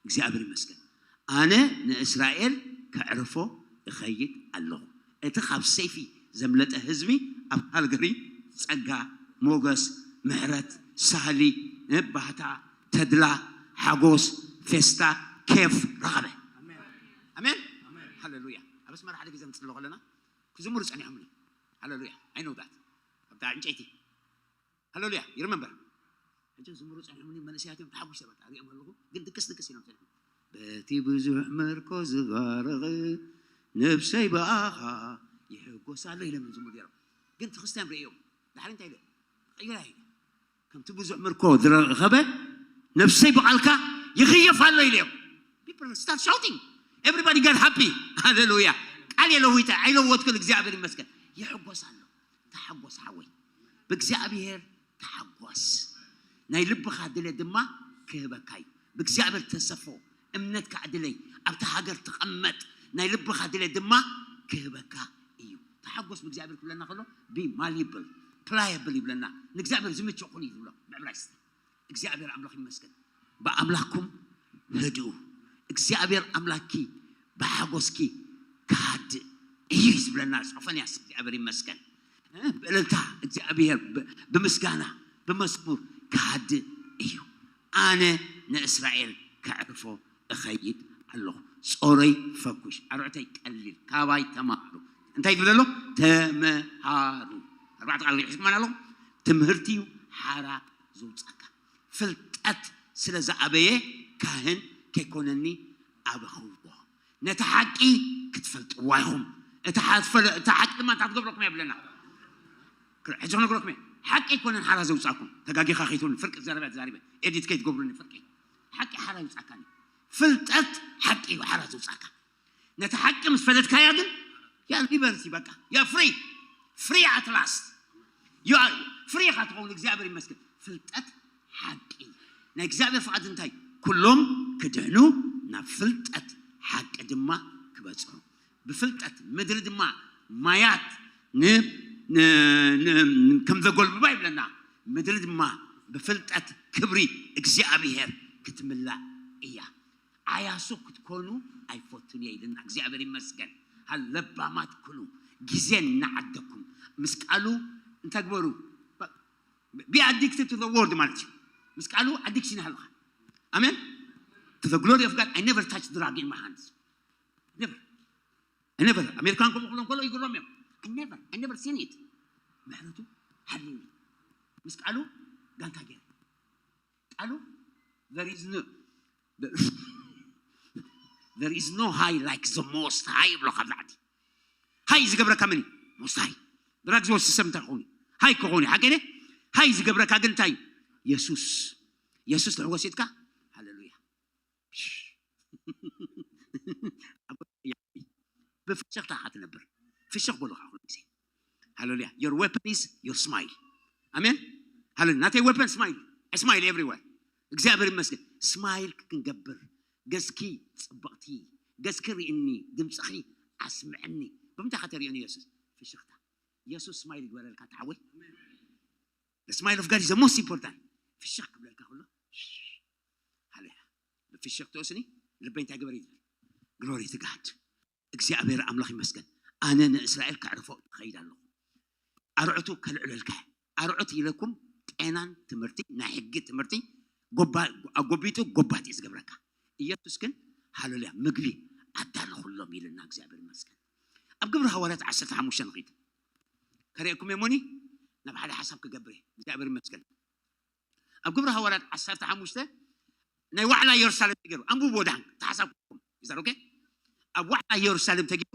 እግዚኣብሔር ይመስገን። ኣነ ንእስራኤል ከዕርፎ እኸይድ ኣለኹ። እቲ ካብ ሰይፊ ዘምለጠ ህዝቢ ኣብ ካልገሪ ጸጋ፣ ሞገስ፣ ምሕረት፣ ሳህሊ፣ እ፣ ባህታ፣ ተድላ፣ ሓጎስ፣ ፌስታ፣ ኬፍ ረኸበ። ኣሜን። ኣሜን። ኣሜን። ሃሌሉያ። ኣብ ኣስመራ ሓደ ግዜ ንጽሎ ከለና ክዝምሩ ጸኒሖም እዮም። ሃሌሉያ። I know that። ኣብታ ዕንጨይቲ። ሃሌሉያ። You remember? ሕጂ ዝምሩ ጸኒሖም መንእሰያት እዮም፣ ተሓጒሰ በቃ ሪኦም ኣለኹ። ግን ድቅስ ድቅስ ኢሎም ጸኒሖም። በቲ ብዙሕ ምርኮ ዝባረኽ ነብሰይ ብኣኻ ይሕጎስ ኣሎ ኢሎም ዝምሩ ነይሮም። ግን እቲ ክርስትያን ርእዮም ድሓር እንታይ ኢለ? ቀይራ ኢለ። ከምቲ ብዙሕ ምርኮ ዝረኸበ ነብሰይ ብቓልካ ይኽየፍ ኣሎ ኢለ እዮም። People start shouting. Everybody got happy. ሃሌሉያ። ቃል የለዊጠ ኣይለወጥኩን። እግዚኣብሔር ይመስገን። ይሕጎስ ኣሎ። ተሓጎስ ሓወይ። ብእግዚኣብሔር ተሓጎስ። ናይ ልብኻ ድሌት ድማ ክህበካ እዩ። ብእግዚኣብሔር ተሰፎ። እምነትካ ድለይ። ኣብታ ሃገር ተቐመጥ። ናይ ልብኻ ድሌት ድማ ክህበካ እዩ። ተሓጎስ ብእግዚኣብሔር ክብለና ከሎ be malleable, pliable ይብለና። ንእግዚኣብሔር ዝምችእ ኩን እዩ ዝብሎ ብዕብራይስጥ። እግዚኣብሔር ኣምላኽ ይመስገን። ብኣምላኽኩም ህድኡ። እግዚኣብሔር ኣምላኽኪ ብሓጎስኪ ክሃድእ እዩ ዝብለና ሶፎንያስ። እግዚኣብሔር ይመስገን። እ፣ ብእልልታ እግዚኣብሔር ብ-፣ ብምስጋና ብመዝሙር ክሃድእ እዩ። ኣነ ንእስራኤል ከዕርፎ እኸይድ ኣለኹ። ጾረይ ፈኩሽ፣ ኣርዑተይ ቀሊል፣ ካባይ ተማሃሩ። እንታይ ትብል ኣሎ? ተመሃሩ። ኣርባዕተ ቃል ሒዝኩም ኣለኹ። ትምህርቲ እዩ ሓራ ዘውጻካ። ፍልጠት ስለ ዝኣበየ ካህን ከይኮነኒ ኣበኽዎ። ነቲ ሓቂ ክትፈልጥዋ ኢኹም። እቲ ሓ-፣ ፈለ-፣ እቲ ሓቂ ድማ እንታይ ትገብረኩም እያ ብለና። ክር-፣ ሕጂ ክነግረኩም እየ። ሓቂ ኣይኮነን ሓራ ዘውጻኩም። ተጋጊኻ ከይትብሉኒ፣ ፍርቂ ዘረባ ተዛሪበ። ኤዲት ከይትገብሩኒ ፍርቂ። ሓቂ ሓራ ይውጻካኒ። ፍልጠት ሓቂ እዩ ሓራ ዘውጻካ። ነቲ ሓቂ ምስ ፈለጥካያ ግን፣ ያ ሊበርቲ በቃ፣ ያ ፍሪ፣ ፍሪ ኣት ላስት። ያ ፍሪ ኢኻ ትኸውን፣ እግዚኣብሔር ይመስገን። ፍልጠት ሓቂ። ናይ እግዚኣብሔር ፍቓድ እንታይ? ኩሎም ክድሕኑ ናብ ፍልጠት ሓቂ ድማ ክበጽሑ። ብፍልጠት ምድሪ ድማ ማያት ን-፣ ን-፣ ን-፣ ከም ዘጎልብባ ይብለና። ምድሪ ድማ ብፍልጠት ክብሪ እግዚኣብሔር ክትምላእ እያ። ዓያሱ ክትኮኑ ኣይፈቱን እየ ኢልና። እግዚኣብሔር ይመስገን። ሃለባማት ኩኑ፣ ግዜ እናዓደኩም ምስ ቃሉ እንታይ ግበሩ? Be addicted to the word ማለት እዩ። ምስ ቃሉ ኣዲክሽን ይሃልኻ። ኣሜን። To the glory of God, I never touch drug in my hands. Never. I never. ኣሜሪካን ከምኡ ክብሎም ከሎ ይግሮም እዮም። I never, I never seen it. ምሕረቱ ሓልዩኒ። ምስ ቃሉ ጋንታ ገይረ። ቃሉ there is no there is no high like the most high ይብሎ ካብ ላዕሊ። ሃይ ዝገብረካ መን እዩ? ሞስት ሃይ። ድራግ ዝወስድ ሰብ እንታይ ክኸውን እዩ? ሃይ ክኸውን እዩ። ሓቂ ድየ? ሃይ ዝገብረካ ግን እንታይ እዩ? የሱስ። የሱስ ትሕጎስ ኢልካ? ሃሌሉያ። ብፍሽኽታ ኢኻ ትነብር። ፍሽኽ በሉ ከዓ ኩሉ ግዜ። ሃሌሉያ። Your weapon is your smile. ኣሜን። ሃሌሉያ። ናተይ weapon smile. I smile everywhere. እግዚኣብሔር ይመስገን። ስማይል ክንገብር፣ ገዝኪ ጽብቕቲ፣ ገዝኪ ርእኒ፣ ድምፅኺ ኣስምዕኒ። ብምንታይ ከተርእዮኒ የሱስ? ፍሽኽታ። የሱስ ስማይል ይግበረልካ ተሓወይ። The smile of God is the most important. ፍሽኽ ክብለልካ ከሎ ሃሌሉያ። ብፍሽኽ ተወስኒ ልበይ እንታይ ገበር ይብል? Glory to God. እግዚኣብሔር ኣምላኽ ይመስገን። ኣነ ንእስራኤል ከዕርፎ እኸይድ ኣለኹ። ኣርዑቱ ከልዕለልካ እየ። ኣርዑት ኢለኩም ጤናን ትምህርቲ፣ ናይ ሕጊ ትምህርቲ፣ ጎባ- ኣጎቢጡ ጎባጢ ዝገብረካ። ኢየሱስ ግን ሃሌሉያ ምግቢ ኣዳለኹሎም ኢልና እግዚኣብሔር ይመስገን። ኣብ ግብሪ ሃዋርያት ዓሰርተ ሓሙሽተ ንኺድ። ከርእየኩም የሞኒ ናብ ሓደ ሓሳብ ክገብር እየ። እግዚኣብሔር ይመስገን። ኣብ ግብሪ ሃዋርያት ዓሰርተ ሓሙሽተ ናይ ዋዕላ ኢየሩሳሌም ተገይሩ። ኣንብብዎ ደሓን ተሓሳብኩም። ይዛር ኦኬ። ኣብ ዋዕላ ኢየሩሳሌም ተገይሩ።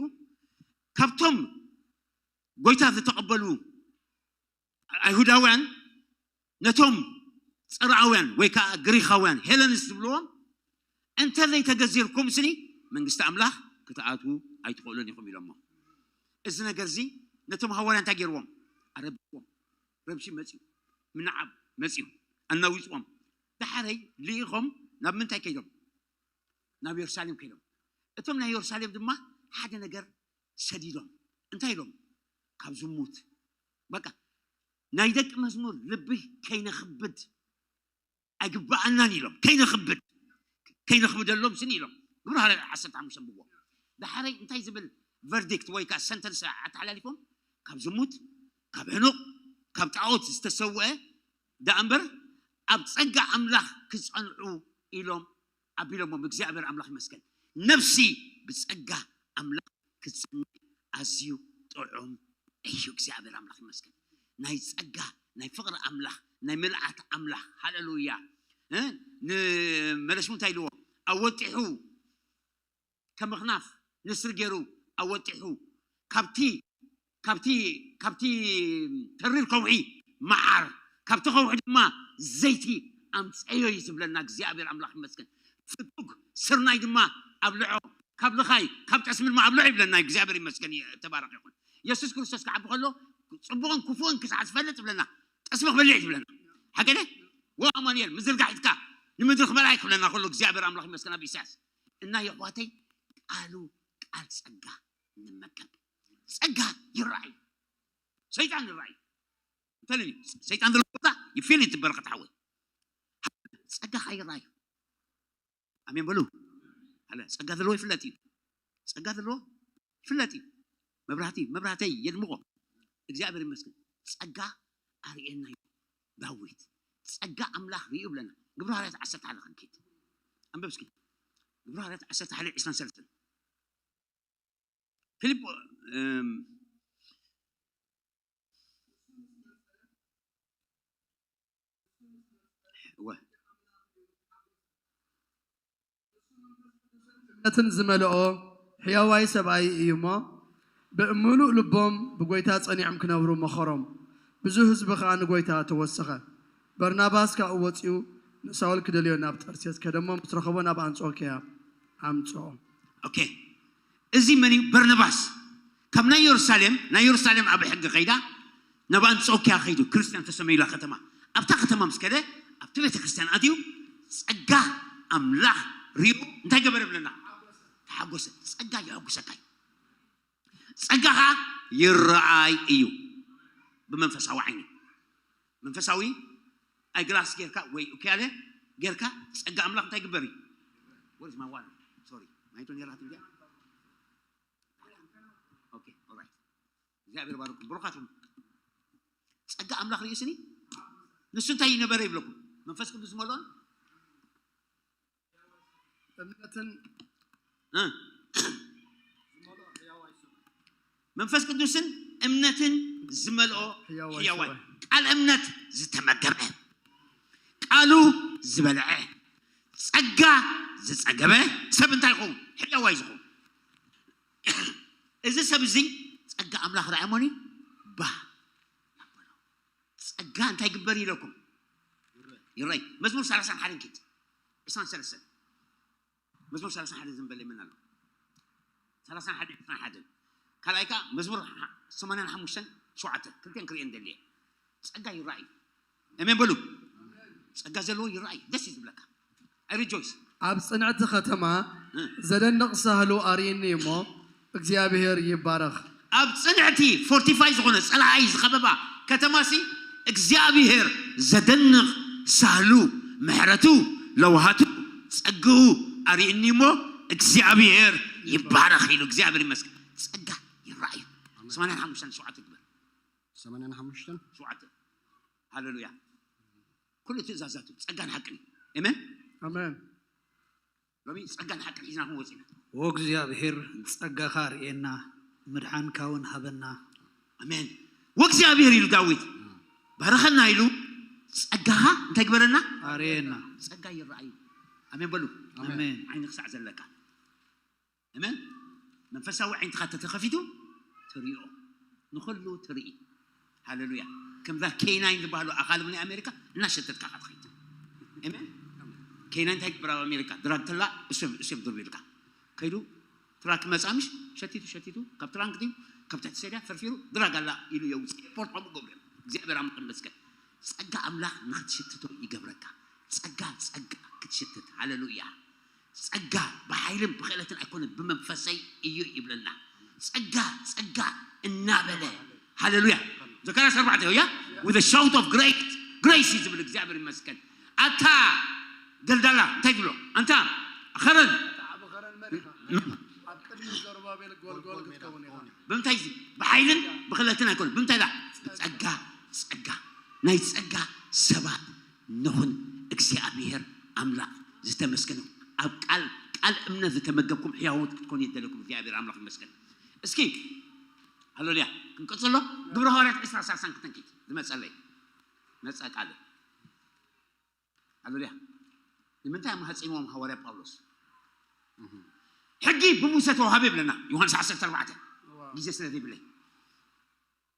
ካብቶም ጎይታ ዝተቐበሉ ኣይሁዳውያን ነቶም ጽርኣውያን ወይ ከዓ ግሪኻውያን ሄለንስ ዝብልዎም እንተ ዘይተገዚርኩም ስኒ መንግስቲ ኣምላኽ ክትኣትዉ ኣይትኽእሉን ኢኹም ኢሎሞ። እዚ ነገር እዚ ነቶም ሃዋርያ እንታይ ገይርዎም? ኣረቢዎም። ረብሺ መፅዩ፣ ምንዓብ መፅዩ፣ ኣናዊፅዎም። ዳሕረይ ልኢኾም ናብ ምንታይ ከይዶም? ናብ የሩሳሌም ከይዶም። እቶም ናይ የሩሳሌም ድማ ሓደ ነገር ሰዲዶም። እንታይ ኢሎም? ካብ ዝሙት በቃ ናይ ደቂ መዝሙር ልቢ ከይነኽብድ ኣይግባኣናን ኢሎም። ከይነኽብድ ከይነኽብደሎም ስኒ ኢሎም። ግብረ ሃዋርያት ዓሰርተ ሓሙሽተ ብዎ ዳሕረይ እንታይ ዝብል ቨርዲክት ወይ ከዓ ሰንተንስ ኣተሓላሊፎም? ካብ ዝሙት፣ ካብ ሕኑቕ፣ ካብ ጣዖት ዝተሰውአ ደኣ እምበር ኣብ ጸጋ ኣምላኽ ክጸንዑ ኢሎም ኣቢሎሞም። እግዚኣብሔር ኣምላኽ ይመስገን። ነፍሲ ብጸጋ ኣምላኽ ክትጸንዕ ኣዝዩ ጥዑም እዩ። እግዚኣብሔር ኣምላኽ ይመስገን። ናይ ጸጋ ናይ ፍቕሪ ኣምላኽ ናይ ምልኣት ኣምላኽ ሃሌሉያ። እ? ንመለሽሙ እንታይ ኢልዎ? ኣወጢሑ ከምኽናፍ ንስሪ ገይሩ ኣወጢሑ ካብቲ ካብቲ ካብቲ ተሪር ከውሒ መዓር ካብቲ ከውሒ ድማ ዘይቲ ኣምፀዮ እዩ ዝብለና እግዚኣብሔር ኣምላኽ ይመስገን። ፍቱግ ስርናይ ድማ ኣብልዖ ካብ ልኻይ ካብ ጠስሚ ድማ ኣብልዖ ይብለና እግዚኣብሔር ይመስገን። ተባረኽ ይኹን። የሱስ ክርስቶስ ክዓቢ ከሎ ፅቡቕን ክፉእን ክሳዕ ዝፈልጥ ይብለና። ጠስሚ ክበልዕ እዩ ዝብለና። ሓቀደ ወ ኣማኑኤል ምዝርጋሕ ኢድካ ንምድሪ ክበልዓ ይክብለና ከሎ እግዚኣብሔር ኣምላኽ ይመስገን። ኣብ ኢሳያስ እና የሕዋተይ ቃሉ ቃል ጸጋ ንመከብ ጸጋ ይረኣይ ሰይጣን ይረኣይ እንተለኒ ሰይጣን ዘሎ ቦታ ይፊል ይትበረኸት ሓወይ ጸጋ ካይረኣዩ ኣሜን በሉ። ኣለ ጸጋ ዘለዎ ይፍለጥ እዩ። ጸጋ ዘለዎ ይፍለጥ እዩ። መብራህቲ መብራህተይ የድምቆ። እግዚኣብሔር ይመስገን። ጸጋ ኣርእየና እዩ ዳዊት። ጸጋ ኣምላኽ ርእዩ ብለና። ግብረ ሃዋርያት ዓሰርተ ሓደ ክንኪድ። ኣንበብ እስኪ። ግብረ ሃዋርያት ዓሰርተ ሓደ ዕስራን ሰለስተን። ፊልጶ እም፣ እወ። እምነትን ዝመልኦ ሕያዋይ ሰብኣይ እዩ እሞ፣ ብምሉእ ልቦም ብጎይታ ጸኒዖም ክነብሩ መኸሮም። ብዙሕ ህዝቢ ኸኣ ንጎይታ ተወሰኸ። በርናባስ ካብኡ ወጺኡ ንሳውል ክደልዮ ናብ ጠርሴስ ከደ እሞ፣ ምስ ረኸቦ ናብ ኣንጾክያ ኣምጽኦ። ኦኬ፣ እዚ መን እዩ? በርናባስ። ካብ ናይ የሩሳሌም፣ ናይ የሩሳሌም ዓቢ ሕጊ ከይዳ ናብ ኣንጾክያ ከይዱ፣ ክርስትያን ተሰመዩላ ከተማ። ኣብታ ከተማ ምስ ከደ፣ ኣብቲ ቤተ ክርስትያን ኣትዩ፣ ጸጋ ኣምላኽ ሪኡ እንታይ ገበረ ብለና? ተሓጎሰ። ጸጋ የሐጉሰካ እዩ። ጸጋኻ ይረኣይ እዩ ብመንፈሳዊ ዓይኒ። መንፈሳዊ ኣይግላስ ጌርካ ወይ ኡክያለ ጌርካ ጸጋ ኣምላኽ እንታይ ግበር እዩ? Where is my water? Sorry. ማይቶ ኔራትም ዲያ? Okay, all right. እግዚኣብሔር ባርኩም ብሩኻትኩም። ጸጋ ኣምላኽ ርእዩ ስኒ ንሱ እንታይ ይነበረ ይብለኩም? መንፈስ ቅዱስ ዝመልኦን እምነትን እ? መንፈስ ቅዱስን እምነትን ዝመልኦ ሕያዋይ ሕያዋይ ሰብኣይ። ቃል እምነት ዝተመገበ ቃሉ ዝበልዐ ጸጋ ዝጸገበ ሰብ እንታይ ይኸውን? ሕያዋይ ዝኸውን። እዚ ሰብ እዚ ጸጋ ኣምላኽ ረኣሞኒ ባ ጸጋ እንታይ ግበር ኢለኩም ይረይ መዝሙር ሰላሳን ሓደን ኪድ ዕስራን ሰለስተን መዝሙር ሰላሳን ሓደ ዝንበለ ይመን ኣሎ ሰላሳን ሓደን ዕስራን ሓደን። ካልኣይ ከዓ መዝሙር ሓ- ሰማንያን ሓሙሽተን ሸውዓተ። ክልቲኤን ክርእየን ደልየ። ጸጋ ይረኣዩ። ኣሜን በሉ። ጸጋ ዘለዎ ይረኣዩ። ደስ እዩ ዝብለካ። I rejoice። ኣብ ጽንዕቲ ከተማ እ። ዘደንቕ ሳህሉ ኣርእዩኒ እሞ እግዚኣብሔር ይባረኽ። ኣብ ጽንዕቲ ፎርቲፋይ ዝኾነ ጸላኣይ ዝኸበባ ከተማሲ እግዚኣብሔር ዘደንቕ ሳህሉ ምሕረቱ ለውሃቱ ጸግኡ ኣርእዩኒ እሞ እግዚኣብሔር ይባረኽ ኢሉ እግዚኣብሔር ይመስገን። ጸጋ ይረኣዩ። ሰማንያን ሓሙሽተን ሸውዓተ ግበር። ሰማንያን ሓሙሽተን ሸውዓተ። ሃሌሉያ። ኩሉ ትእዛዛቱ ጸጋን ሓቅን እዩ። ኣሜን። ኣሜን። ሎሚ ጸጋን ሓቅን ሒዝና ክንወጽእ ኢና። ወእግዚኣብሔር ጸጋኻ ርእየና፣ ምድሓንካ እውን ሃበና። ኣሜን። ወእግዚኣብሔር ኢሉ ዳዊት ባረኸና ኢሉ ጸጋኻ እንታይ ግበረና? ኣርእየና። ጸጋ ይረኣዩ። ኣሜን በሉ። ኣሜን። ዓይኒ ክሳዕ ዘለካ። ኣሜን። መንፈሳዊ ዓይንትኻ ተተኸፊቱ ትሪኦ። ንኹሉ ትርኢ። ሃሌሉያ። ከምዛ ኬናይን ዝበሃሉ ኣኻልብ ናይ ኣሜሪካ እናሸተትካ ኢኻ ትኸይድ። ኣሜን። ኬናይን እንታይ ትብራ ኣብ ኣሜሪካ? ድራግ ተላ እሱ እሱ ድርብ ኢልካ። ከይዱ ትራክ መጻ ምሽ ሸቲቱ ሸቲቱ ካብ ትራንክ ድዩ ካብ ትሕቲ ሰድያ ፈርፊሩ ድራግ ኣላ ኢሉ የውጽእ። ኤርፖርት ከምኡ ገብሩ እዮም። እግዚኣብሔር ኣምላኽ ይመስገን። ጸጋ ኣምላኽ ንኽትሽትቶ ይገብረካ። ጸጋ ጸጋ ክትሽትት። ሃሌሉያ። ጸጋ ብሓይልን ብኽእለትን ኣይኮነን ብመንፈሰይ እዩ ይብለና። ጸጋ ጸጋ እናበለ ሃሌሉያ። ዘካርያስ ኣርባዕተ ያ with a shout of great grace እዩ ዝብል። እግዚኣብሔር ይመስገን። ኣታ ደልዳላ እንታይ ትብሎ ኣንታ ኸረን ኣብ ኸረን መን ኢኻ? ኣብ ቅድሚ ዘሩባቤል ጎልጎል ክትከውን ኢኻ። ብምንታይ እዚ ብሓይልን ብኽእለትን ኣይኮነን ብምንታይ ዳ ጸጋ ጸጋ ናይ ጸጋ ሰባት ንኹን እግዚኣብሔር ኣምላኽ ዝተመስገነ ኣብ ቃል ቃል እምነት ዝተመገብኩም ሕያውት ክትኮኑ የደለኩም እግዚኣብሔር ኣምላኽ ይመስገን። እስኪ ሃሌሉያ ክንቀጽሎ ግብረ ሃዋርያት ዕስራ ሰላሳን ክተንኪት ዝመጸለይ መጸ ቃል ሃሌሉያ። ንምንታይ ኣማሃፂምዎም ሃዋርያ ጳውሎስ ሕጊ ብሙሴ ተዋሃበ ይብለና ዮሃንስ ዓሰርተ ኣርባዕተ ግዜ ስለ ዘይብለይ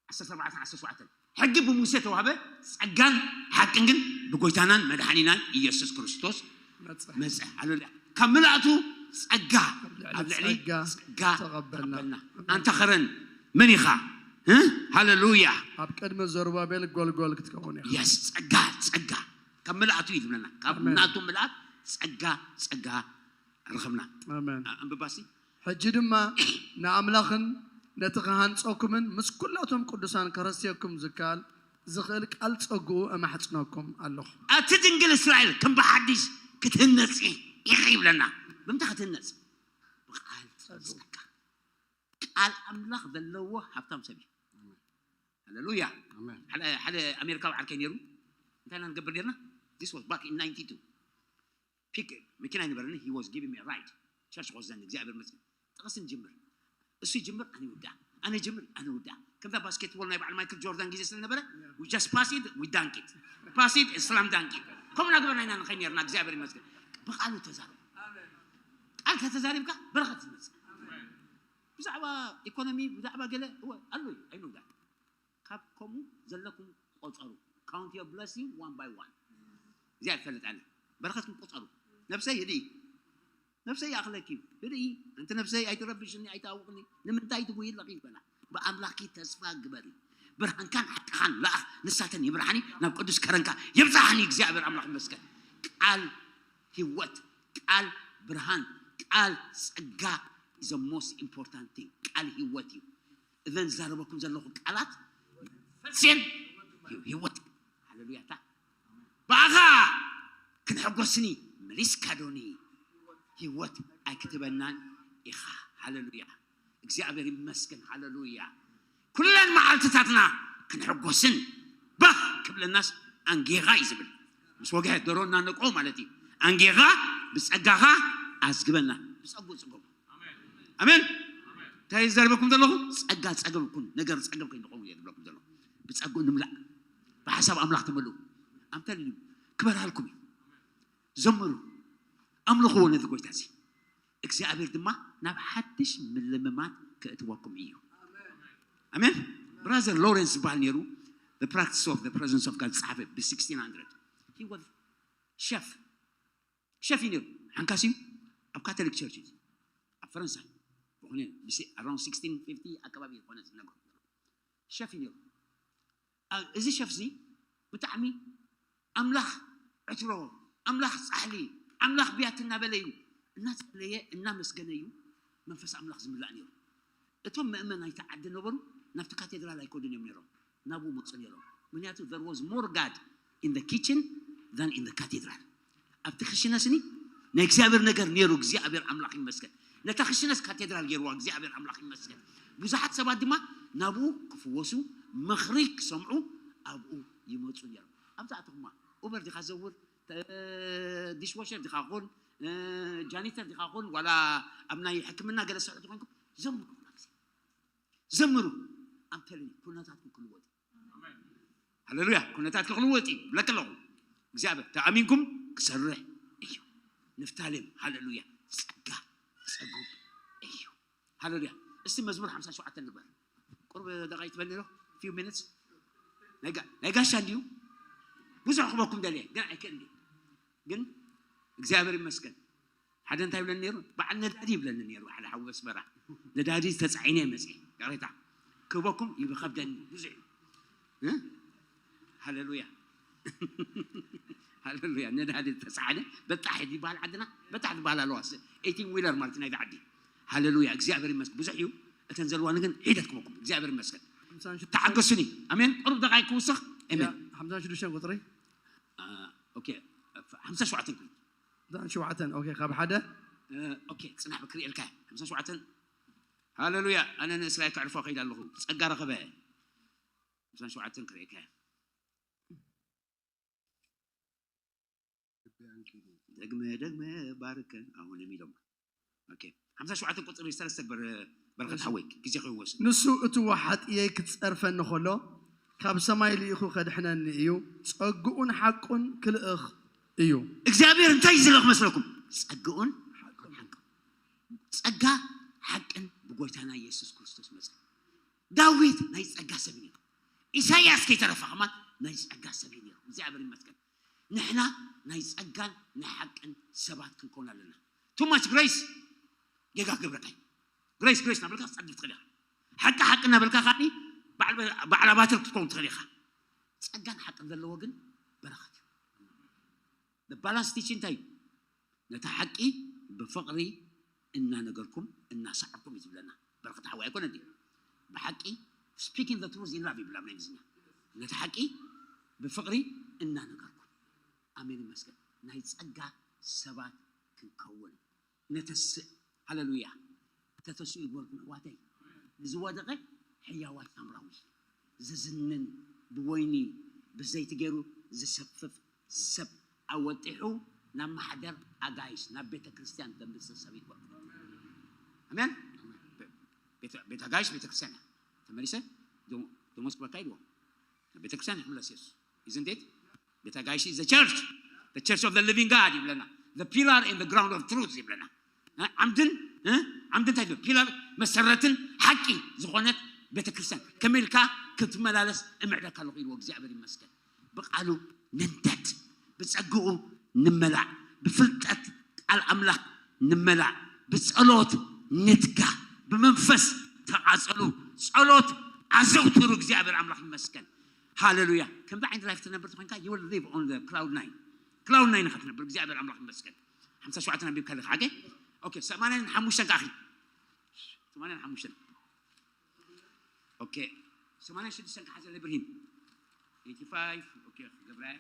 ዓሰርተ ኣርባዕተ ዓሰርተ ሸውዓተ ሕጊ ብሙሴ ተዋሃበ ጸጋን ሓቅን ግን ብጎይታናን መድሓኒናን ኢየሱስ ክርስቶስ መጸ። ሃሌሉያ። ካብ ምልኣቱ ጸጋ ኣብ ልዕሊ ጸጋ ተቐበልና። ኣንታ ኸረን መን ኢኻ? ሃሌሉያ። ኣብ ቅድሚ ዘሩባቤል ጎልጎል ክትከውን ኢኻ። የስ ጸጋ ጸጋ ካብ ምልኣቱ እዩ ዝብለና። ካብ ናቱ ምልኣት ጸጋ ጸጋ ረኸብና። ኣንብባሲ ሕጂ ድማ ንኣምላኽን ነቲ ክሃንጸኩምን ምስ ኩላቶም ቅዱሳን ከረስየኩም ዝከኣል ዝኽእል ቃል ጸግኡ እማሕጽነኩም ኣለኹ። ኣቲ ድንግል እስራኤል ከም ብሓድሽ ክትህነጺ ኢኺ ይብለና። ብምንታይ ክትህነጽ? ብቃል ጸጋ። ቃል ኣምላኽ ዘለዎ ሃብታም ሰብ እዩ። ሃሌሉያ። ሓደ ኣሜሪካዊ ዓርከይ ነይሩ እንታይ ኢና ንገብር ነርና? This was back in ninety-two ፒክ መኪና ይነበረኒ he was giving me a ride church was then እግዚኣብሔር መስል ጥቕስ ንጅምር እሱ ይጅምር ኣነ ይውዳ ኣነ ጅምር ኣነ ውዳ ከምዛ ባስኬትቦል ናይ በዓል ማይክል ጆርዳን ግዜ ስለነበረ we just pass it we dunk it pass it slam dunk it ከምኡ ናገበርና ኢና ንኸይ ነርና እግዚኣብሔር ይመስገን ብቃሉ ተዛረቡ ቃል ተተዛሪብካ በረኸት ዝመፅእ ብዛዕባ ኢኮኖሚ ብዛዕባ ገለ እወ ኣሎ እዩ ኣይንውዳ ካብ ከምኡ ዘለኩም ቆፀሩ count your blessing one by one እዚኣ ትፈልጥ ኣነ በረኸትኩም ቆፀሩ ነብሰይ ህድኢ ነብሰይ ይኣኽለኪ እዩ ህድኢ ኣንቲ ነብሰይ ኣይትረብሽኒ ኣይተኣውቕኒ ንምንታይ ትጉይ ኣለኺ ይበላ ብኣምላኽኪ ተስፋ ግበሪ ብርሃንካን ሓቅኻን ለኣኽ ንሳተን ይምርሓኒ ናብ ቅዱስ ከረንካ የብፅሓኒ እግዚኣብሔር ኣምላኽ ይመስገን ቃል ህይወት ቃል ብርሃን ቃል ጸጋ is the most important thing ቃል ህይወት እዩ እዘን ዝዛረበኩም ዘለኹ ቃላት ፈስየን ህይወት ሃሌሉያ እታ ብኣኻ ክንሕጎስኒ መሊስካ ዶኒ ህይወት ኣይክትበናን ኢኻ ሃሌሉያ እግዚኣብሔር ይመስገን ሃሌሉያ ኩለን መዓልትታትና ክንሕጎስን ባህ ክብለናስ ኣንጌኻ እዩ ዝብል ምስ ወግሐ ደሮ እናነቆ ማለት እዩ ኣንጌኻ ብፀጋኻ ኣዝግበና ብፀጉ ፅጎም ኣሜን እንታይ ዘርበኩም ዘለኹ ጸጋ ጸገብኩን ነገር ጸገብኩ ንኸውን እየ ዝብለኩም ዘለኹ ብጸጉ ንምላእ ብሓሳብ ኣምላኽ ትመልኡ ኣምተል ክበርሃልኩም እዩ ዘምሩ ኣምልኽዎ ነዚ ጎይታ እዚ እግዚኣብሔር ድማ ናብ ሓድሽ ምልምማድ ከእትወኩም እዩ ኣሜን ብራዘር ሎረንስ ዝበሃል ነይሩ the practice of the presence of God ዝፀሓፈ ብ sixteen hundred he was chef chef እዩ ነይሩ ሓንካስ እዩ ኣብ ካቶሊክ ቸርች እዩ ኣብ ፈረንሳይ ኣራውንድ ሲክስቲን ፊፍቲ ኣካባቢ ዝኾነ ዝነገሩ ሸፍ እዩ ነይሩ። እዚ ሸፍ እዚ ብጣዕሚ ኣምላኽ ዕትሮ፣ ኣምላኽ ፃሕሊ፣ ኣምላኽ ብያት እናበለ እዩ እናፀለየ እናመስገነ እዩ መንፈስ ኣምላኽ ዝምላእ ነይሩ። እቶም ምእመን ናይቲ ዓዲ ነበሩ ናብቲ ካቴድራል ኣይከዱን እዮም ነይሮም፣ ናብኡ መፁ ነይሮም። ምክንያቱ there was more God in the kitchen than in the cathedral። ኣብቲ ክሽነስኒ ናይ እግዚኣብሔር ነገር ነይሩ። እግዚኣብሔር ኣምላኽ ይመስገን። ነታ ክሽነስ ካቴድራል ገይርዋ። እግዚኣብሔር ኣምላኽ ይመስገን። ብዙሓት ሰባት ድማ ናብኡ ክፍወሱ፣ ምኽሪ ክሰምዑ ኣብኡ ይመፁ ነይሮም። ኣብዛ ኣተኹማ ኡበር ዲኻ ዘውር፣ ዲሽዋሸር ዲኻ ኹን፣ ጃኒተር ዲኻ ኹን፣ ዋላ ኣብ ናይ ሕክምና ገለ ስርሕቲ ኮንኩም ዘምሩ፣ ኩላ ግዜ ዘምሩ። ኣምተልኒ ኩነታትኩም ክልወጥ። ሃሌሉያ። ኩነታት ክልወጥ እዩ ብለክ ኣለኹ። እግዚኣብሔር ተኣሚንኩም ክሰርሕ እዩ። ንፍታሌም ሃሌሉያ፣ ጸጋ ጸጉብ እዩ። ሃሌሉያ። እስቲ መዝሙር ሓምሳ ሸውዓተ ንግበር። ቁርብ ደቃይ ትበልኒ ዶ? Few minutes። ናይ ጋ- ናይ ጋሻ እንዲዩ ብዙሕ ክበኩም ደልየ ግን ኣይክእል እንዲ ግን እግዚኣብሔር ይመስገን። ሓደ እንታይ ይብለኒ ነይሩ? በዓል ነዳዲ ይብለኒ ነይሩ። ሓደ ሓዊ ኣስመራ ነዳዲ ተጻዒነ መጽ ይቅሬታ ክበኩም ይብከብደኒ ብዙሕ እዩ። እ? ሃሌሉያ ሃሌሉያ። ነዳዲ ተጻዕነ በጣሕ ይባሃል ዓድና፣ በጣሕ ትባሃል ኣለዋ። ኤይቲን ዊለር ማለት ናይ ዓዲ። ሃሌሉያ። እግዚኣብሔር ይመስገን ብዙሕ እዩ። እተን ዘለዋኒ ግን ሒደት ክበኩም። እግዚኣብሔር ይመስገን። ሓምሳን ሽዱሽተን ተዓገሱኒ። ኣሜን። ቁሩብ ደቃይ ክውስኽ። ኣሜን። ሓምሳን ሽዱሽተን ቁጽሪ። ኦኬ። ሓምሳ ሸውዓተ ኩን። ሓምሳን ሸውዓተን። ኦኬ፣ ካብ ሓደ። ኦኬ፣ ጽናሕ ብክርኤልካ። ሓምሳ ሸውዓተ። ሃሌሉያ። ኣነ ንእስራኤል ከዕርፎ ከይድ ኣለኹ። ጸጋ ረኸበ። ሓምሳ ሸውዓተ ክርኤልካ። ደግመ ደግመ ባርከን ኣሁንም ኢሎም። ኦኬ። ሓምሳ ሸውዓተ ቁጽሪ ሰለስተ ግበር። በረኸት ሓወይ ግዜ ከይወስድ። ንሱ እቲ ወሓጥየይ ክጸርፈኒ ከሎ ካብ ሰማይ ልኢኹ ከድሕነኒ እዩ፣ ጸግኡን ሓቁን ክልእኽ እዩ። እግዚኣብሔር እንታይ እዩ ዝልእኽ መስለኩም? ጸግኡን ሓቁን። ጸጋ ሓቅን ብጎይታና ኢየሱስ ክርስቶስ መጸ። ዳዊት ናይ ጸጋ ሰብ እዩ ነይሩ። ኢሳይያስ ከይተረፈ ከማን ናይ ጸጋ ሰብ እዩ ነይሩ። እግዚኣብሔር ይመስገን። ንሕና ናይ ጸጋን ናይ ሓቅን ሰባት ክንከውን ኣለና። Too much grace ጌጋ ክገብረካ እዩ። ግሬስ ግሬስ እናበልካ ክትጸድፍ ትኽእል ኢኻ። ሓቂ ሓቂ እናበልካ ከዓኒ በዓል ባትር ክትከውን ትኽእል ኢኻ። ጸጋን ሓቅን ዘለዎ ግን በረኸት እዩ። ባላንስ ቲቺንግ እንታይ እዩ? ነታ ሓቂ ብፍቕሪ እናነገርኩም እናሰዓብኩም እዩ ዝብለና። በረኸት ሓወይ ኣይኮነ ድዩ? ብሓቂ speaking the truth in love ይብላ ኣብ ናይ እንግሊዝኛ። ነታ ሓቂ ብፍቕሪ እናነገርኩም። ኣሜን ይመስገን። ናይ ጸጋ ሰባት ክንከውን ነተስእ። ሃሌሉያ። ተተስኡ ይግበርኩም ኣሕዋተይ። ንዝወደቐ ሕያዋይ ሳምራዊ ዝዝንን ብወይኒ ብዘይቲ ገይሩ ዝሰፍፍ ሰብ ኣወጢሑ ናብ ማሕደር ኣጋይሽ ናብ ቤተ ክርስቲያን ዘምጽእ ሰብ ይግበርኩም። ኣሜን። ቤተ ኣጋይሽ ቤተ ክርስቲያን እያ። ተመሊሰ ደሞዝ ክበካ ኢልዎ ናብ ቤተ ክርስቲያን ይምለስ የሱስ። Isn't it? ቤተ ኣጋይሽ is the church, the church of the living God ይብለና። The pillar and the ground of truth ይብለና። ዓምድን ዓምድን እንታይ ፒላር መሰረትን ሓቂ ዝኾነት ቤተክርስትያን ከመይ ኢልካ ክትመላለስ እምዕደካ ኣለኹ ኢልዎ እግዚኣብሔር ይመስገን። ብቃሉ ንንደድ፣ ብጸግኡ ንመላእ፣ ብፍልጠት ቃል ኣምላኽ ንመላእ፣ ብጸሎት ንትጋ፣ ብመንፈስ ተቓጸሉ፣ ጸሎት ኣዘውትሩ። እግዚኣብሔር ኣምላኽ ይመስገን። ሃሌሉያ። ከምዚ ዓይነት ላይፍ ትነብር ተኮንካ you will live on the cloud nine. Cloud nine ኢኻ ትነብር። እግዚኣብሔር ኣምላኽ ይመስገን። ሓምሳ ሸውዓተ ኣንቢብካ ኣለኻ ሓቂ። ኦኬ ሰማንያን ሓሙሽተን ከኣ ሰማንያን ሓሙሽተን ኦኬ ሰማንያን ሽዱሽተን ከሓዘለ ብርሂን ኤይቲ ፋይቭ ኦኬ ገብራይ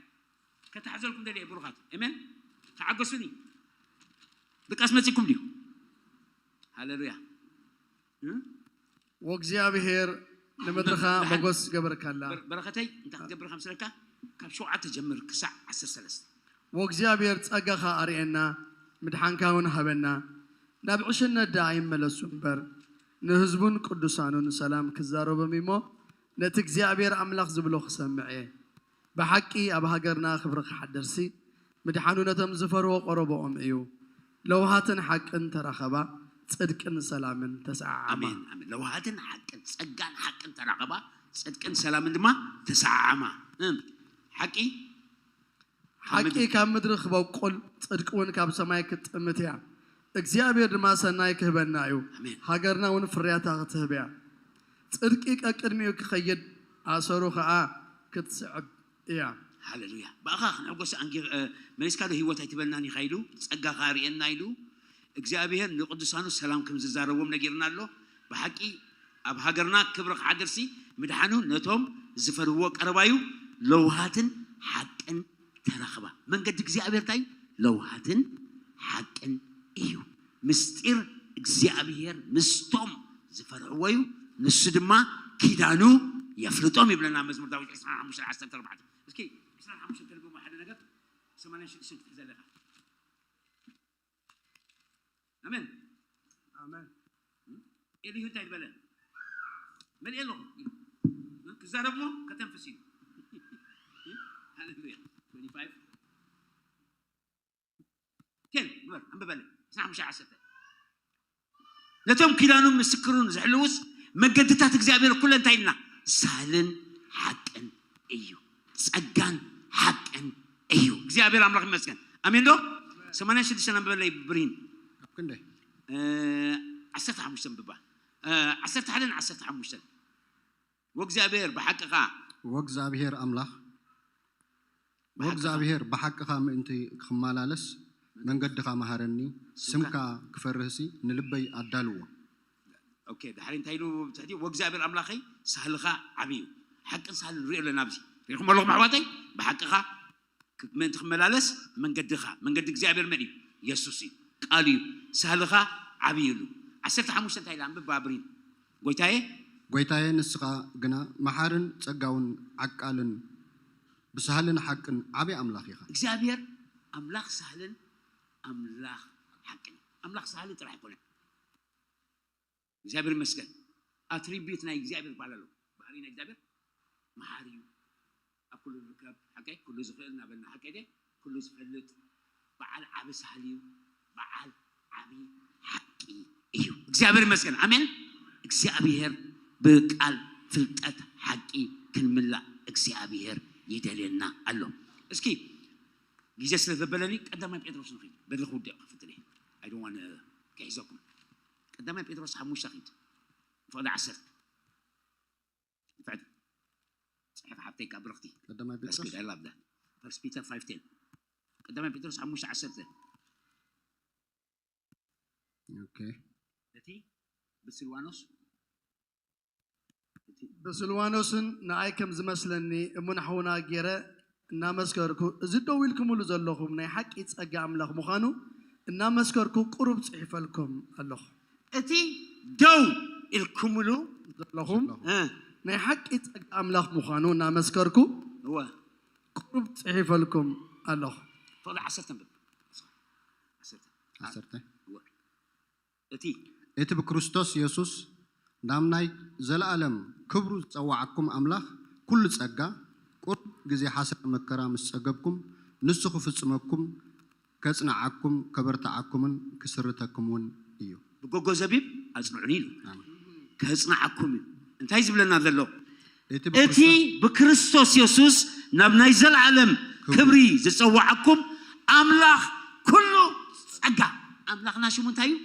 ከተሓዘልኩም ደልየ ብሩኻት ኣሜን። ተዓገሱኒ። ድቃስ መጺኩም ድዩ? ሃሌሉያ። ወእግዚኣብሔር ንምድርኻ ሞጎስ ገበርካላ። በረኸተይ እንታይ ክትገብር ከም ስለካ ካብ ሸውዓተ ጀምር ክሳዕ ዓሰርተ ሰለስተ። ወእግዚኣብሔር ጸጋኻ ኣርእየና ምድሓንካ እውን ሃበና። ናብ ዕሽነት ደኣ ይመለሱ እምበር ንህዝቡን ቅዱሳኑን ሰላም ክዛረቦም እሞ ነቲ እግዚኣብሔር ኣምላኽ ዝብሎ ክሰምዕ እየ። ብሓቂ ኣብ ሃገርና ክብሪ ክሓድርሲ ምድሓኑ ነቶም ዝፈርዎ ቆረቦኦም እዩ። ለውሃትን ሓቅን ተራኸባ፣ ጽድቅን ሰላምን ተሰዓዓማ። ኣሜን፣ ኣሜን። ለውሃትን ሓቅን፣ ጸጋን ሓቅን ተራኸባ፣ ጽድቅን ሰላምን ድማ ተሰዓዓማ። እም፣ ሓቂ ሓቂ ካብ ምድሪ ክበቁል፣ ጽድቂ እውን ካብ ሰማይ ክትጥምት እያ። እግዚኣብሔር ድማ ሰናይ ክህበና እዩ። ኣሜን። ሃገርና እውን ፍርያታ ክትህብ እያ። ጽድቂ ቀቅድሚኡ ክኸይድ፣ ኣሰሩ ኸኣ ክትስዕብ እያ። ሃሌሉያ። ብኣኻ ክንሕጎስ ኣንጊ መሊስካ ዶ ህይወት ኣይትበልናን ኢኻ ኢሉ፣ ጸጋኻ ርእየና ኢሉ፣ እግዚኣብሔር ንቅዱሳኑ ሰላም ከም ዝዛረቦም ነጊርና ኣሎ። ብሓቂ ኣብ ሃገርና ክብሪ ክሓድርሲ፣ ምድሓኑ ነቶም ዝፈርህዎ ቀረባዩ። ለውሃትን ሓቅን ተረኽባ። መንገዲ እግዚኣብሔር እንታይ? ለውሃትን ሓቅን እዩ። ምስጢር እግዚኣብሔር ምስቶም ዝፈርሕዎ እዩ፣ ንሱ ድማ ኪዳኑ የፍልጦም ይብለና መዝሙር ዳዊት ዕስራን ሓሙሽተን ዓሰርተ ኣርባዕተ። እስኪ ዕስራን ሓሙሽተን ተርጉሞ ሓደ ነገር ሰማንያን ሽዱሽተን ትሕዝ ኣለኻ። ኣሜን። ኣሜን። ኤሊሁ እንታይ ዝበለ? መሊእ ኣለኹ ኢሉ። ክዛረብ ሞ ከተንፍስ ኢሉ። ሃሌሉያ። ትዌንቲ ፋይቭ ቴን ግበር፣ ኣንብበለይ። ዕስራን ሓሙሽተን ዓሰርተ። ነቶም ኪዳኑን ምስክሩን ዝሕልውስ መንገድታት እግዚኣብሔር ኩለ እንታይ ኢልና? ሳህልን ሓቅን እዩ። ጸጋን ሓቅን እዩ። እግዚኣብሔር ኣምላኽ ይመስገን። ኣሜን ዶ? ሰማንያን ሽዱሽተን ኣንብበለይ ብሪን። ኣብ ክንደይ? እ፣ ዓሰርተ ሓሙሽተ ኣንብባ። እ፣ ዓሰርተ ሓደን ዓሰርተ ሓሙሽተን። ወእግዚኣብሔር ብሓቅኻ ወእግዚኣብሔር ኣምላኽ ወእግዚኣብሔር ብሓቅኻ ምእንቲ ክመላለስ መንገድኻ መሃረኒ፣ ስምካ ክፈርህሲ ንልበይ ኣዳልዎ። ኦኬ፣ ድሓሪ እንታይ ኢሉ ብትሕቲ? ወእግዚኣብሔር ኣምላኸይ ሳህልኻ ዓብዪ እዩ። ሓቅን ሳህልን ንሪኦ ኣለና ኣብዚ። ሪኢኹም ኣለኹም ኣሕዋተይ? ብሓቅኻ ክ- ምእንቲ ክመላለስ መንገድኻ፣ መንገዲ እግዚኣብሔር መን እዩ? የሱስ እዩ። ቃል እዩ። ሳህልኻ ዓብዪ እዩ። ዓሰርተ ሓሙሽተ እንታይ ኢላ? ኣንብባ ብሪን። ጎይታዬ ጎይታዬ ንስኻ ግና መሓርን ጸጋውን ዓቃልን ብሳህልን ሓቅን ዓቢ ኣምላኽ ኢኻ። እግዚኣብሔር ኣምላኽ ሳህልን ኣምላኽ ሓቅን እዩ። ኣምላኽ ሳህልን ጥራሕ ኣይኮነን። እግዚኣብሔር ይመስገን። ኣትሪቢዩት ናይ እግዚኣብሔር ይባል ኣሎ። ባህሪ ናይ እግዚኣብሔር መሓሪ እዩ። ኣብ ኩሉ ዝርከብ ሓቀይ ኩሉ ዝኽእል እናበልና ሓቀይ ኩሉ ዝፈልጥ በዓል ዓቢ ሳህል እዩ። በዓል ዓቢ ሓቂ እዩ። እግዚኣብሔር ይመስገን። ኣሜን። እግዚኣብሔር ብቃል ፍልጠት ሓቂ ክንምላእ እግዚኣብሔር ይደልየና ኣሎ። እስኪ ግዜ ስለ ዘበለኒ ቀዳማይ ጴጥሮስ ንኺድ በዚ ክውድእ ክፍትኒ ኣይደዋን ክሒዘኩም ቀዳማይ ጴጥሮስ ሓሙሽተ ኺድ ፍቕዲ ዓሰርተ ፍዕድ ጽሕፍ ሓብተይ ካብ ብርኽቲ ቀዳማይ ጴጥሮስ እስኪ ዳይላ ብዳ ፈርስት ፒተር ፋይቭ ቴን ቀዳማይ ጴጥሮስ ሓሙሽተ ዓሰርተ ኦኬ እቲ ብስልዋኖስ ብስልዋኖስን ንኣይ ከም ዝመስለኒ እሙን ሓውና ገይረ እናመስከርኩ፣ እዚ ደው ኢልኩምሉ ዘለኹም ናይ ሓቂ ጸጋ ኣምላኽ ምዃኑ እናመስከርኩ ቁሩብ ጽሒፈልኩም ኣለኹ። እቲ ደው ኢልኩምሉ ዘለኹም እ፣ ናይ ሓቂ ጸጋ ኣምላኽ ምዃኑ እናመስከርኩ እወ ቁሩብ ጽሒፈልኩም ኣለኹ። ፍቕዲ ዓሰርተ ንብብ ዓሰርተ ዓሰርተ እወ እቲ እቲ ብክርስቶስ የሱስ ናብ ናይ ዘለኣለም ክብሩ ዝጸዋዓኩም ኣምላኽ ኩሉ ጸጋ ቁሩብ ግዜ ሓሳር መከራ ምስ ጸገብኩም ንሱ ክፍጽመኩም ከጽንዓኩም ከበርትዓኩምን ክስርተኩምን እዩ። ብጎጎ ዘቢብ ኣጽንዑኒ ኢሉ ኣሜን። ከጽንዓኩም እዩ። እንታይ ዝብለና ዘሎ? እቲ እቲ ብክርስቶስ የሱስ ናብ ናይ ዘለዓለም ክብሪ ዝጸዋዓኩም ኣምላኽ ኩሉ ጸጋ ኣምላኽና ሽሙ እንታይ እዩ?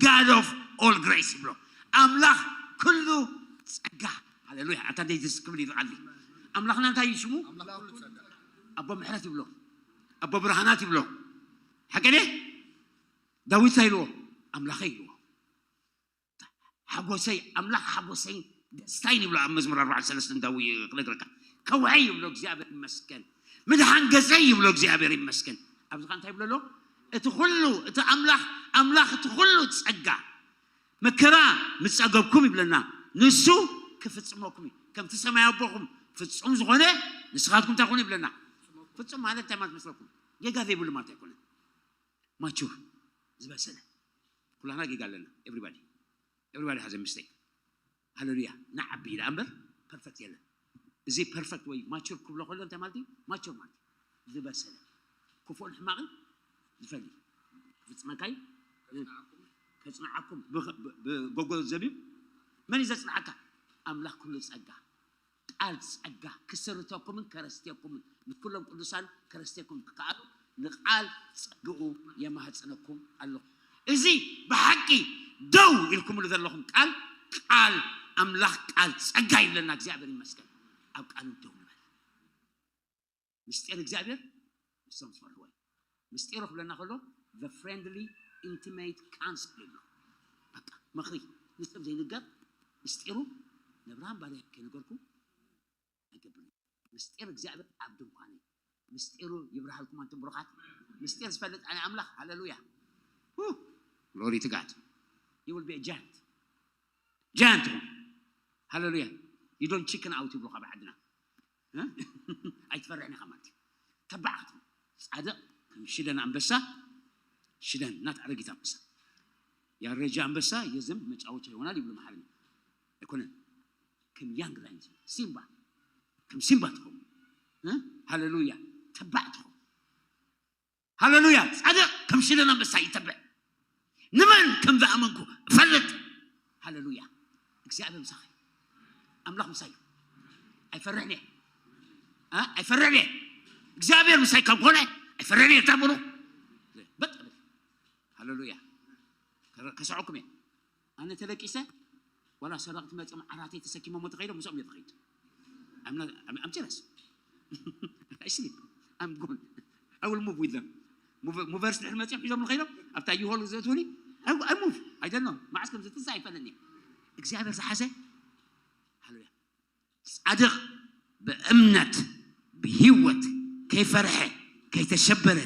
God of all grace ይብሎ። ኣምላኽ ኩሉ ጸጋ። ሃሌሉያ። ኣታ ደይ ደስ ክብል ይርዓል። ኣምላኽና እንታይ እዩ ሽሙ? ኣቦ ምሕረት ይብሎ። ኣቦ ብርሃናት ይብሎ። ሓቀኔ ዳዊት እንታይ ኢልዎ? ኣምላኸይ ኢልዎ። ሓጎሰይ ኣምላኽ ሓጎሰይ ደስታይን ይብሎ ኣብ መዝሙር ኣርባዕተ ሰለስተ እንዳዊ ክነግረካ ከውሐይ ይብሎ እግዚኣብሔር ይመስገን ምድሓን ገጸይ ይብሎ እግዚኣብሔር ይመስገን ኣብዚ ካ እንታይ ይብሎ ኣሎ እቲ ኩሉ እቲ ኣምላኽ ኣምላኽ እቲ ኩሉ ጸጋ መከራ ምጸገብኩም ይብለና ንሱ ክፍጽመኩም እዩ ከምቲ ሰማይ ኣቦኹም ፍጹም ዝኾነ ንስኻትኩም እንታይ ኩኑ ይብለና ፍጹም ማለት እንታይ ማለት መስለኩም ጌጋ ዘይብሉ ማለት ኣይኮነን ማቹር ዝበሰለ ኩላና ጌጋ ኣለና everybody everybody has a mistake ሃሌሉያ ንዓቢ ኢላ እምበር perfect የለን እዚ perfect ወይ ማቹር ክብሎ ከሎ እንታይ ማለት እዩ ማቹር ማለት ዝበሰለ ክፉእን ሕማቕን ዝፈሊ ክፍፅመካይ ከፅንዓኩም ብጎጎ ዘቢብ መን እዩ ዘፅንዓካ ኣምላኽ ኩሉ ፀጋ ቃል ጸጋ ክስርተኩምን ከረስቴኩምን ንኩሎም ቅዱሳን ከረስቴኩም ክከኣሉ ንቃል ጸግኡ የማህጽነኩም ኣለኹ። እዚ ብሓቂ ደው ኢልኩምሉ ዘለኹም ቃል፣ ቃል ኣምላኽ፣ ቃል ጸጋ ይብለና። እግዚኣብሔር ይመስገን። ኣብ ቃሉ ደው ንበል። ምስጢር እግዚኣብሔር ምስቶም ዝፈርሕዎ እዩ። ምስጢሩ ክብለና ከሎ፣ the friendly intimate counsel ይብሎ። በቃ ምኽሪ፣ ንሰብ ዘይንገር ምስጢሩ። ነብርሃም ባርያ ከይነገርኩ ኣይገብርን። ምስጢር እግዚኣብሔር ኣብ ድንኳነይ፣ ምስጢሩ ይብርሃልኩም ኣንቱም ብሩኻት። ምስጢር ዝፈልጥ ኣነ ኣምላኽ። ሃሌሉያ። Glory to God. You will be a giant. Giant. ሃሌሉያ። You don't chicken out ይብሉ ካብ ዓድና። እ? ኣይትፈርሕን ኢኻ ማለት እዩ። ተባዕ ክትብል። ጻድቕ ከም ሽደን ኣንበሳ፣ ሽደን ናት ኣረጊት ኣንበሳ። ያረጀ ኣንበሳ የዝም መጫወቻ ይሆናል ይብሉ መሓርና። ኣይኮነን። ከም ያንግ ላይን፣ ሲምባ፣ ከም ሲምባ ትኸውን። እ? ሃሌሉያ። ተባዕ ትኸውን። ሃሌሉያ። ጻድቕ ከም ሽደን ኣንበሳ ይተብዕ። ንመን ከም ዝኣመንኩ እፈልጥ። ሃሌሉያ። እግዚኣብሔር ምሳኺ። ኣምላኽ ምሳይ እዩ። ኣይፈርሕን እየ። እ? ኣይፈርሕን እየ። እግዚኣብሔር ምሳይ ከም ኮነ ኣይፈርሕን እየ። እንታይ ብሉ? በጥ በል። ሃሌሉያ። ከረ-፣ ከሰዐኩም እየ። ኣነ ተለቂሰ፣ ዋላ ሰረቕቲ መጺኦም ዓራተይ ተሰኪሞም ተኸይዶም፣ ምስኦም እየ ዝኸይድ። I'm not, I'm, I'm serious. I sleep. I'm gone. I will move with them. ሙቨ-፣ ሙቨርስ ድሕሪ መጺኦም ሒዞም ከይዶም፣ ኣብታ ዩሆል ዘእትውኒ፣ I, I move. I don't know. መዓስ ከም ዝትንሳ ኣይፈለኒ። እግዚኣብሔር ዝሓዘ። ሃሌሉያ። ጻድቕ ብእምነት ብህይወት ከይፈርሐ ከይተሸበረ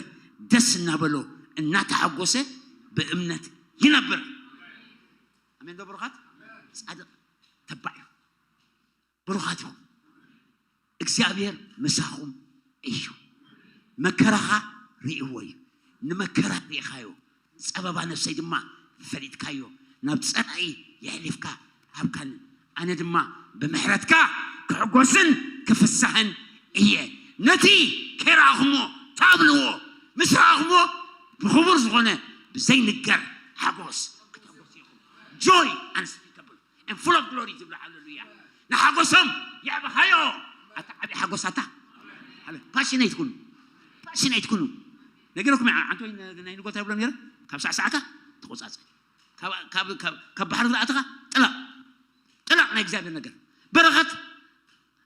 ደስ እናበሎ እናተሓጎሰ ብእምነት ይነብር። ኣሜን ዶ ብሩኻት? ጻድቕ ተባዕ እዩ። ብሩኻት ኢኹም። እግዚኣብሔር ምሳኹም እዩ። መከራኻ ርእይዎ እዩ። ንመከራ ርኢኻዮ። ጸበባ ነፍሰይ ድማ ፈሊጥካዮ። ናብ ጸላኢ የሕሊፍካ ሃብካኒ። ኣነ ድማ ብምሕረትካ ክሕጎስን ክፍሳህን እየ። ነቲ ከይረኣኹሞ ትኣብልዎ፣ ምስ ረኣኹሞ ብኽቡር ዝኾነ ብዘይንገር ሓጎስ ክትሕጎሱ ኢኹም። Joy unspeakable and full of glory ትብሉ። ሃሌሉያ። ንሓጎሶም የዕበኻዮ። ኣታ ዓቢ ሓጎስ ኣታ። ሃሌ-፣ ፓሽኔት ኩኑ። ፓሽኔት ኩኑ። ነጊረኩም እየ፣ ሓንቲ ወይ ናይ ንጎታ ይብሎም ነይረ፣ ካብ ሳዕሳዕካ ተቆጻጸር። ካብ፣ ካብ፣ ካብ፣ ካብ ባሕሪ ዝኣተኻ ጥላቕ። ጥላቕ ናይ እግዚኣብሔር ነገር። በረኸት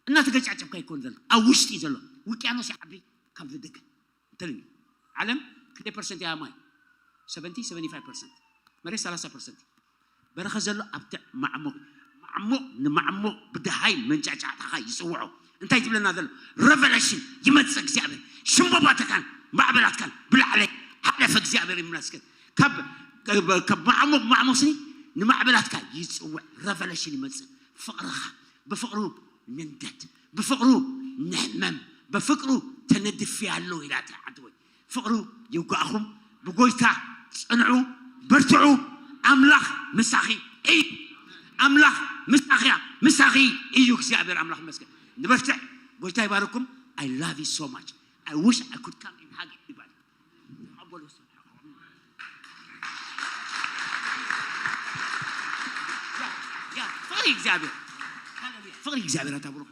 እናተገጫጨብካ ይኮን ዘሎ። ኣብ ውሽጢ ዘሎ ውቅያኖስ ይዓቢ ካብ ዝደገ። እንተልኒ፣ ዓለም ክንደይ ፐርሰንት እያ ማይ? ሰቨንቲ፣ ሰቨንቲ ፋይቭ ፐርሰንት። መሬት ሰላሳ ፐርሰንት። በረኸት ዘሎ ኣብቲ ማዕሙቕ፣ ማዕሙቕ ንማዕሙቕ ብደሃይ መንጫጫዕታኻ ይጽውዖ። እንታይ ትብለና ዘሎ? ረቨለሽን ይመጽእ እግዚኣብሔር። ሽምቦባትካን ማዕበላትካን ብላዕለይ ሓለፈ። እግዚኣብሔር ይመስገን። ካብ፣ ካብ ማዕሙቕ፣ ማዕሙቕ ስኒ ንማዕበላትካ ይጽውዕ። ረቨለሽን ይመጽእ። ፍቕርኻ፣ ብፍቕሩ ንንደድ፣ ብፍቕሩ ንሕመም፣ ብፍቕሩ ተነድፊ ኣሎ ኢላ እታ ሓንቲ ወይ ፍቕሩ ይውጋእኹም። ብጎይታ ጽንዑ፣ በርትዑ። ኣምላኽ ምሳኺ እዩ። ኣምላኽ ምሳኺያ፣ ምሳኺ እዩ። እግዚኣብሔር ኣምላኽ ይመስገን። ንበርትዕ። ጎይታ ይባርኩም። I love you so much. I wish I could come and hug everybody. ያ፣ ያ፣ ፍቕሪ እግዚኣብሔር። ሃሌሉያ። ፍቕሪ እግዚኣብሔር ኣታ ብሩኽ።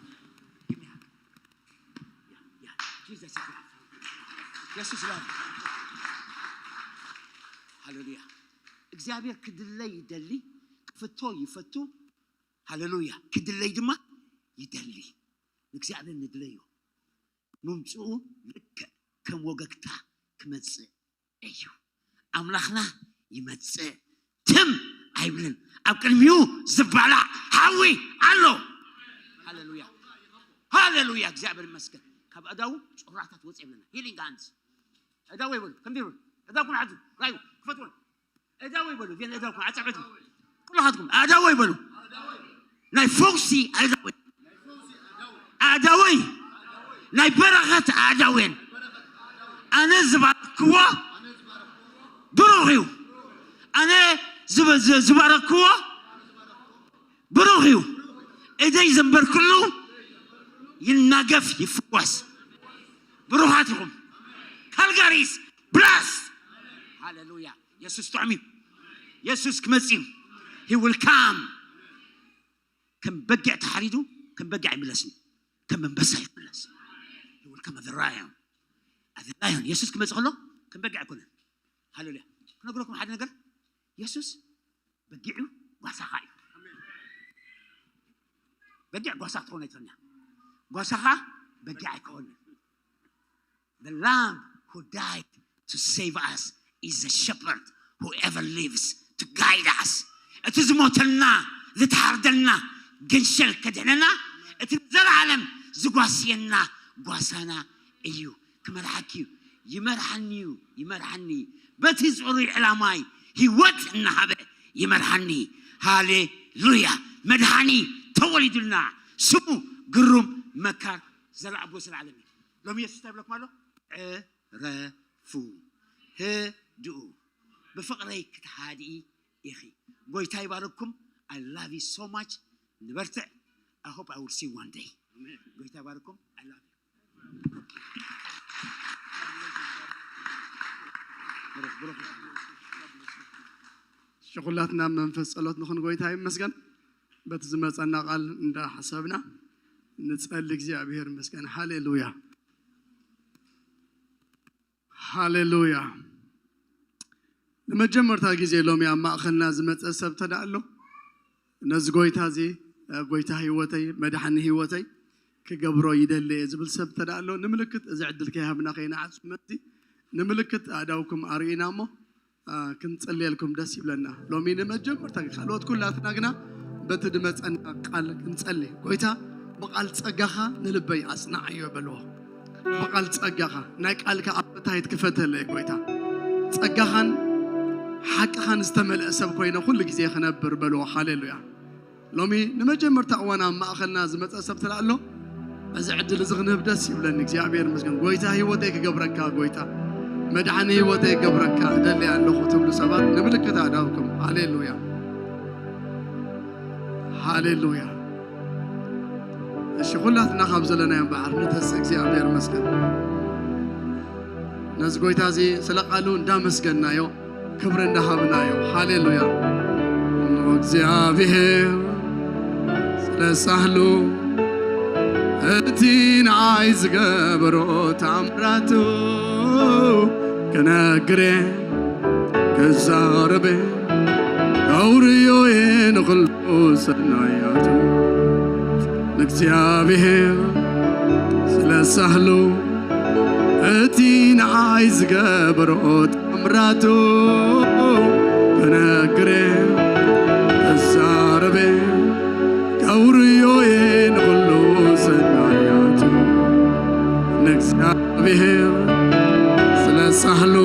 የሱስ ላ-፣ ሃሌሉያ። እግዚኣብሔር ክድለይ ይደሊ፣ ክፍቶ ይፈቱ። ሃሌሉያ። ክድለይ ድማ ይደሊ። ንእግዚኣብሔር ንድለዮ። ምምጽኡ ልክዕ ከም ወገግታ ክመጽእ እዩ። ኣምላኽና ይመጽእ፣ ትም ኣይብልን። ኣብ ቅድሚኡ ዝባላዕ ሓዊ ኣሎ። ሃሌሉያ፣ ሃሌሉያ፣ እግዚኣብሔር ይመስገን። ካብ ኣእዳዉ ጭራታት ወጽእ ይብለና። ሂሊንግ ሃንድስ። ኣእዳዉ ይበሉ፣ ከምዚ ይበሉ። ኣእዳውኩም ሓዙ፣ ራዩ፣ ክፈትዎ። ኣእዳወይ በሉ፣ እዚአን ኣእዳውኩም ኣጻብዕቱ። ኩላኻትኩም ኣእዳወይ በሉ። ናይ ፈውሲ ኣእዳወይ። ኣእዳወይ ናይ በረኸት ኣእዳወየን። ኣነ ዝባረኽክዎ ብሩኽ እዩ። ኣነ ዝብ-፣ ዝ-፣ ዝባረኽክዎ ብሩኽ እዩ። እደይ ዘንበርክሉ ይናገፍ፣ ይፍወስ። ብሩኻት ኢኹም። ካልጋሪስ ብላስ። ሃሌሉያ። የሱስ ጥዑም እዩ። የሱስ ክመጽእ እዩ። He will come። ከም በጊዕ ተሓሪዱ፣ ከም በጊዕ ኣይምለስን እዩ። ከም ኣንበሳ ይምለስ። He will come as a lion. As a lion። የሱስ ክመጽእ ከሎ ከም በጊዕ ኣይኮነን። ሃሌሉያ። ክነግረኩም ሓደ ነገር፣ የሱስ በጊዕ እዩ፣ ጓሳኻ እዩ። በጊዕ ጓሳ ክትኾን ኣይትኽእልን እያ። ጓሳኻ በጊዕ ኣይክኾንን። The Lamb who died to save us is the shepherd who ever lives to guide us. እቲ ዝሞተልና፣ ዝተሓርደልና፣ ገንሸል ከድሕነና፣ እቲ ንዘለኣለም ዝጓስየና ጓሳና እዩ። ክመርሓኪ እዩ። ይመርሓኒ እዩ፣ ይመርሓኒ። በቲ ጽሩይ ዕላማይ ህይወት እናሃበ ይመርሓኒ። ሃሌሉያ። መድሓኒ ተወሊዱልና። ስሙ ግሩም፣ መካር፣ ዘለኣብ ወስለ ዓለም እዩ። ሎሚ የሱስ እንታይ ይብለኩም ኣሎ? ዕረፉ፣ ህድኡ፣ ብፍቕረይ ክትሃድኢ ኢኺ። ጎይታ ይባርኩም። I love you so much። ንበርትዕ። I hope I will see you one day። ጎይታ ይባርኩም። I love you። ብሩኽ፣ ብሩኽ። እሺ፣ ኩላትና መንፈስ ጸሎት ንኹን። ጎይታ ይመስገን። በቲ ዝመጸና ቃል እንዳሓሰብና ንጸሊ። እግዚኣብሔር ይመስገን። ሃሌሉያ፣ ሃሌሉያ። ንመጀመርታ ግዜ ሎሚ ኣብ ማእኸልና ዝመጸ ሰብ ተዳ ኣሎ፣ ነዚ ጎይታ እዚ፣ "ጎይታ ህይወተይ፣ መድሓኒ ህይወተይ ክገብሮ ይደሊ እየ" ዝብል ሰብ ተዳ ኣሎ፣ ንምልክት እዚ ዕድል ከይሃብና ከይንዓጹ፣ መዚ ንምልክት ኣእዳውኩም ኣርእዩና እሞ፣ አ፣ ክንጽልየልኩም ደስ ይብለና። ሎሚ ንመጀመርታ ግዜ፣ ካልኦት ኩላትና ግና በቲ ድመጸና ቃል ክንጸሊ። ጎይታ፣ ብቓል ጸጋኻ ንልበይ ኣጽንዓዮ በልዎ። ብቓል ጸጋኻ፣ ናይ ቃልካ ኣፐታይት ክፈተለይ ጎይታ። ጸጋኻን ሓቅኻን ዝተመልአ ሰብ ኮይነ ኩሉ ግዜ ክነብር በልዎ። ሃሌሉያ። ሎሚ ንመጀመርታ እዋን ኣብ ማእኸልና ዝመጸ ሰብ ተላ ኣሎ። እዚ ዕድል እዚ ክንህብ ደስ ይብለኒ። እግዚኣብሔር ይመስገን። ጎይታ ህይወተይ ክገብረካ፣ ጎይታ መድሓኒ ህይወተይ ክገብረካ እደሊ ኣለኹ ትብሉ ሰባት ንምልክት ኣእዳውኩም። ሃሌሉያ፣ ሃሌሉያ። እሺ፣ ኩላትና ካብ ዘለናዮ እምበኣር ንተስ እግዚኣብሔር ይመስገን። ነዚ ጎይታ እዚ ስለ ቃሉ እንዳመስገናዮ፣ ክብሪ እንዳሃብናዮ። ሃሌሉያ። እግዚኣብሔር ስለ ሳህሉ፣ እቲ ንዓይ ዝገበሮ ተኣምራቱ ክነግሬ፣ ክዛረቤ፣ ከውርዮዬ ንኹሉ ሰናያቱ። ንእግዚኣብሔር ስለ ሳህሉ፣ እቲ ንዓይ ዝገበሮ ተኣምራቱ ክነግሬ፣ ክዛረቤ፣ ከውርዮዬ ንኹሉ ሰናያቱ። ንእግዚኣብሔር ስለ ሳህሉ፣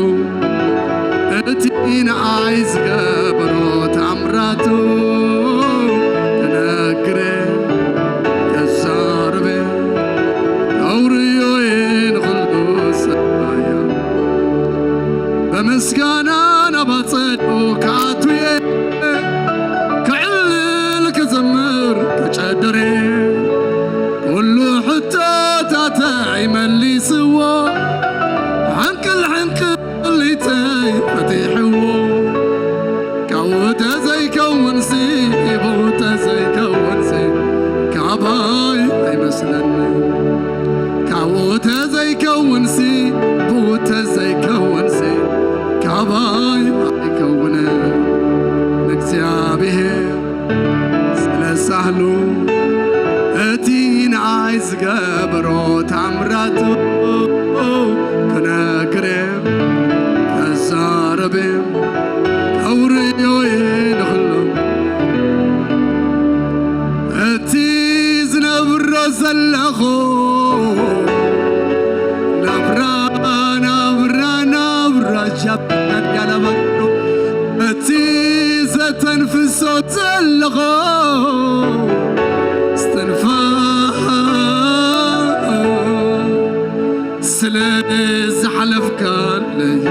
እቲ ንዓይ ዝገበሮ ተኣምራቱ ክነግሬ፣ ክዛረቤ፣ ከውርዮዬ ንኹሉ ሰናያቱ። ብምስጋና ናብ ኣጸድኡ ክኣቱየ፣ ክዕልል ክዘምር ክጨደሬ፣ ኩሉ ሕቶታተይ መሊስዎ፣ ሕንቅል ሕንቅሊተይ ፈቲሕዎ። ካብኡ ተዘይከውንሲ፣ ብኡ ተዘይከውንሲ፣ ካባይ ኣይመስለኒ። ካብኡ ተዘይከውንሲ፣ ብኡ ተዘይከውንሲ፣ ካባይ ኣይከውንን። ንእግዚኣብሔር ስለ ሳህሉ፣ እቲ ንዓይ ዝገበሮ ታምራቱ ክነግሬ፣ ክዛረቤ፣ ከውርዮዬ ንኹሉ። እቲ ዝነብሮ ዘለኹ ናብራ፣ ናብራ፣ ናብራ ጃፓን ያለባሉ። እቲ ዘተንፍሶ ዘለኹ እስትንፋስ ስለ ዝሓለፍካለዩ፣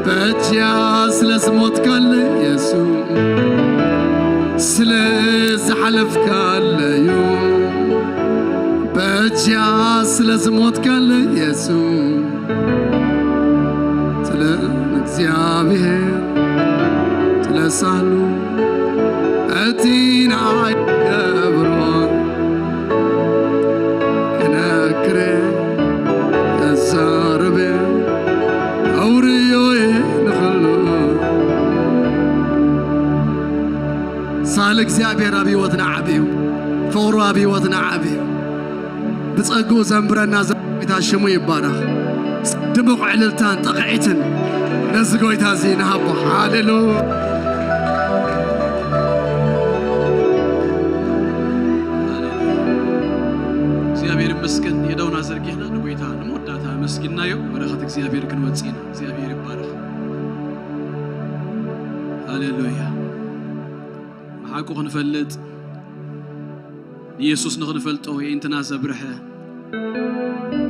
በጃ ስለ ዝሞትካለይ የሱስ፣ ስለ ዝሓለፍካለዩ፣ በጃ ስለ ዝሞትካለይ የሱስ፣ ስለ እግዚኣብሔር ስለ ሳህሉ፣ እቲ ንዓይ ገብሮ ክነግሬ፣ ክዛረቤ፣ ከውርዮዬ ንኹሉ። እግዚኣብሔር ኣብ ህይወትና ዓቢ እዩ። ፍቕሩ ኣብ ህይወትና ዓቢ እዩ። ብጸግኡ ዘንብረና ዘሎ ጎይታ ሽሙ ይባረኽ። ድሙቕ ዕልልታን ጥቕዒትን ነዚ ጎይታ እዚ ንሃቦ። ሃሌሉያ። እግዚኣብሔር ይመስገን። የደውና ዘርጊሕና ንጎይታ ንመወዳእታ ኣመስጊንናዮ። በረኸት እግዚኣብሔር ክንወጽእ ኢና። እግዚኣብሔር ይባረኽ። ሃሌሉያ። ንሓቁ ክንፈልጥ ንየሱስ ንኽንፈልጦ የእንትና ዘብርሐ፣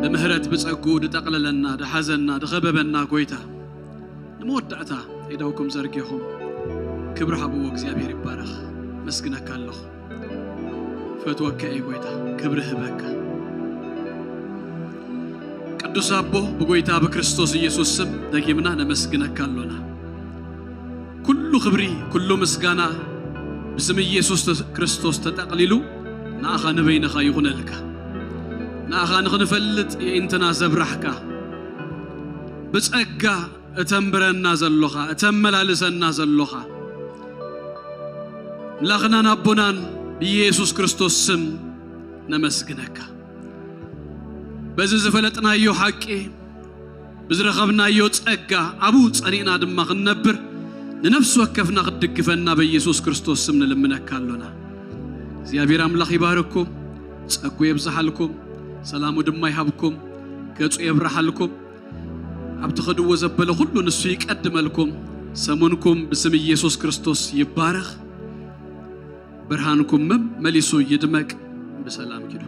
ብምህረት ብጸግኡ ድጠቕለለና፣ ድሓዘና፣ ድኸበበና ጎይታ፣ ንመወዳእታ ኢደውኩም ዘርጊኹም ክብሪ ሃብዎ። እግዚኣብሔር ይባረኽ። መስግነካ ኣለኹ። ፈትወካ እየ ጎይታ፣ ክብሪ ህበካ። ቅዱስ ኣቦ፣ ብጎይታ ብክርስቶስ ኢየሱስ ስም ደጊምና ነመስግነካ ኣሎና። ኩሉ ክብሪ፣ ኩሉ ምስጋና ብስም ኢየሱስ ተ-፣ ክርስቶስ ተጠቕሊሉ ንኣኻ ንበይንኻ ይኹነልካ። ንኣኻ ንኽንፈልጥ የእንትና ዘብራሕካ፣ ብጸጋ እተንብረና ዘሎኻ፣ እተመላልሰና ዘሎኻ፣ ኣምላኽናን ኣቦናን ብኢየሱስ ክርስቶስ ስም ነመስግነካ። በዚ ዝፈለጥናዮ ሓቂ፣ ብዝረኸብናዮ ጸጋ ኣብኡ ጸኒዕና ድማ ክንነብር፣ ንነፍሲ ወከፍና ክትድግፈና በኢየሱስ ክርስቶስ ስም ንልምነካ ኣሎና። እግዚኣብሔር ኣምላኽ ይባርኩም፣ ጸጉ የብዝሓልኩም፣ ሰላሙ ድማ ይሃብኩም፣ ገጹ የብርሓልኩም። ኣብ ትኸድዎ ዘበለ ኩሉ ንሱ ይቀድመልኩም። ሰሙንኩም ብስም ኢየሱስ ክርስቶስ ይባረኽ። ብርሃንኩም መመሊሱ ይድመቅ። ብሰላም ኪዱ።